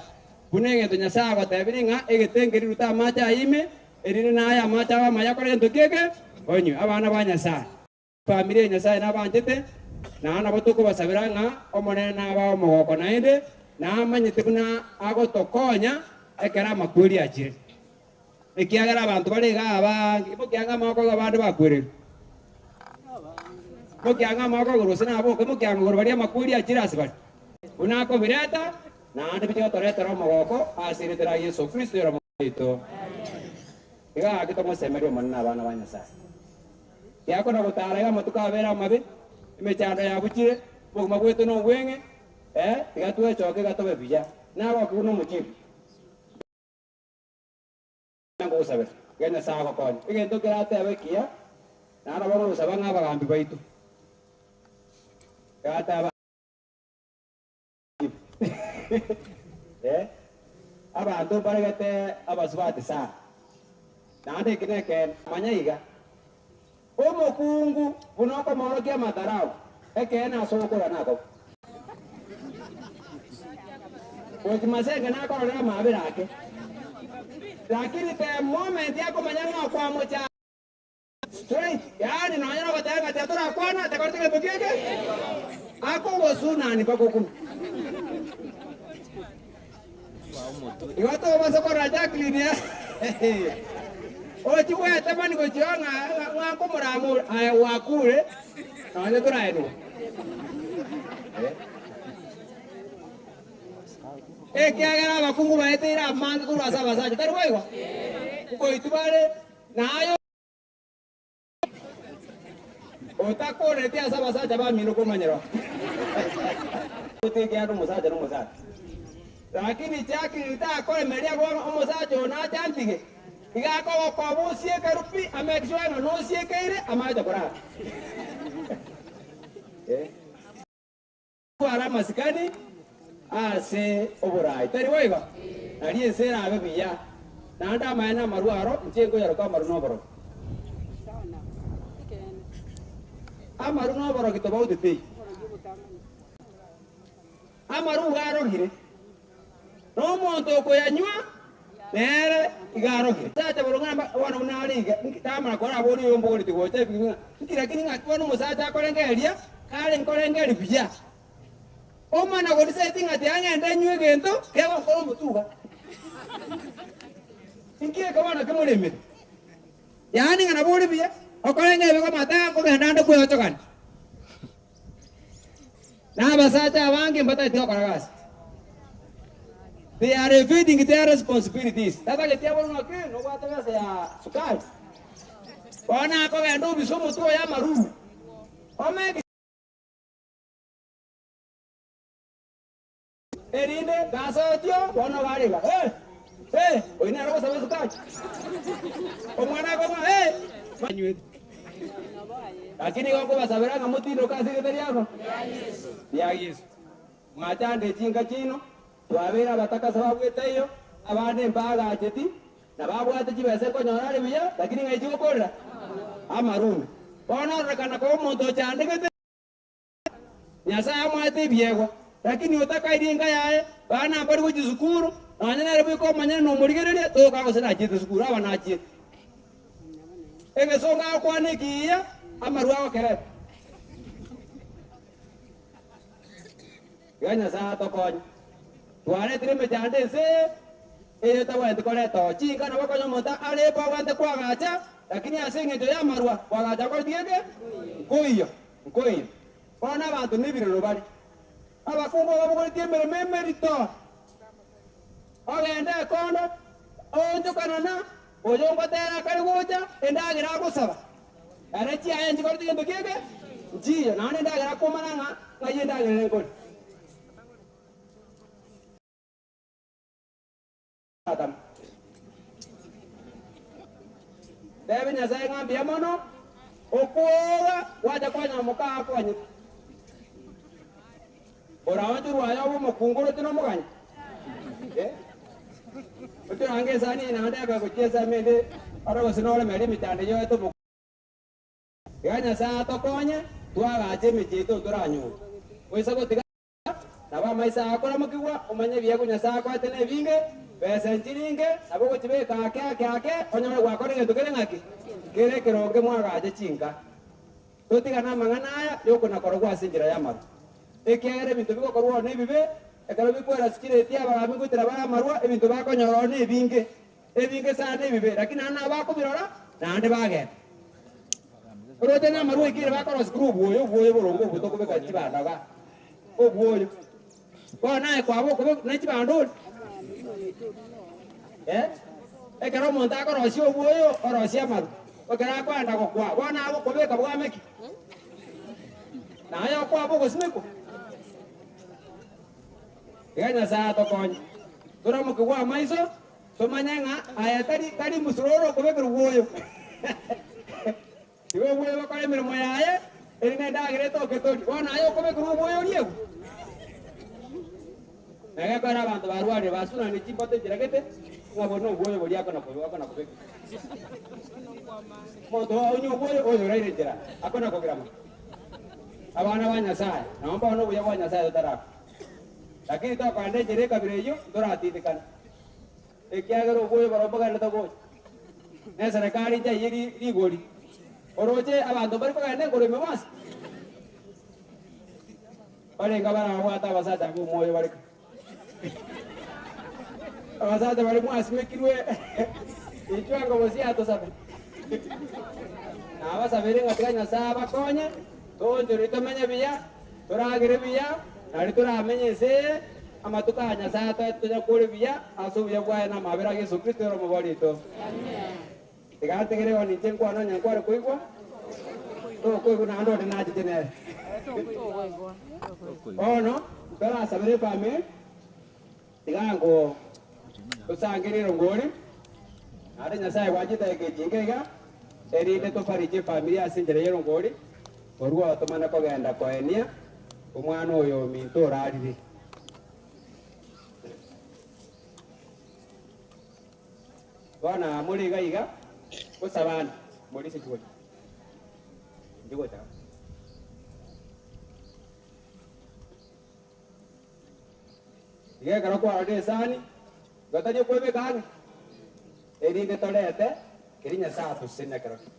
buna egento Nyasaye agotebirie ng'a egete nkerirute amache aye ime, erinde naye amache abe amaya akore gento ki eke? Onywe. Abana ba Nyasaye, efamiri ya Nyasaye nabanchete, naende nabo tokobasabera ng'a Omonene nabae omogoko naende, namanyete buna agotokonya ekero amakweri achire. Ekiagera abanto bare iga abange, mokiang'a amaboko iga abande bakwererwe. Mokiang'a amaboko igoro gose naboke, mokiang'a igoro baria amakweri achire ase bare. Buna akobireta, naende biche gotoretera omogoko ase erieta ria Yeso Kristo ere Omonene oito. Iga gaki tomosemerie Omonene abana ba Nyasae. Tiakona gotara iga amatuko abere amabe, emechando yabuchire, obogima bwaito nobweng'e, eh, tiga twechoke iga tobe buya. Nagokigwe nomochifu. Ngogosabera, iga Nyasae agokonye. Egento keratebe ekiya, naende nabo ngogosaba ng'a abagambi baito, egateba eh, abanto mbaregete abasubati sana. Naende eki nekeene, manya iga, omokungu buna okomoorokia amatarau, ekeene ase ogokora nakobe. Gochi masenge nakororera amabera ake, lakini the moment akomanya ng'a okwamocha straight, yaani nonya nogoteba ng'a tiga torakwana takoreti gento kieke, akogosunani mpaka okuna. Igo tobasa korora Jacqueline ochi gwetemani gochia ng'a ng'a nkomoramore aye gwakure nonya toraenwa. Ekiagera abakungu baeteire amange korwa ase abasacha, tari boigo? Nkoitwa bare naye otakoreti ase abasacha bamino komanyerwa. Otekeana omosacha na omosacha. Lakini Jacqueline takoremereria bono omosacha oo nache antige, iga akogokoba osiekerwe pi, amake sure ng'a nosiekeire amache korara. Eh. Tware amasikani ase oborai, tari boigo? Nario ense erabe buya, naende amaene amarwa aro, inche nkoyaroka amaru na oborogi. Amaru na oborogi tobauti teiyo. Amaru iga arogire, na omonto okoyanywa nere iga arogire. Omosacha bore ng'a bono buna are iga, tamanya korabori oyo mbogoretie gocha ebibe ng'a nki lakini ng'aki bono omosacha akorengereria, kare nkorengereria buya. Omana goriseti ng'a tiga ng'ende nywe egento kegokora omotuga. Inki eke bono kemoremire? Yaani ng'a nabo ore buya, okorengereria komata nkogenda ande kweochogania. Na abasacha abange mbatageti gokora gasi. They are evading their responsibilities. Tatageti abwo ng'a ki nobwate besa ya sukari. Bono akogenda obise omotwe oye amaruru. Omeki Erinde gasotio bono barega, Eh, eh, oyo nere ogosaba esukari. Omwana akong'a, eh, banywete. Lakini igo nkobasabera ng'a motindoke ase erieta riabo ria Yeso. Mwachande chinka chiino, twabeire abataka sababu etaiyo, abande mbagacheti, na babwate chibesa ekonyora are buya, lakini ng'ai chigokorera? Amarume. Bono ororekana koba omonto ochandegete. Nyasae amoete ebiegwa, lakini otakairi enka yaye, bana mbari gochia sukuru, nonya nere bweka omonyene nomorigereria, toka gose nachiete sukuru, aba nachiete. Egesongo agokwana ekiya, amarwa agokerete. Iga Nyasae atokonye. Twaretire emechando ense eye, eye tobwenereti koreta oo. Chinka nabo okonya omonto are obwenerete koagacha, lakini ase eng'encho y'amarwa, koagacha nkoreti geke? Nkoiyo. Nkoiyo. Bono abanto nebirero bare, abakungu ababogoretie emeremo emerito, ogende ekondo, oonchokanana, oyo ngotera akare gocha, endagera agosaba. Ere chiaye nchikorete gento kiege? Nchiyo, naende endagera akomana ng'a ng'ai endagera ere nkori. Adamu. Tebe Nyasae ng'a mbuya mono, okwoga gwacha kwanyora moka akonyete. Oraonchorwe aye obe omokungu oroche nomoganya? Eh? Ochorange esani eye naende ebe gochia ensemo ende, ore gose noremerie emechando eyio oete omokungu. Iga Nyasae atokonye, twagache emechie yaito ntoranyore. Goisa gotiga. Nabo amaiso ao akoramokigwa, omanye ebiegwa Nyasae akoete nebinge, besa enchiringe, nabo ogochibeka ake ake ake, onyore gwakora egento kere ng'aki? Kere ekeronge mwagache chinka. Totigane amang'ana aya yokonakorogwa ase enchera y'amarwa. Ekiagera ebinto bigokorwa oo nebibe, ekero bikwera sichireti abagambi ngoitera bare amarwa, ebinto bakonyora oo nebinge, ebinge sana ebibe, lakini naende nabo bakobirora, naende bagenda. Oroche namarwa oikire bakorosia korwa obwoyo, obwoyo boronge obwo tokobeka chibando igaa, obwoyo. Bono naye kwaba okobe ne chibando ore eh, ekero omonto akorosia obwoyo, orosia amarwa, ekero akoenda gokwa, bono agokobeka bwame ki? Naye okwaba ogosimekwa. Iga Nyasaye atokonye, toramokigwe amaiso. Tomanye ng'a aye tari tari mosororo okobekerwa bwoyo. Igo obwoyo bokore emeremo yaye, erinde endagera etoke tori. Bono aye okobekerwa obwoyo oriegwe. Na gekogera abanto barwarire basunanire chimboto enchera gete, ng'a bono obwoyo boria akona akona kobekerwa. Omonto onywe obwoyo oyo oraire enchera, akona kogira mono. Abana ba Nyasaye, nabo mbono obuya bwa Nyasaye totarakwa. Lakini tokogenda enchera ekabira eyio, ntoratindekane. Ekiagera obwoyo boria mbogenderete gocha, na eserekari nchaiye rigori. Oroche abanto mbari kogenda enkoro ime bonsi? Barenge barabwate abasacha b'omoyo bare ka. Abasacha baria mwasimekirwe, inchuo ango bosie atosabe. Nabasabeire ng'a tiga Nyasae abakonye, toonchoreri tomenye buya, toragere buya, nario toramenye ense eye. Amatuko aya Nyasae atoete tonyakore buya ase obuya bwaye na amabera a Yeso Kristo ere Omobori oito. Tiga ntegere igo ninche nkwane onye nkware koigwa, tokoigwa naende onde nachiche nere. Bono ntorasabere efamiri, tiga ngo tosangerie erongori, naende Nyasae gwanche chidakika echi inke iga, erinde tofariji efamiri ase enchera y'erongori, korwa oo tomane kogenda koenia omwana oyo ominto orarire. Bono aa more iga iga, gosabana, morise chigocha. Inche gocha. Iga ekero kwarorire esani, igo tari okwebeka ang'e, erinde torete keria Nyasae atosesenia kerokio.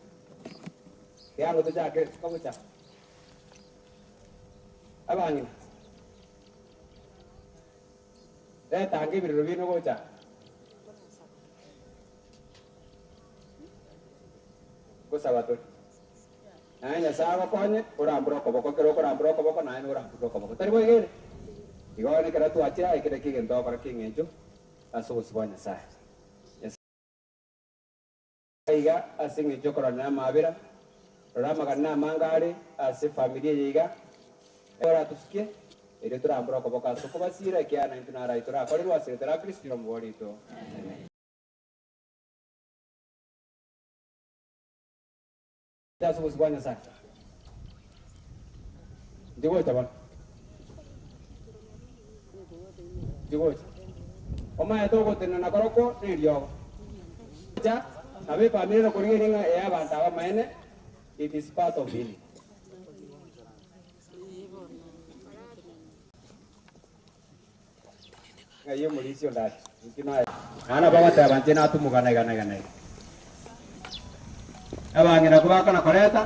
Ekiagera tochake kogocha. Abang'ina, reta ange ebirero biaino gocha aa. Ngosaba tore. Naye Nyasae agokonye, orambore okoboko, ekero okorambora okoboko naye norambore okoboko. Tari boigo ere? Igo bono ekero twachire aye kera kegento ogokora ki'eng'encho ase obosio bwa Nyasae. Nyasae iga ase eng'encho y'okoranera amaabera. Rora amagani namange are ase efamiri eye iga, oratusukie, erio torambore okoboko ase okobasiira, ekiagera naintwe naro ayio torakorerwe ase erieta ria Kristo Omobori oito. Amen. Ase obosio bwa Nyasae. Ndigocha bono. Ndigocha. Omanyete ogotenena korokwo neriogo. Gocha, nabo efamiri ere korigereria ng'a ee abanto aba amaene, it is part of healing. Ng'ai omorisia onde are? Inki naye? Naende nabo bagoteba, Inche natumogana iga na iga na iga. Abang'ina kobakona koreta,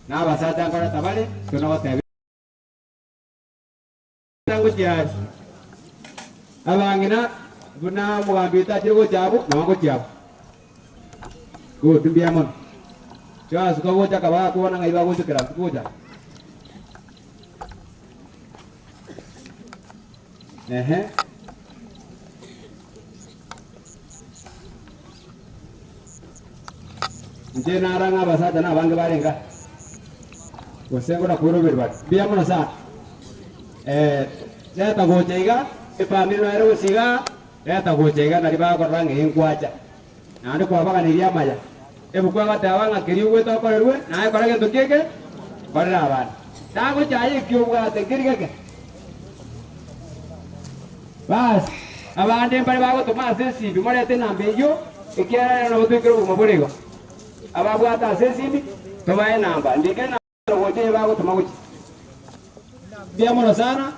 na abasacha nkoreta bare, intwe nogoteba ngochia aria. Abang'ina buna omogambi oito achire gocha abwo, nao ngochia abwo. Good, mbuya mono. Joasu kagocha akaba akobona ng'ai bagochokera gocha. Ehe. Inche nara ng'a abasacha na abange bare nka. Gose ngona kweroberi bare. Mbuya mono sana. Eh, leta gocha iga, efamiri noere gose iga, leta gocha iga nari bakorora ng'a enkwacha. Naende kwabaganirie amaya. Ebuku egoteba ng'a keria ogwete okorerwe, naye kora gento ki eke? Korera abande. Tagochaya eki obwate nkeri geke. Basi, abande mbare bagotoma ase esimbi, morete enamba eyio, ekiagera rero nabo toikire obogima bore igo. Ababwate ase esimbi, tobae enamba. Ndike enamba gocha eye bagotoma gochia. Mbuya mono sana,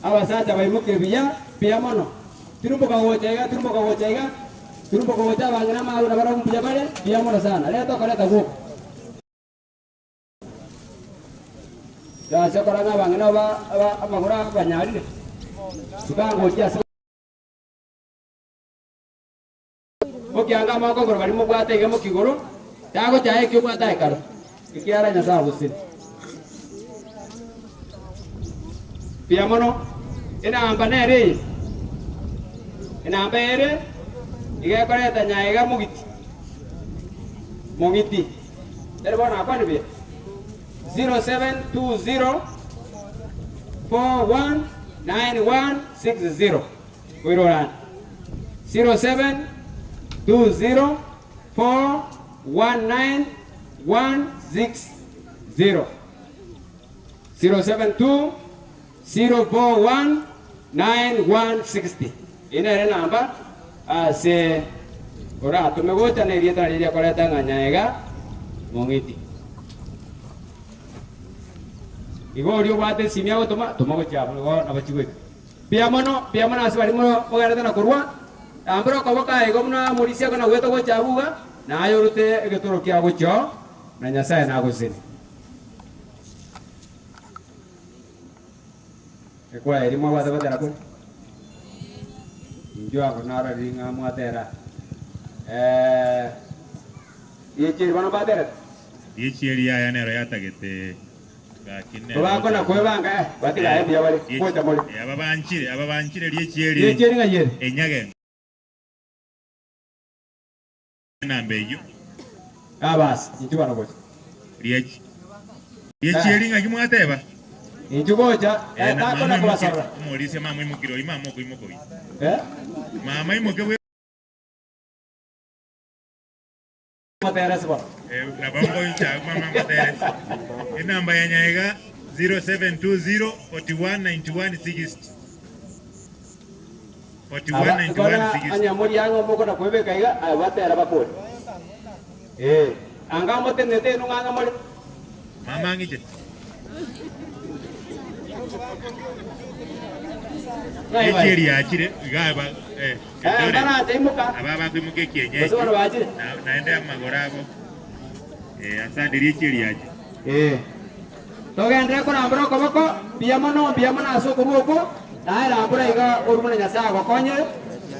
abasacha baimoke buya, mbuya mono. Tirumboka gocha iga, tirumboka gocha iga, tirumboka gocha abang'ina amaru nabarabwo mbuya bare, mbuya mono sana. Reta okoreta gwoka. Ase okora ng'a abang'ina aba amagoro abanyarire, tibangochia ase. Mokianga amaboko igoro baria mobwate iga mokigoro, tagochaya eki obwate aye kare, ekiagera Nyasae agosire. Mbuya mono, enamba nere eye, enamba ere iga ekoreta nyaega mogiti, mogiti, ere bono nakwane buya, 0720 419160. Oirorane, 0720419160, 0720419160. Eye nere enamba ase oratome gocha na erieta nario riakoreta ng'a Nyaega Mong'iti. Igo oria obwate esimi agotoma, toma gochia abwo igo nabo chigoika. Mbuya mono, mbuya mono ase baria mogenderete na korua. Rambora okoboko aye igo buna omorisia akona goeta gocha abwo iga, na aye orute egetoro kiao gochia oo, na Nyasae nagosesenie. Ekwaya eria mwabwate gotera kore? Inchuo ango narorire ng'a mwatera. Eh, riachieri bono mbaterete? Riachieri yaya nero yatagete gaki nero Tobakona kwebanga eh, batiga aye mbuya bare, ngocha more. Aba banchire, aba banchire riachieri Riachieri ng'ai ere? Enyage enamba eyio. Abasi, inchuo bono gocha. Riachi riachieri ng'aki mwateba? Inchuo gocha, Eh, eh, na takona mama imoke, kobasorora. omorisia mama imokire oyi, mama okoimoka oyi. Eh? Mama imoke bwe. Moteresi bono. Nabo ngoincha mama moteresi. Enamba ya Nyaega 0720 41 91 60. 41 91 60. Anya moriang'o mokona kwebeka iga aya batera bakore. Eh, anga motenete inu ng'ang'a more. Mama ng'iche. Echieri yachire iga aba eh, Eldoret. Aba bakoimoka ekienyeji naende amagoro abo eh, asante richieri yachire. Eh. Togenderere korambora okoboko, mbuya mono, mbuya mono ase okorua okwo, naye rambora iga orue buna Nyasae agokonyire,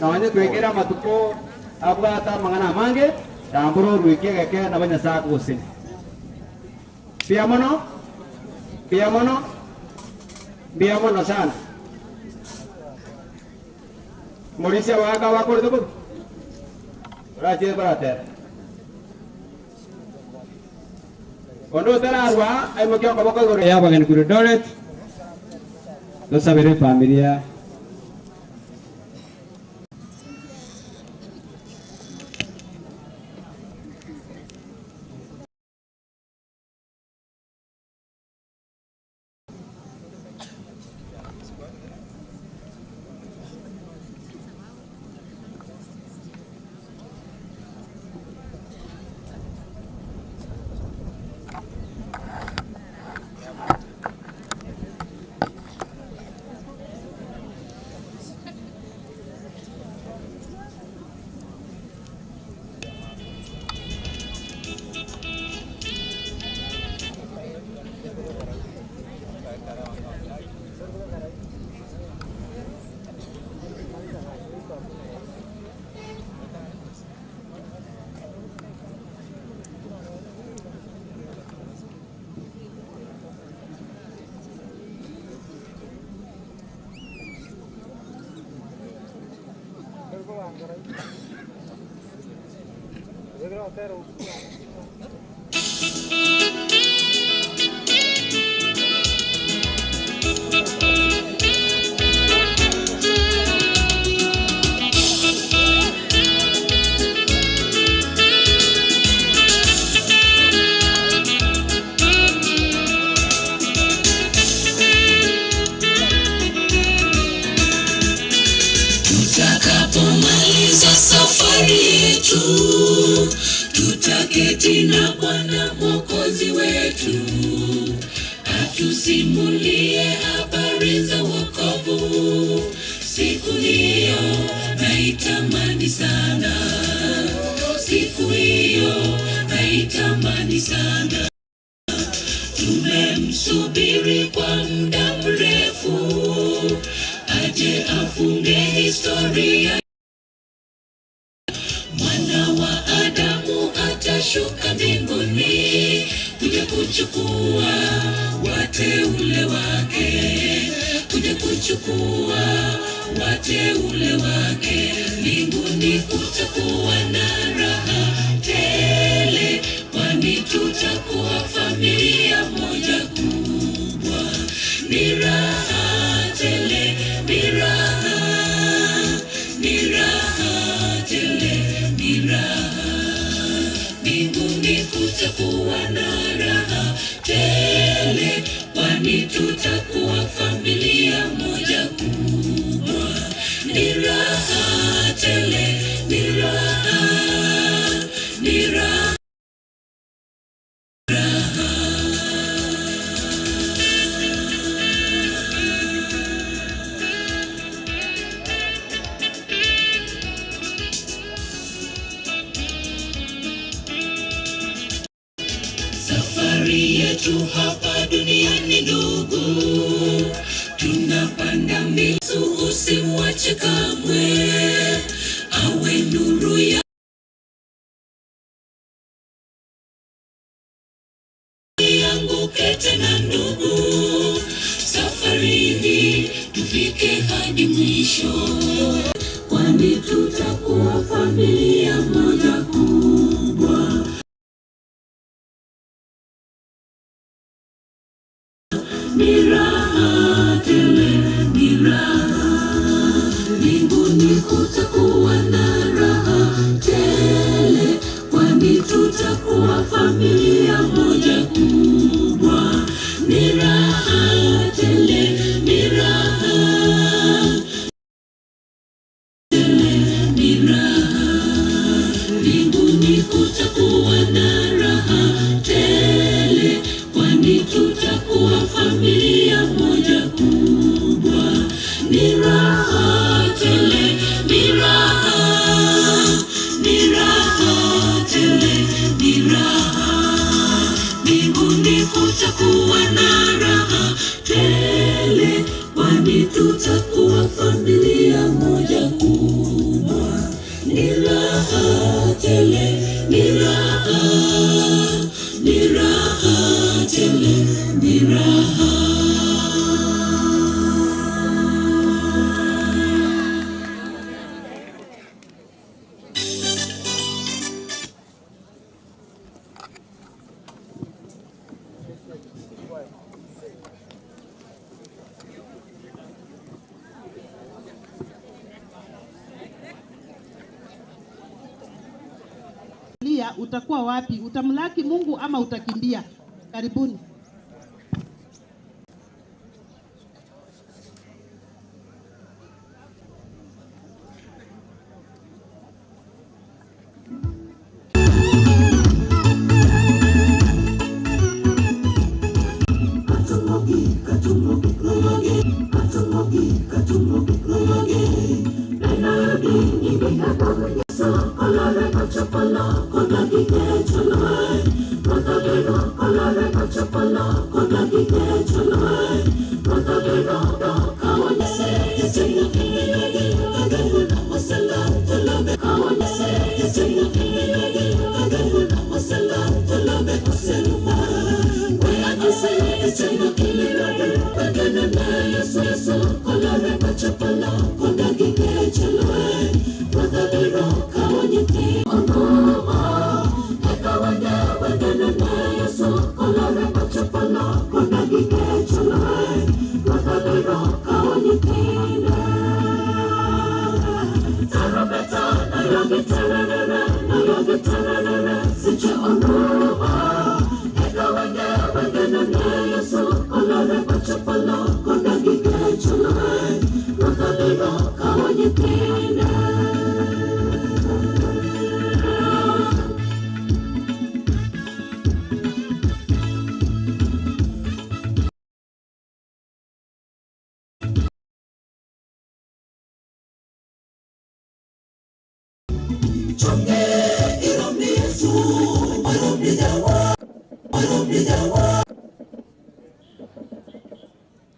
nonye twekere amatuko abwate amang'ana amange, rambora orue ekiegeke nabo Nyasae akogosesenia. Mbuya mono, mbuya mono, mbuya mono sana. Morisia abagaaka abakorete bobe, orachie baratebe. Onde otararwa aimokia okoboko igoro. Ya abageni korwa Eldoret, tosabere efamilia. Tutakapomaliza safari yetu, tutaketi na Bwana Mwokozi wetu, atusimulie habari za wokovu. Siku hiyo naitamani sana, siku hiyo naitamani sana. Tumemsubiri kwa muda mrefu, aje afunge historia. Mwana wa Adamu atashuka mbinguni kuja kuchukua wateule wake, kuja kuchukua wateule wake. Mbinguni kutakuwa na raha tele, kwani tutakuwa familia moja kubwa. Ni raha tele, ni raha, ni raha tele, ni raha. Mbinguni kutakuwa na raha tele, kwani tutakuwa familia moja kubwa. Ni raha tele, ni raha, ni raha. Safari yetu hapa duniani ndugu, tunapanda misu, usimwache kamwe, awe nuru ya yangu tena ndugu, safari hii tufike hadi mwisho, kwani tutakuwa familia moja kubwa. Ni raha tele, ni raha mbinguni, kutakuwa na raha tele, kwani tutakuwa familia moja kubwa. Ni raha tele, ni raha tele, ni raha mbinguni, kutakuwa na raha tele, kwani tutakuwa familia moja kubwa. Ni raha tele, ni raha, ni raha tele, ni raha mbinguni, kutakuwa na raha tele, kwani tutakuwa familia moja kubwa. Ni raha tele, ni raha, ni raha tele, ni raha. ukikimbia utakuwa wapi? Utamlaki Mungu ama utakimbia? Karibuni.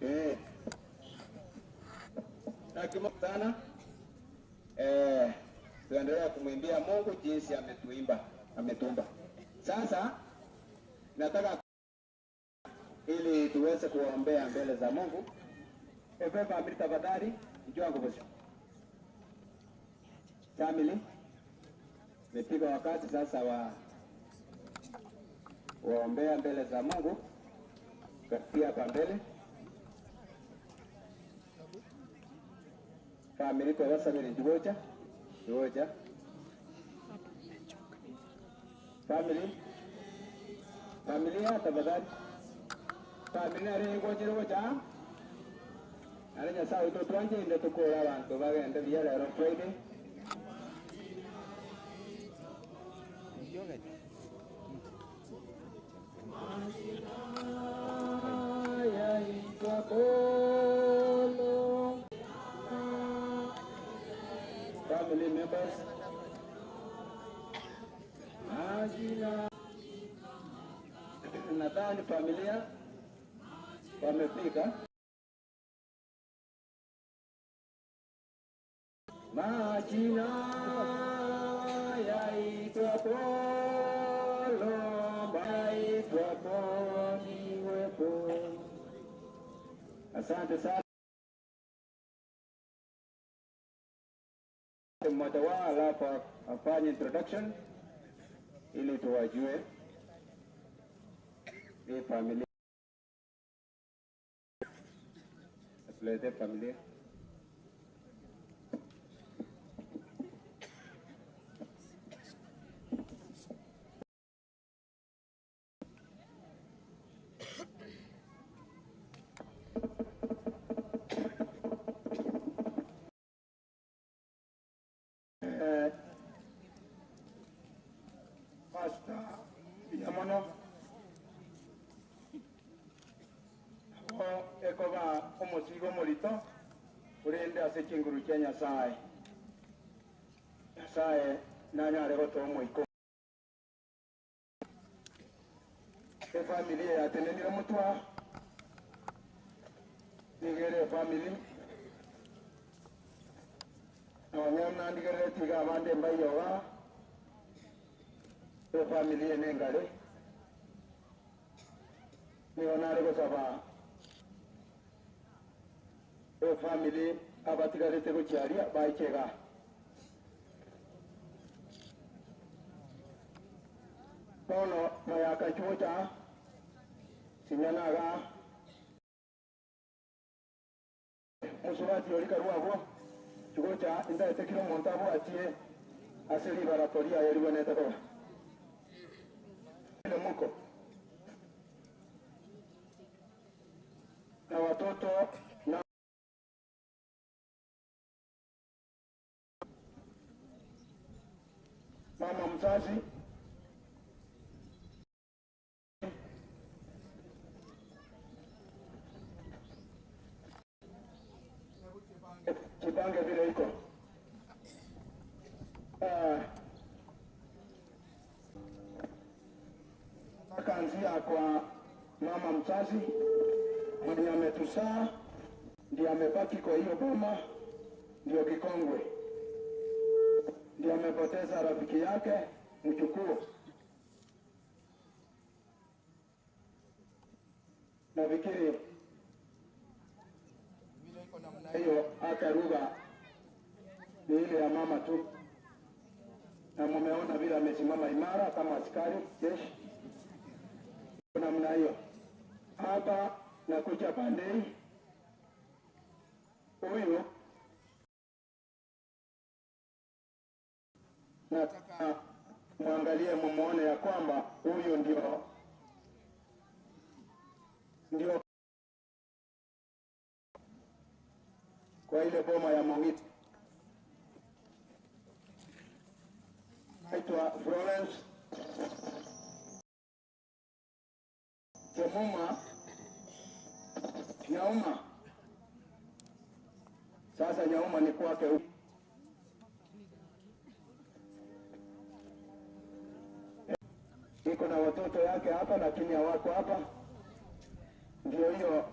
Eh. Nakimo sana. Eh, tuendelea kumwimbia Mungu jinsi ametuimba, ametumba. Sasa nataka ili tuweze kuwaombea mbele za Mungu. Ewe family tafadhali, njoo nguvu. Family, imefika wakati sasa wa waombea mbele za Mungu. Pia hapa mbele family kwa wasabiri njigoja njigoja family familia tafadhali familia ari ngojere gocha ari nyasaye utotwanje inde tukura abantu bagende buya rero Friday. Family members. Majina. Nadhani familia wamefika. Majina yaitwa Polo, yaitwa Polo, Asante sana. Mmoja wao alafu afanye introduction ili tuwajue hii familia. Tuletee familia. Eh, Pastor Yamono abo ekoba omusigo omorito orende ase chinguru chia Nyasaye. Nyasaye nanyare gotoa omoiko. Efamily yatenenire omotwa nigere efamily nonya nandigerere tiga abande mbayoga efamily ene engare nigo nare gosaba efamily abatigarete gochiaria baichega bono mayakachucha sinyanaga musubati ori karwabo chugocha indaete kiro omonto abwatie ase ribaratoria aye ribonete koba. vile muko na watoto na mama mzazi. Jipange vile iko. Nataka anzia kwa mama mzazi mwenye ametuzaa, ndiye amebaki kwa hiyo boma, ndio kikongwe, ndiye amepoteza rafiki yake mjukuu. Nafikiri hiyo hata lugha ni ile ya mama tu, na mumeona vile amesimama imara kama askari jeshi namna hiyo. Hapa nakuja pandei huyu, nataka mwangalie, mumuone ya kwamba huyu ndio kwa ile boma ya Mongiti. Naitwa Florence Kemuma Nyauma. Sasa Nyauma ni kwake huku. Iko na watoto yake hapa lakini hawako hapa, ndio hiyo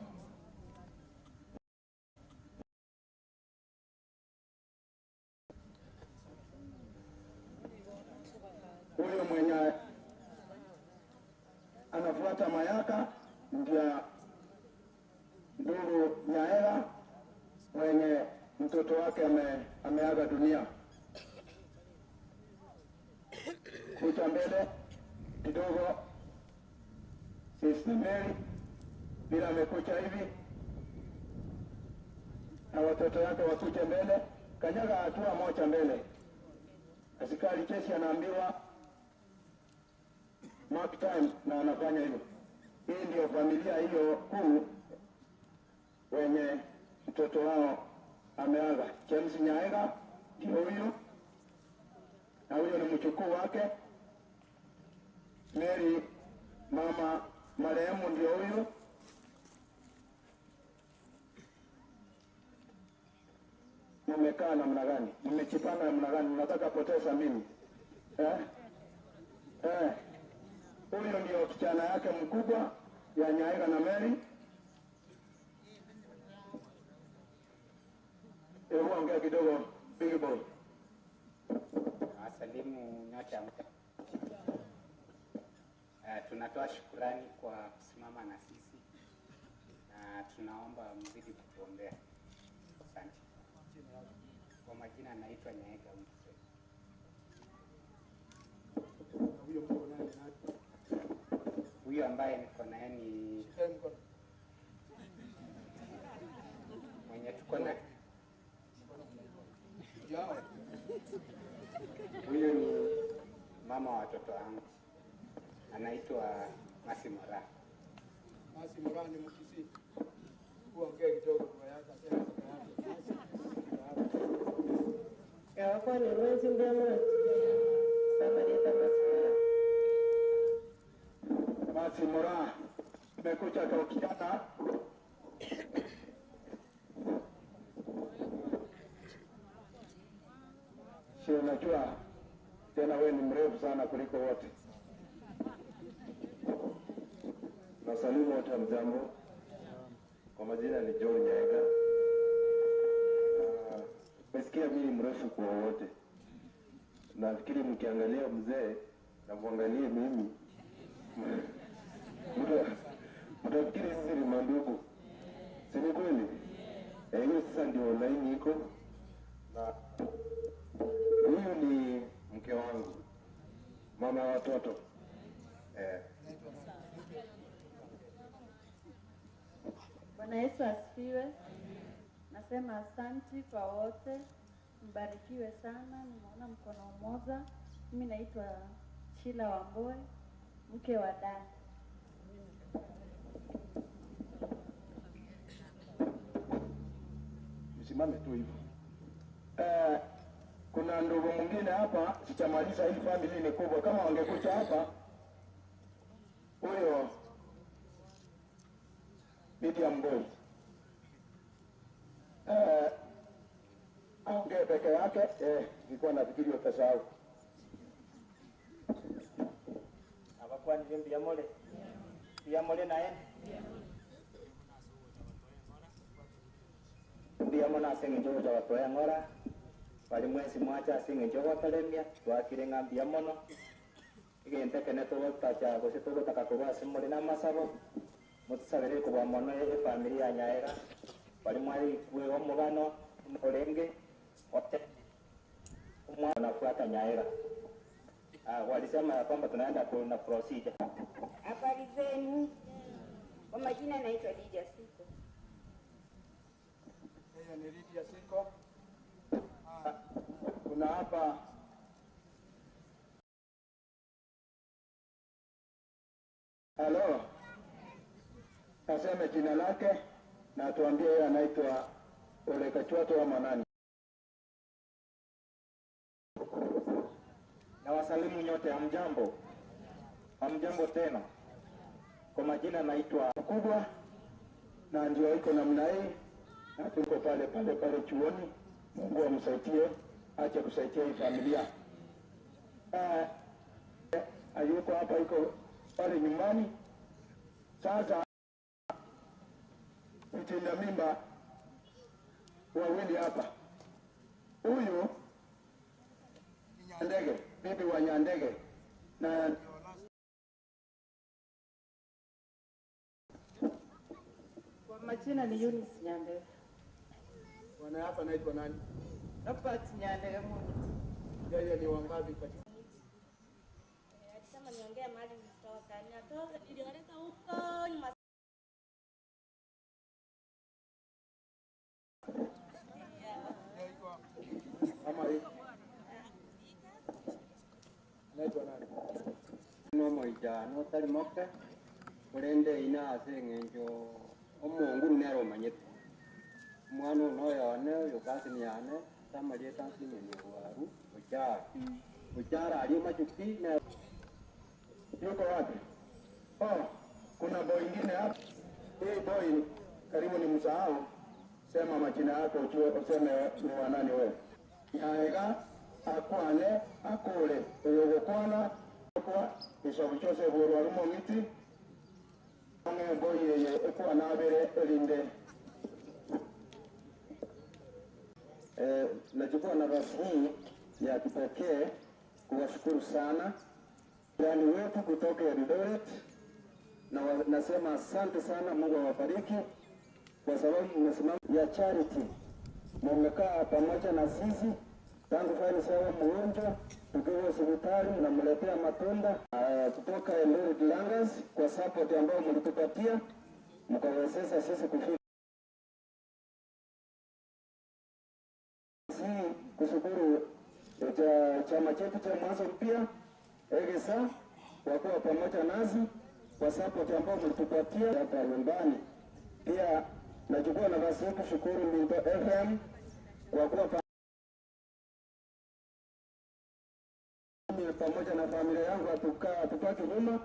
huyo mwenye anafuata Mayaka ndio ndugu Nyaela mwenye mtoto wake ameaga dunia. Kuja mbele kidogo, Sister Mary bila amekuja hivi na watoto yake wakuje mbele, kanyaga hatua moja mbele. Askari jeshi anaambiwa mark time na anafanya hivyo. Hii ndio familia hiyo kuu wenye mtoto wao ameaga. James Nyaega ndio huyu, na huyo ni mchukuu wake. Mary mama marehemu ndio huyu. Mmekaa namna gani? Mmejipanga namna gani? Mnataka poteza mimi eh? Eh. Huyo ndio kijana yake mkubwa ya Nyaega na Mary. Hebu ongea kidogo big boy. Nawasalimu nyote amka. Tunatoa shukurani kwa kusimama na sisi na tunaomba mzidi kutuombea. Asante. Kwa majina naitwa Nyaega Wilfred. Huyo ambaye niko naye ni mwenye tuko na huyu ni mama wa watoto wangu, anaitwa Masi Moraa. Masi Moraa ni Mkisii. Huongea kidogo kwa yake, asema lugha yake. Yawakwane lwezi mbyama Samarieta Masi Moraa. Masi Moraa mekuja kwa kijana si unajua tena, wewe ni mrefu sana kuliko wote. Nasalimu wote mjambo. Kwa majina ni John Nyaega. Mesikia mimi ni mrefu kwa wote. Nafikiri mkiangalia mzee na muangalie mimi mtafikiri sisi ni mandugu, si ni kweli? Hiyo sasa ndio laini iko na huyu ni mke wangu, mama wa watoto eh. Bwana Yesu asifiwe. Nasema asanti kwa wote, mbarikiwe sana. Nimeona mkono mmoja. Mimi naitwa Sheila Wamboi, mke wa Dan. Msimame tu hivyo. Kuna ndugu mwingine hapa, sichamaliza hii family ni kubwa. Kama wangekuja hapa, huyo medium boy aongee peke yake. Nilikuwa nafikiri utasahau. Abakwanire mbiyamole mbiyamole naye mbiyamo nase eng'encho gocha gotoa eng'ora bari mwensi mwacha ase eng'encho gotoremia twakire ng'a mbuya mono egento ekene togotacha gose togotaka korwa ase more na amasabo motusabere kobua mono efamiri ya Nyaega bari mwarikwe omogano orenge ote omwana nafuata Nyaega. Walisema ya kwamba tunaenda kuna procedure. Habari zenu. Kwa majina naitwa Lydia Siko. Yeye ni Lydia Siko. Kuna hapa halo, aseme jina lake na atuambie yeye anaitwa Ole Kachwato ama nani. Na wasalimu nyote, hamjambo? Hamjambo tena. Kwa majina naitwa kubwa na ndio iko namna hii, na tuko pale pale pale chuoni. Mungu amsaidie, ache kusaidia hii familia. Hayuko hapa, iko pale nyumbani. Sasa mtinda mimba wawili hapa, huyu ni Nyandege, bibi wa Nyandege na Kwa majina ni Eunice Nyandege. Bwana hapa anaitwa nani? Robert Nyandege Mungu. Yeye ni wangapi katika Alisema niongee mahali nilitoka. Natoka nilioleka huko nyuma. ama hii? Anaitwa nani? nomoija notari moke orende ina ase eng'encho omonguru nere omanyete omwana ono oyone oyo kasini yane samarieta nsimeni bwaru ochara ochara aria machuki ne Yuko wapi? Oh, kuna boy ingine hapa. Hii boy karibu ni msahau. Sema majina yako ujue, useme ni wa nani wewe. Nyaega akwane akule uyo gukwana kwa isobu chose burwa rumo ngiti onge boy yeye ekwana abere erinde. Nachukua nafasi hii ya kipekee kuwashukuru sana jirani wetu kutoka Eldoret na nasema asante sana, Mungu awabariki kwa sababu mmesimama ya charity, mmekaa pamoja na sisi tangu faini sawa mgonjwa tukiwa hospitali, mnamletea matunda kutoka Eldoret Langas kwa support ambayo mlitupatia mkawezesha sisi kufika. Si kushukuru chama chetu cha Mwanzo Mpya EGESA kwa kuwa pamoja nasi kwa support ambayo mlitupatia hapa nyumbani. Pia nachukua nafasi hii kushukuru Minto FM kwa kuwa pamoja na familia yangu, hatupaki nyuma,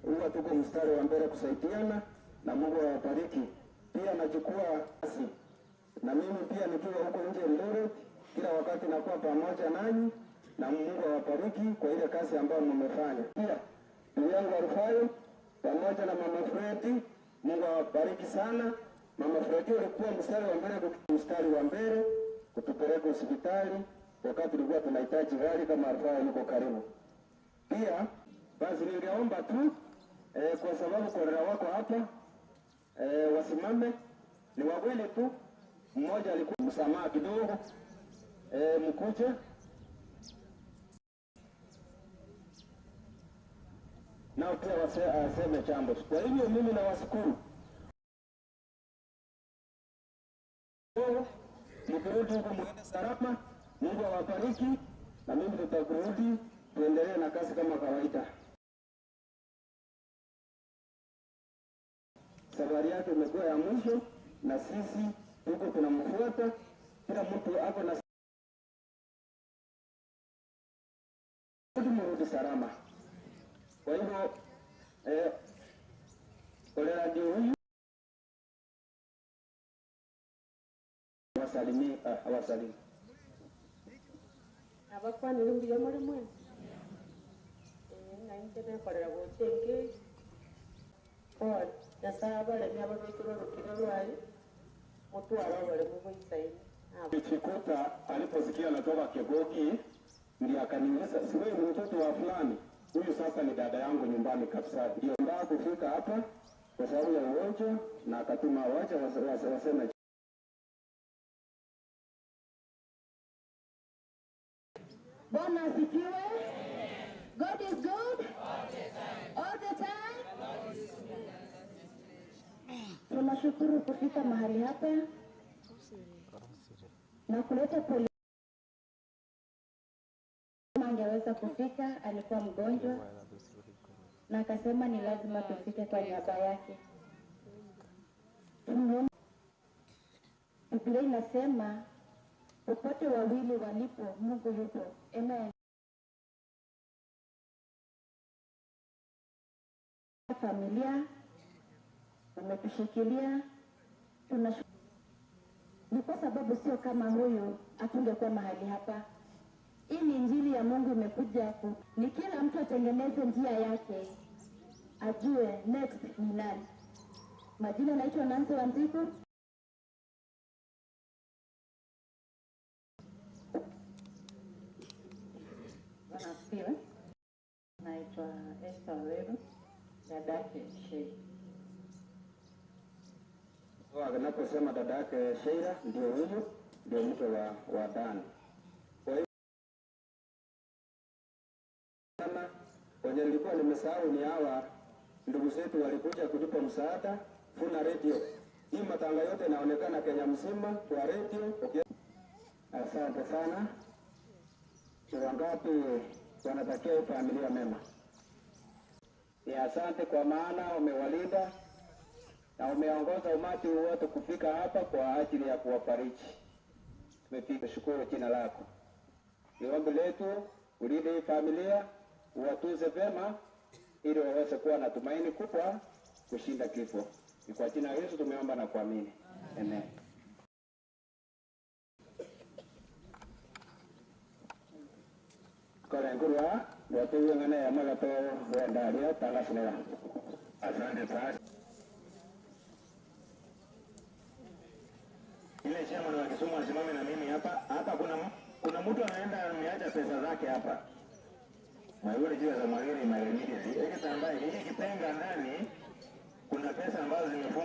huwa tuko mstari wa mbele kusaidiana, na Mungu awabariki. Pia nachukua nafasi na mimi pia nikiwa huko nje Eldoret, kila wakati nakuwa pamoja nanyi, na Mungu awabariki kwa ile kazi ambayo mmefanya. Pia ndugu yangu Arufayo pamoja na mama Fredi, Mungu awabariki sana. Mama Fredi alikuwa mstari wa mbele, mstari wa mbele kutupeleka hospitali wakati tulikuwa tunahitaji gari kama Arufayo yuko karibu. Pia basi ningeomba tu kwa sababu kolera wako hapa wasimame, ni wawili tu, mmoja alikuwa msamaha kidogo, mkuje nao pia waseme jambo. Kwa hivyo mimi nawashukuru, mkirudi huko mwende salama, Mungu awabariki, na mimi tutakurudi tuendelee na kazi kama kawaida. Safari yake imekuwa ya mwisho, na sisi tuko tunamfuata. Kila mtu ako na mrudi salama. Kwa hivyo kolera ndio huyu wasalimie, awasalimu abakwanire mbuya muri mwensi nainche nekorera gocha enke pole nyasaye abaremi ababekire orukire rwaye mutware oboremu bwa isaini. Chikuta aliposikia natoka Kegoki ndiye akaniuliza, si wewe ni mtoto wa fulani? Huyu sasa ni dada yangu nyumbani kabisa. Ndio ndio kufika hapa kwa sababu ya ugonjwa, na akatuma wacha waseme. Bwana asifiwe. God is good all the time. Tunashukuru kufika mahali hapa na kuleta pole. Angeweza kufika, alikuwa mgonjwa na akasema ni lazima tufike kwa niaba yake. Tunaomba. Biblia inasema popote wawili walipo, Mungu yupo. Amen. Familia umetushikilia, tunashukuru. Ni kwa sababu sio kama huyu hatungekuwa mahali hapa. Hii ni injili ya Mungu imekuja ku, ni kila mtu atengeneze njia yake, ajue next ni nani. Majina naitwa Nancy Wanjiku. Bwana asifiwe. Naitwa Esther Waweru, dadake Sheila. So, anaposema dada yake Sheila ndio huyu, ndio mke wa Dan. Kwa hiyo sana wenye nilikuwa nimesahau ni hawa ndugu zetu walikuja kutupa msaada Funa Radio. Hii matanga yote inaonekana Kenya mzima kwa radio. Okay. Asante sana. Ni wangapi wanatakia hii familia mema? Ni asante kwa maana umewalinda na umeongoza umati huu wote kufika hapa kwa ajili ya kuwafariji. Tumefika shukuru jina lako. Ni ombi letu ulinde hii familia, uwatunze vyema ili waweze kuwa na tumaini kubwa kushinda kifo. Ni kwa jina la Yesu tumeomba na kuamini. Amen. Korengurwa watuwing'ane ya magato wendaria tangasinera. Asante sana. Ile chairman wa Kisumu asimame na mimi hapa. Hapa kuna mtu anaenda ameacha pesa zake hapa. Mayuri jiwe za Mwagiri my immediately. Hiki tambaa hiki kitenga ndani kuna pesa ambazo zimefungwa.